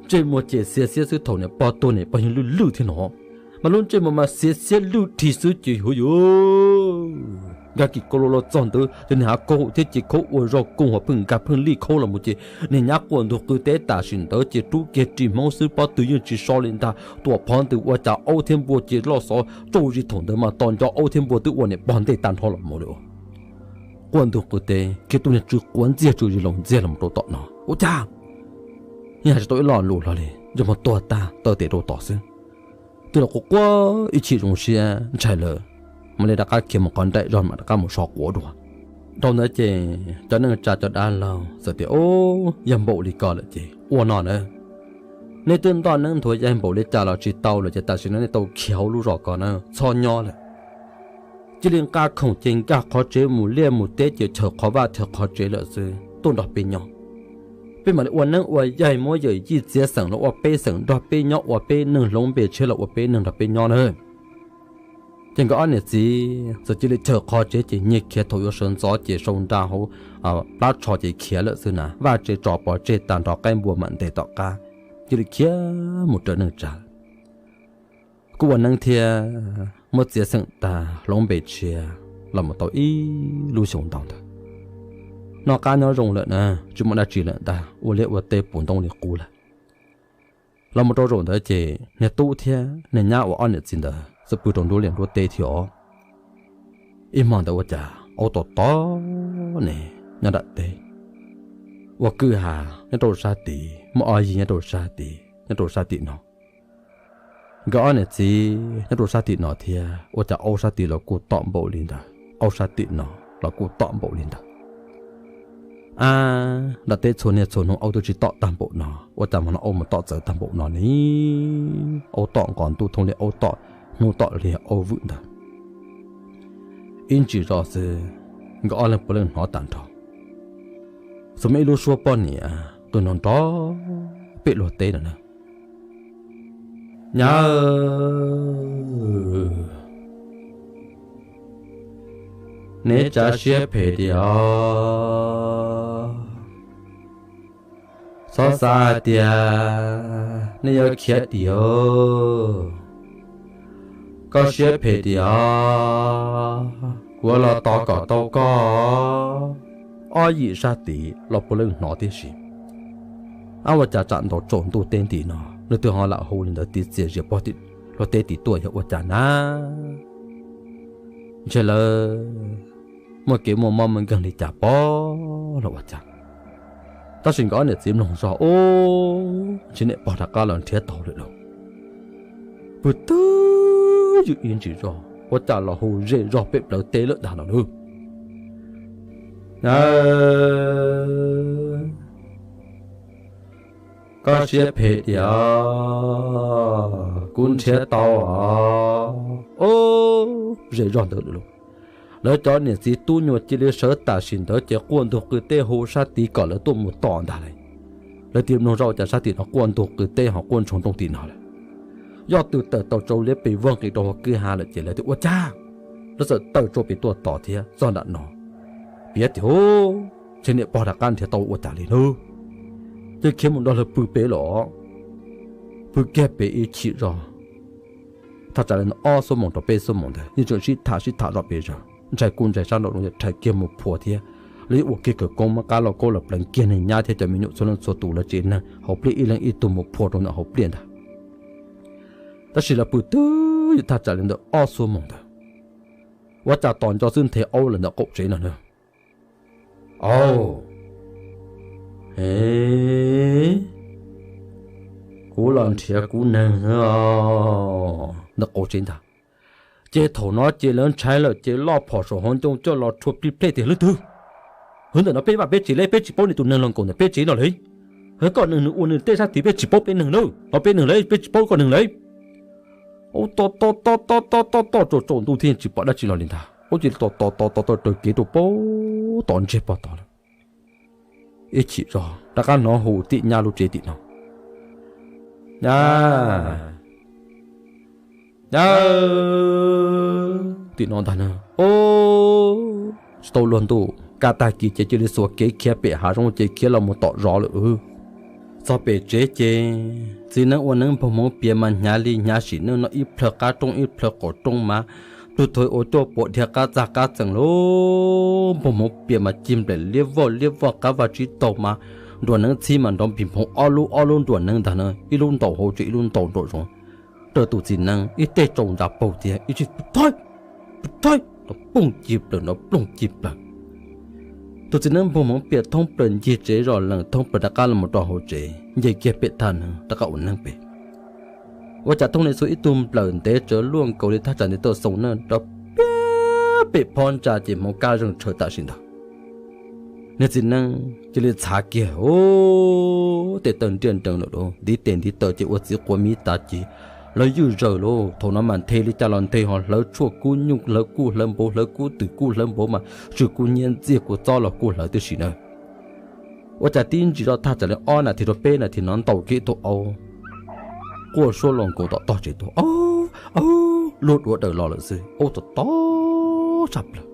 Ntsej muag ces xiav xiab xwb, thaum niam pog tuag niam pog yeej lwj lwj thiab no, mas lub ntsej muag mas xiav xiab lwj dhi xwb ces hu yuav nkag kim kaus laus los txog ntawd ces niag hav khaub thiab ces khaub ua zog koog uas pheej nkag pheej lij khaub los mus ces niag nyab quaj ntug qw teb tam sim ntawd ces rub kiag ris hmoob xwb, pob tw yeej tsis so li ntag. Tuam phov ntws ua cas aub thiab npua ces loj xov tsauj zis thaum ntawd mas tos nco aub thiab npua twb ua niam pog ntej tag nrho los mus li. Quaj ntug qw teb kiag tub niag tsw quav ntxiag tsw zis laus ntxiag los rau tom no ua cas yeej hais tsis tau ib lo lus hlo li, ntsej muag tuag tag taw tes rau tom xwb. Twb los quaj quaj ib chim zoo siab ntshai lawm, mam li rov qab khiav mus qhov nraim zog mam rov qab mus so quav dua. Dhau ntawd ces cov neej tsa cov dab laug txawm tias, Ub, yog npaum li ko lawm ces ua no na, nej twb ntoj neeb nthuav yaig npaum li cas los tsis tau lawm ces tam sim no nej tau khiav hauv lub zos ko na, txhob nyob lawm. Cia li nqa khoom ces nkag qhov tsev mus liaj mus teb ces chaws qhov vaj chaws qhov tsev lawm xwb, tuaj nrog peb nyob. Peb mam li ua neeb ua yaig muab yawm yij txiav xeem los ua peb xeem, nrog peb nyob ua peb neeg, hloov npe tsheb los ua peb neeg nrog peb nyob na. Ces nkawd ob niam txiv txawm cia li chaws qho tsev ces nyiag khiav thaum yuav sawv ntxov ces sau nra hauv plab tsho ces khiav lawm xwb na. Vaj tse tso pov tseg tag nrho qaib npua mam ntes tom qab, cia li khiav mus raws neej tsa. Kuj ua neeb thiab muab txiav xeem tag hloov npe tshiab los mus tau ib lub xyoo ntau ntawd. Noj qab nyob zoo lawm na, tsis muaj dab tsi lawm ntag, ua liaj ua teb puv ntoob li qub lawm. Los mus rau zaum ntawd ces niag tub thiab niag nyab uas ob niam txiv ntawd txawm pw rau nruab liaj nruab teb thiab os. Ib hmo ntawd ua cas aub tom tom ne nyob nram teb, ua kwj ha nyob rau sab tid, muaj ob yig nyob rau sab tid, nyob rau sab tim no. Nkawd ob niam txiv nyob rau sab tim no thiab ua cas aub sab tid los kuj tom npaum li ntawd, aub sab tim no los kuj tom npaum li ntawd. Ab, nram teb txhua niaj txhua hnub aub twb tsis tom tag npaum no, ua cas hmo no aub mus tom txawv tag npaum no ne? Aub tom nqos ntuj thoob li, aub tom hnub tom hli, aub vwm ntawd. Ib ntsis zog xwb, nkawd ob leeg puav leej hnov tag nrho, xws li ib lub suab poj niam qw nrov nrov pem luag teb no na. Nyab, neb tsav siab phem tiag os. Txhob xav hais tias nej yuav khiav dim os. Koj siab phem tiag os, kuv los tos kom tau koj. Ob yim sab tid los puav leej hnov tib si. Ab, ua cas tsam ntaus tsaus ntuj teb nti no leej twg ho lam hu li ntawd tiv txias zias pog tim luag teb tid tuaj yog ua cas na? Ntshe lawv muaj kev muaj mob muaj nkeeg li cas pob los ua cas. Tab sis nkawd ob niam txiv mloog zog ub, ntshe niam pog rov qab los nrhiav tau lawm lauj. Pw twb ywm ib ntsis zog ua cas los hu zej zog pem plawv teb lawm ntag no lauj. Nyab, koj siab phem tiag os, kuv nrhiav tau os. Ub, zej zog ntawd lawm lauj. Lawv cov niam txiv tub nyuag cia li sawv tam sim ntawd ces quaj ntug qw teb hu sab tid kom lawv tuaj mus tos ntag lauj. Lawv tig mloog zog ua cas sab tim no quaj ntug qw teb ho quaj ntsoog nrooj tim no lawm. Yog twb tawm tau tsau liab pes vog nqis rau hauv kwj ha lawm ces lawv tias ua cas lawv txawm tawm tsau pem tuaj tos thiab txog nram no. Piav tias ub, ntshe niam pog rov qab nrhiav tau ua cas li na. Ces khiav mus nrog lawv pw pem los, pw kiag pem ib chim zog. Thaj tsam li ob xuab moos rau peb xuab moos ntawd yeej tseem sib tham sib tham zom pes zaws, ntshai kuj ntshai sab nraum zoov ces rhais kiag mus phua thiab. Lawv yeej ua kiag khawv koob muab qab lauj kaub los pleev kiag niag nyab thiab cov me nyuam txhua leej txhua tus lawv tsev neeg hauv pliaj ib leeg ib tug mus phua rau ntawm hauv pliaj ntag. Tab sis lawv pw twb ywm thaj tsam li ntawm ob xuab moos ntawd, ua cas tos nco xwb nthe aub lawm ntawm qaum tsev no na. Au, e, kuv los nrhiav kuv neeg ntawm qaum tsev ntag. Ces thaum no ces lawv ntshai lawm ces loj phom saum hauv ncoo coj los rhua plig plej tias leej twg, hwv ntawm no peb vaj peb tsev li peb tsis paub nws tus neeg los nkaum ntawm peb tsev no li. Hwv koj neeg nws ua nws tej sab tid peb tsis paub peb neeg na, no peb neeg li peb tsis paub koj neeg li. Ub, to to to to to to to tsaus tsaus ntuj thiab tsis pom dab tsi los li ntag. Ub, ces to to to to to raws kev rau pem tom ntseg pog tod lawm. Ib chim zog rov qab hnov hu tim nyab lub tsev tim no. Nyab, nyab, tim no ntag na. Ub, tsis tau luag ntuj kaj tag kis ces cia li xuas kev khiav pem hav zoov ces khiav los mus tom zos lawm. Txog pem tsev ces txiv neeb ua neeb npog hmoov pias mas hnyav li hnyav sim neej no ib plhaw qab roob ib plhaw qaum roob mas tug thuv ua cuaj puas dhia qab txag qab txees lauj. Npog hmoov pias mas cig nplaim liab voj liab voj qab vaj tsib taug mas nruas neeb txhib mas nrov npig nphoov ob lub ob lub nruas neeb ntag na, ib lub ntaus hauv tsev ib lub ntaus nraum zoov. Raws tus txiv neeb ib teg tsaus ntsa paug tiag ib teg pw thaib pw thaib nrov ploog cig plaws nrov ploog cig plaws. Tus txiv neeb npog hmoov pias thoob plaws ncig tsev zos lees thoob plaws rov qab los rau hauv tsev nce kiag pem thaj neeb rov qab ua neeb pem. Ua cas thoob li xuas ib tug nplawm ntev tsawv luaj nkaus li thaj tsam ntev tuaj xoo na rov piab pem phab ntsa ces hmoov kab zeeg tshaw tam sim ntawd. Niag txiv neeb cia li txhav kiag ub, tes taw nriaj nrees lawm lauj, ntiv tes ntiv taw ces ua txiv quav miv tav ci, lawv ywj zaws lauj. Thaum no mas nthe li cas los nthe ho hlawv tshuaj kub nyuj hlawv kub hlawv npauv hlawv kub twm kub hlawv npauv mas tsw kub nyiab ntxiag kub txob los kub hlawv tib si na. Ua cas tib ntsis zoj thaj tsam li ob nas this rau peb nas this no ntaus kiag tus aub quaj suab los nkaus tom tog tsev tuaj, au, au, luag duav daws los lawm xwb, ub tau tob tshaj plaws.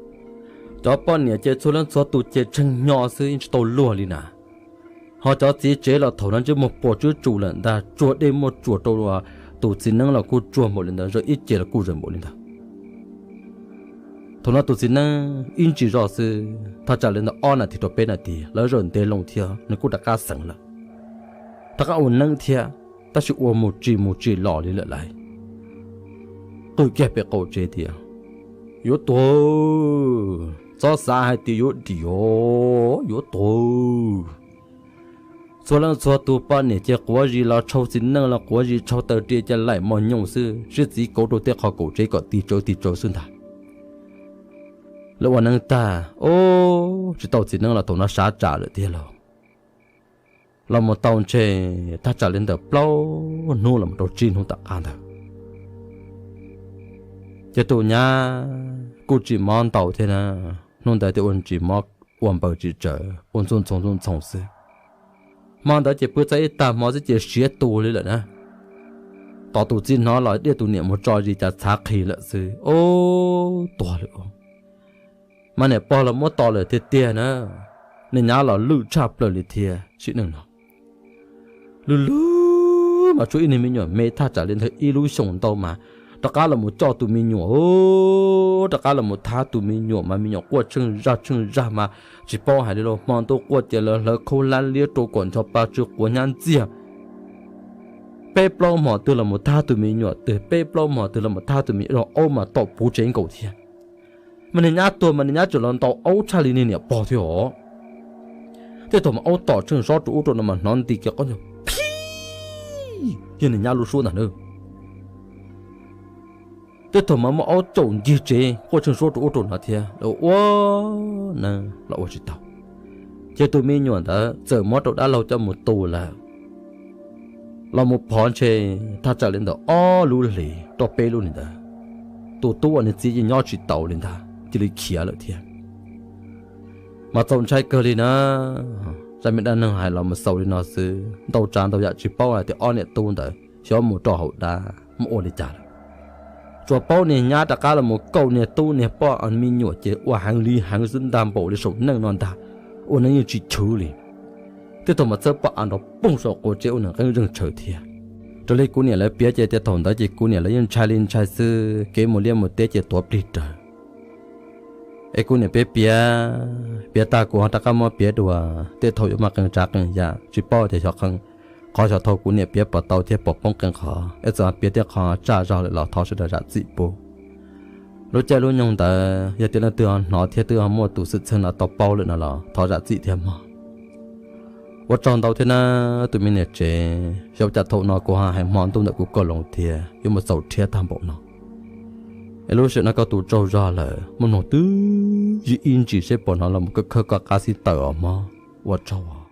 Cov poj niam ces txhua leej txhua tus ces tshee hnyo xwb yeej tsis tau luag li na. Ho cov txiv tsev los thaum no ntsej muag puas tswb tsuas lawm ntag, tsuag dej muaj tsuas rau tus txiv neeb los kuj tsuag npaum li ntawd, zaum ib ce los kuj zaum npaum li ntawd. Thaum no tus txiv neeb ib ntsis zoj xwb, thaj tsam li ntawm ob nas this rau peb nas this lawv zaum ntev loo thiab nws kuj rov qab xeev lawm. Rov qab ua neeb thiab, tab sis ua mus tsis mus tsis los li lawm lauj. Qw kiag pem qaum tsev tias, Yuav tuag, txhob xav hais tias yuav dim, yuav tuag. Txhua leej txhua tus poj niam ces quav zis los tshau, txiv neej los quav zis tshau, taws ris ces laim mos nyoos xwb, sib txiv kauv rau tej qhov kaum tsev kom tig tsawv tig tsawv xwb ntag. Lawv ua neeb tag, ub, tsis tau txiv neeb los thaum no sab tsam lawm tiag lauj. Los mus tau ntshe thaj tsam li ntawm plaub hnub los mus rau tsib hnub tom qab ntawd, ces tus nyab kuj tsis mob ntau thiab na. Hnub ntawd thiaj ua tsis mob, ua npaws tsis tsawv, ua ntxuj ntxhoo ntxuj ntxhoo xwb. Hmo ntawd ces pw txog ib tag hmo xwb ces siav tu li lawm na. Tos tus txiv hnov los diaj tus niam mus tso zis cas txhav qhi lawm xwb, ub, tuag lawm. Mas niam pog los muab tom lawm tiag tiag na. Niag nyab los lwj tshaj plaws li thiab sim neej no. Lwj lwj mas tshuav ib niag me nyuam me thaj tsam li ntawd ib lub xyoos ntau mas rov qab los mus coj tus me nyuam, rov qab los mus thab tus me nyuam mas me nyuam quaj tsheej zaj tsheej zaj mas tsis paub hais li los hmo ntuj quaj ces lawv hlawv khaub hlab liab rau kom ncho pa tsw quav nyab ntxiag. Peb plaub hmo twg los mus thab tus me nyuam twg, peb plaub hmo twg los mus thab tus me nyuam, aub mas tom puv tsev nkaus thiab. Mas niag nyab tuag mas niag nyab tseem los ntaus aub tshaj li niag niam pog thiab os. Tej thaum mas aub tom tsheej zoj rau ub rau no mas hnov nti kiag qab nyuag phij, yog niag nyab lub suab ntag na. Tej thaum mas muaj aub caum ncig tsev quaj tsheej suab rau ub rau no thiab, ua na los ua tsis tau. Ces tus me nyuam ntawd txawm muab rau dab laug coj mus tu lawm. Los mus phov ntshe thaj tsam li ntawm ob lub hlis rau peb lub li ntawd, tus tub uas nws txiv yeej nyob tsis taus li ntag, cia li khiav lawm thiab. Mas txaus ntshai kawg li na. Zaj me dab neeg hais los mus xaus li no xwb, ntau tsav ntau yam tsis paub hais tias ob niam tub ntawd xyov mus rau hauv dab mus ua li cas lawm. Tsuas paub niag nyab rov qab los mus kaum niag tub niag poj me nyuam ces ua heev li heev xwb ntag, npaum li saum neej no ntag, ua neeg yeej tsis chwv li. Tej thaum mas txawb poj av nrov poog saum quav tsev ua neeg qeeb zeeg tshaws thiab. Raws li kuv niam lawv piav ces tias thaum ntawd ces kuv niam lawv yeej ntshai li ntshai xwb, kev mus liaj mus teb ces tuav plig rawg. Es kuv niam piav piav, piav tag kuv ho rov qab muab piav dua, tej thaum yuav muaj qee tsav qee yam tsis paub tias xyov qhov xyov thaum kuv niam piav puas tau thiab puas poob qee qhov, es txawm piav tej qhov tsaj zog lawm los thov sawv daws zam txim pub. Lub caij lub nyoog ntawd yog tias leej twg ho hnov thiab twb ho muaj tus xwm txheej no tau paub lawm no los thov zam txim thiab mog. Ua tsaug ntau thiab na tus me niam tsev, xyov cas thaum no kuv ho hais hmo ntuj ntawm kuv kauj loo thiab yuav mus txaus rhiab tag npaum no. Es lub sij hawm no koj tu tsaug zog lawm, muaj mloog twb yig ib ntsis seb puas hnov los mus khawb khawb koj qab xib taws os mog. Ua tsaug.